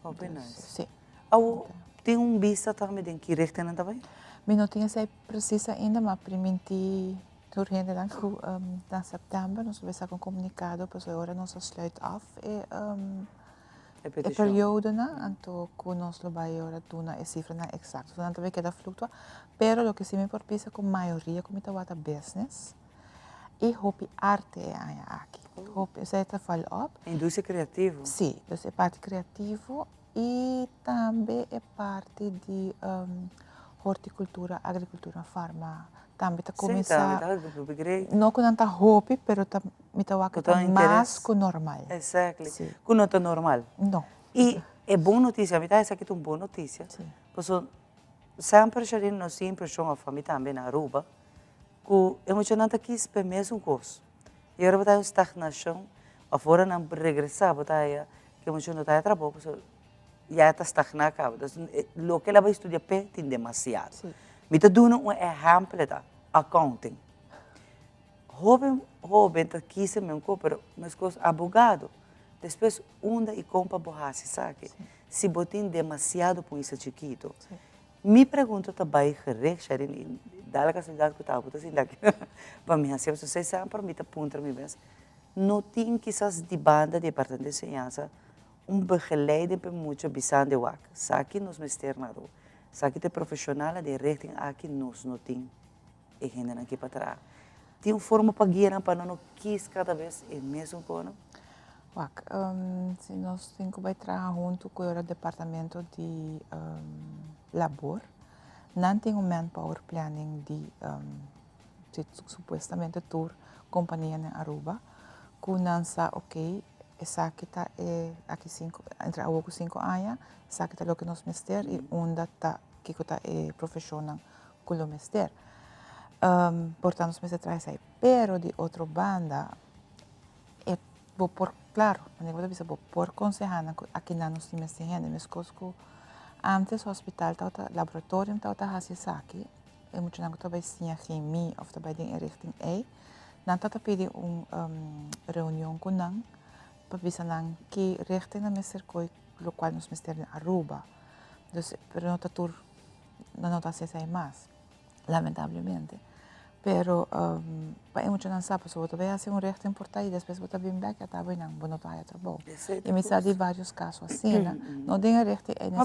Hopi nice. Si. Awo, tin un bista tambe den ki richting nan ta bai? Mi no tin esei precies ainda, ma priminti tur hendenan cu na september nos lo bay saca un comunicado pasobra ora nos a sluit af e E e peticion. periodonan, anto cu nos lo bay ora duna e cifranan exacto. So nan ta bay keda fluctua, pero loke si mi por bisa cu mayoria cu mi ta wak ta business y hopi arte e aña aki. Hopi, esey ta val op. Industria creativo. Si, dus e parti creativo y tambe e parti di horticultura, agricultura, farma tambe ta Sí, cuminsa. tambe ta hopi great. No cu nan ta hopi, pero ta Mi ta wak Ku ku ta ta un interes. mas ku normal. Exactly. Sí. Ku no ta normal. No. I e bon notisia, mi ta esaki ta un bon notisia. Sí. Paso semper Sharine nos tin impreshon, of ami tambe na Aruba, ku e muchanan ta kis pa e mesun kos. I ora bo ta haya un stagnashon, of ora nan regresá bo ta haya ku e mucha no ta haya trabou, pasobra ya e ta stagná kaba. Dus loke el a bai studia p'e tin demasiado. Sí. Mi ta duna un ehèmpel ta, accounting. Hoben hoben ta kisa mi un ko pero meskos abogado despues unda y kon pa bo hasi esaki si bo tin demasiado pa un isla chikito. Mi pregunta ta bai gericht Sheryn y da la casualidad cu ta abo ta sinta aki pa mi hasi pasobra semper mi ta puntra mi mes no tin kisas di banda di departamento di enseñansa un begeleiding pa e mucha bisando e wak esaki nos mester na Aruba esaki ta e profesionalnan den richting aki nos no tin. E hendenan ki pa traha. Tin un forma pa guia nan pa nan no kis kada bes e mesun kono? Wak, si nos tin ku bai traha huntu ku e departamento di labor, nan tin un manpower planning di supuestamente tur kompania na Aruba ku nan sa ok esaki ta e aki sinku entre awo ku sinku aña esaki ta loke nos mester i unda ta kiko ta e profeshonnan cu lo mester. Por tanto nos mester traha esai. Pero di otro banda e bo por, claro, manera bo ta bisa bo por conseha nan cu akinan nos tin mester hende. Mescos cu antes hospital tabata, laboratorium tabata haci esaki, e muchanan cu ta bay siña chemie of ta bay den e richting ey, nan tabata pidi un reunion cu nan pa bisa nan ki richting nan mester coy locual nos mester na Aruba. Dus, pero no ta tur. No no ta haci esey mas, lamentablemente. Pero pa e muchanan sa, pasobra bo ta bay haci un recht importa y despues bo ta bin bek y ata bo eynan bo no ta haya trabou. Y mi sa di varios caso asina. No den e recht ey no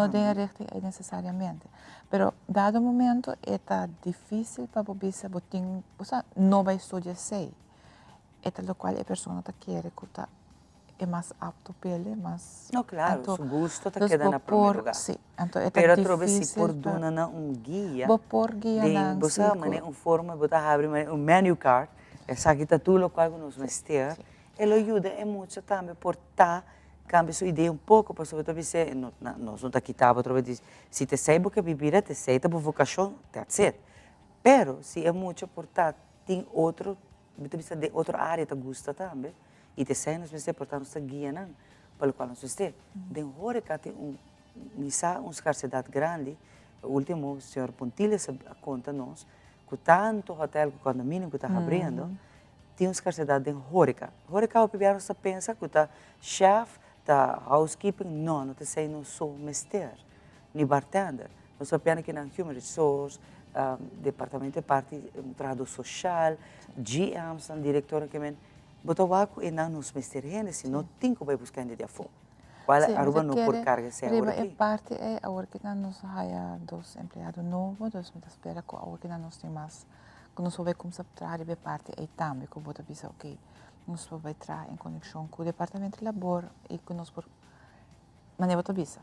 den e recht ey necesariamente. Pero dado momento e ta dificil pa bo bisa bo tin, bo sa no bay studia esey. E ta locual e persona ta kere cu ta e mas apto p'el, e mas. No, claro, Anto, su gusto ta dus keda bo na prome por, lugar. sí, anto e ta Pero atrobe si difícil por pa duna nan un guia Bo por guia den, nan, bo sí, sa, cu manera un forma, bo ta habri manera un menu card. Esaki ta tur locual cu nos mester. E lo yuda e mucha tambe por ta cambia su idea un poco pasobra ta bis'é no nos no ta kita bo atrobe di si ta esey bo ke bibida ta esey ta bo vocacion that's it. Pero si e mucha por ta tin otro bo ta bisa den otro area ta gusta tambe y ta esey nos mester por ta nos ta guia nan pa locual nos mester. Den horeca tin un mi sa un scarsedad grandi ultimo señor Pontiles a conta nos cu tanto hotel cu condominio cu ta habriendo tin un scarsedad den horeca. Horeca hopi bia nos ta pensa cu ta chef, ta housekeeping, no, no ta esey nos so mester, ni bartender. Nos ta papia aki nan human resource, departamento e parti un trahador social, GM's nan, directornan ke men, bo ta wak cu enan nos mester hende, si no tin cu bay busca hende di afo. Cual Sí, Aruba mi no ta por kere carga esey awor riba e aki. parti ei awor ki nan nos a haya dos empleado nobo, dus mi ta spera cu awor ki nan nos tin mas, cu nos por bay cuminsa traha riba e parti ei tambe, cu bo ta bisa ok, nos por bay traha en coneccion cu departamento di labor y cu nos por, manera bo ta bisa,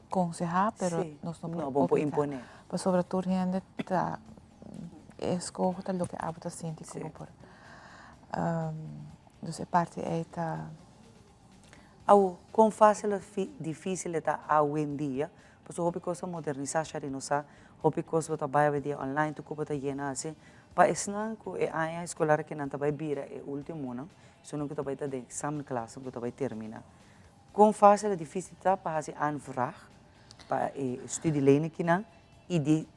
conseha, pero Sí, nos no por no, bo no por obliga. impone. Pasobra tur hende ta escoge ta loke abo ta sinti cu bo por. Dus e parti ei ta. Awo, kon fásil of difísil e ta awendia? Pasobra hopi kos a modernisá, Shari, nos sa hopi kos bo ta bai awendia online, tur ku bo ta yena hasi. Pa esnan ku e aña eskolar aki nan ta bai bira e últimonan, esunnan ku ta bai ta den examenklasnan ku ta bai terminá. Kon fásil of difísil ta pa hasi aanvraag pa e studielenen kinan i di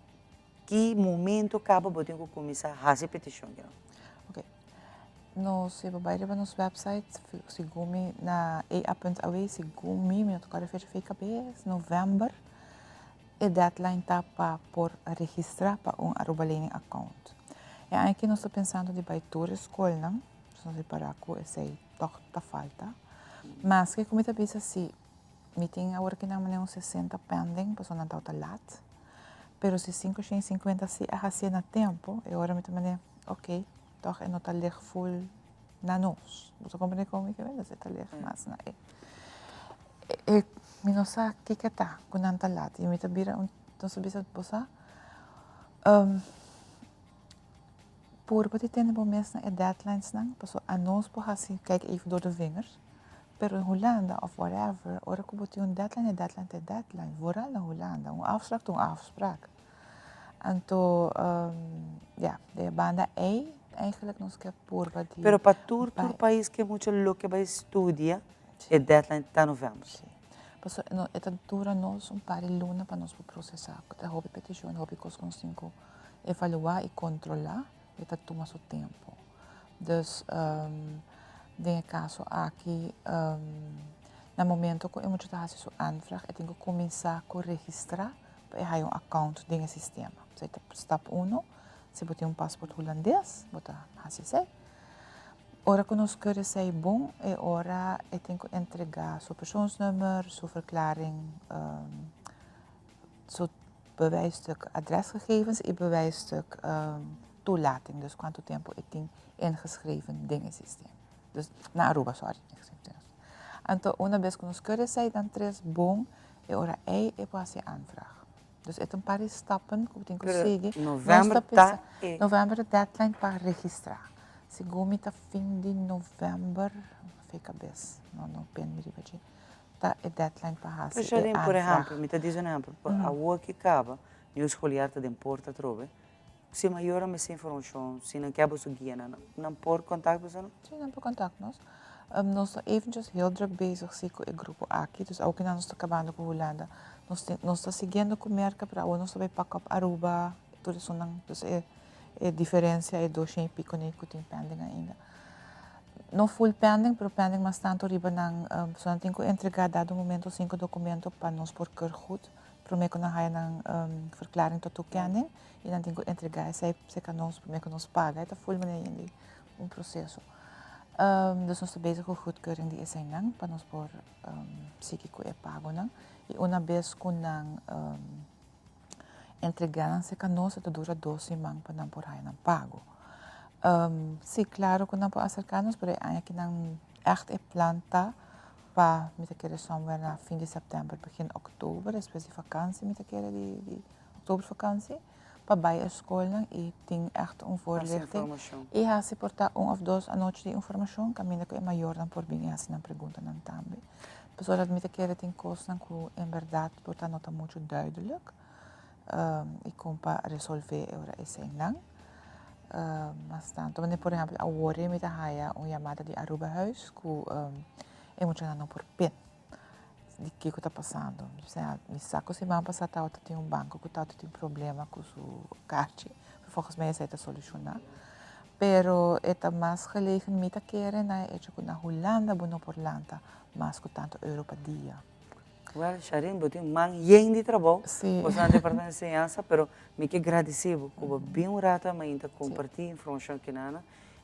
Ki momento caba bo tin cu cuminsa haci peticion kinan? Ok. Nos si bo bai riba nos website segun mi na ea.aw segun mi mi no ta kòrda fecha fei kabes november e deadline ta pa por registra pa un Aruba Lening account. E aña aki nos ta pensando di bai tur e skolnan nos a ripara ku esei tòg ta falta. Maske ku mi ta bisa si Mi tin awor ki nan manera un 60 pending pasobra nan tabata lat. Pero si 550 si a hacié na tempo, e ora mi ta manera, ok, toch e no ta lig full na nos. Bo ta comprende con mi ke meen? E ta lig mas na e. E, mi no sa kiko ta ku nan ta lat. I mi ta bira un, nos ta bisa, bo sa, um, purba di tene bo mes na e deadlines nan, pasobra anos por haci, kijk even door de vingers, Pero in Hulanda of whatever, ora ku bo tin un deadline, e deadline ta e deadline. Vooral na Hulanda, un afspraak ta un afspraak. Anto, ja, den e banda ei, eigenlijk nos ke purba di. Pero pa tur tur pais ke mucha loke bai studia, e deadline ta november. Si. Pasobra no, e ta dura nos un par di luna pa nos por prosesá. Ta hopi petishon, hopi kos ku nos tin ku evaluá i kontrolá. E ta tuma su tempu. Dus den e kaso aki na momento ku e mucha ta hasi su aanvraag e tin ku kuminsá ku registrá pa e haya un account den e sistema. Esei ta stap uno. Si bo tin un pasport hulandes bo ta hasi esei. Ora ku nos keur esei bon e ora e tin ku entregá su persoonsnummer, su verklaring, su bewijsstuk adresgegevens y bewijsstuk toelating, dus cuanto tempo e tin ingeschreven den e systeem. Dus na Aruba, sorry. Anto una bes cu nos keur esey dan tres bon, e ora ey e por haci aanvraag. Dus e ta un par di stappen cu bo tin cu sigui. November ta e. November ta deadline pa registra. Segun mi ta fin di november, no fe cabes, no no pen mi riba dje. ta e deadline pa hasi e Por aanvraag. ehempel, mi ta disa un ehempel, awor ki kaba, nieuw scholier ta den porta atrobe, si mayornan mester informashon, si nan ke boso guia nan, nan por kontakt boso no? Si, nan por kontakt nos. Nos ta eventjes heel druk bezig si ku e grupo aki, dus awo kinan nos ta kabando ku Hulanda. Nos tin, nos ta siguiendo ku Merka, pero awo nos ta bai pak op Aruba, tur esunnan, dus e e diferencia e doshen y pico ku tin pending ainda. No full pending, pero pending mas tanto riba nan, so nan tin cu entrega dado momento cinco documento pa nos por keur goed, prome cu nan haya nan verklaring tot toekenning, y nan tin cu entrega esey cerca nos prome cu nos paga. E ta full manera yen di un proceso. Dus nos ta bezig cu goedkeuring di eseynan pa nos por sigui cu e pagonan. Y una bes cu nan Entregá nan serka nos e ta dura dos siman pa nan por haya nan pago. Sí, klaro ku nan por aserká nos, pero e aña aki nan ègt e plan ta pa mi ta kere somewhere na fin di sèptèmber, begin òktober, despues di vakansi mi ta kere di di òktober vakansi. pa bai e skolnan i tin ègt un voorlichting i hasi por ta un òf dos anochi di informashon kaminda ku e mayornan por bin i hasi nan preguntanan tambe. Pasobra mi ta kere tin kosnan ku en bèrdat por ta no ta muchu duidelijk i kon pa resolvé e ora eseinan. Mas tantu, manera por ehèmpel awor mi ta haya un yamada di Arubahuis ku e muchanan no por pin. Di kiko ta pasando. Osea, mi sa ku siman pasá tabata tin un banko ku tabata tin problema ku su karchi, pero volgens mij esei ta solushoná. Pero e ta mas gelegen, mi ta kere na e echo ku na Hulanda bo no por lanta mas ku tantu euro pa dia. Wèl, Sharin, bo tin man yen di trabou. Sí. Bo ta na departamento di enseñansa, pero mi ke gradisí bo ku bo bin un rato mainta kompartí informashon kinana.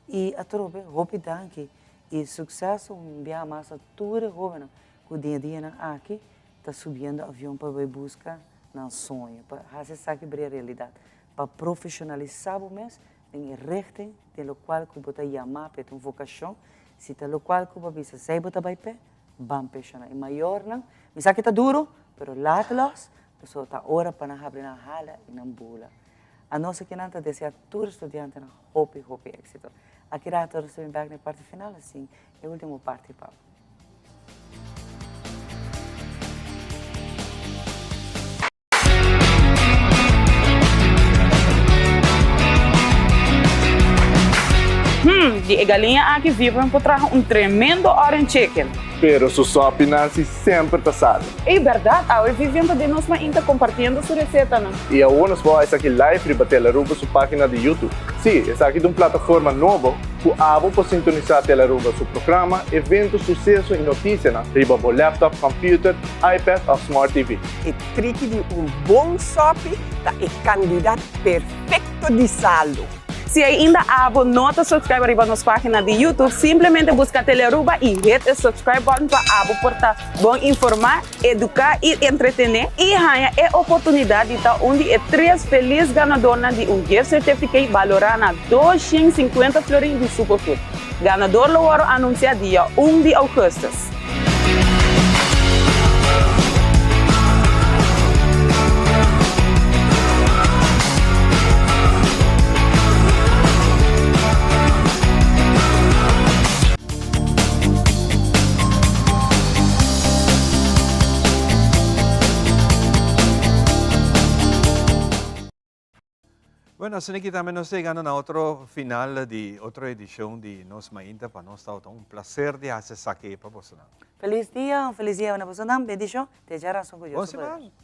I atrobe, hopi danki I sukseso un biaha mas na tur e hóbennan ku den e dianan aki ta subiendo avion pa bai buska nan soño, pa hasi esaki bira realidat, pa profeshonalisá bo mes den e richting den lokual ku bo ta yamá pa e ta un vokashon, si ta lokual ku bo a bisa esei bo ta bai p'e, ban p'e. E mayornan, mi sa ke ta duru, pero laat lòs, pasobra ta ora pa nan habri nan hala i nan bula. Anos akinan ta deseá tur estudiantenan hopi hopi éksito. Aki rato nos ta bin bek na e parti final asin e ultimo parti pa bo. Hmm, di e galiña aki Vibram por traha un tremendo orange chicken. Pero su sopi Nancy semper ta sali. Ey berdad, awe Vivian ta den nos mainta compartiendo su recetanan. Y awor nos por esaki live riba Telearuba su pagina di YouTube. Sí, esaki ta un plataforma nobo cu abo por sintonisa Telearuba su programa, evento, suceso y noticianan riba bo laptop, computer, iPad of Smart TV. E triki di un bon sopi ta e kandidat perfekto di salu. Si ainda abo no ta subscribe riba nos pagina di YouTube, simplemente buska Telearuba y hit e subscribe button pa abo por ta bon informa, educa y entretene y haña e oportunidad di ta un di e tres feliz ganadornan di un gift certificate balora na 250 florin di Superfood. Ganador lo wòrdu anuncia dia un di augustus. Bueno, asina ki tambe nos ta yegando na otro final di otro edicion di Nos Mainta. Pa nos tabata un placer di haci esaki pa bosonan. Feliz dia, un feliz dia na bosonan. Bendicion. Te djaranson cu Dios Bon su poder. siman!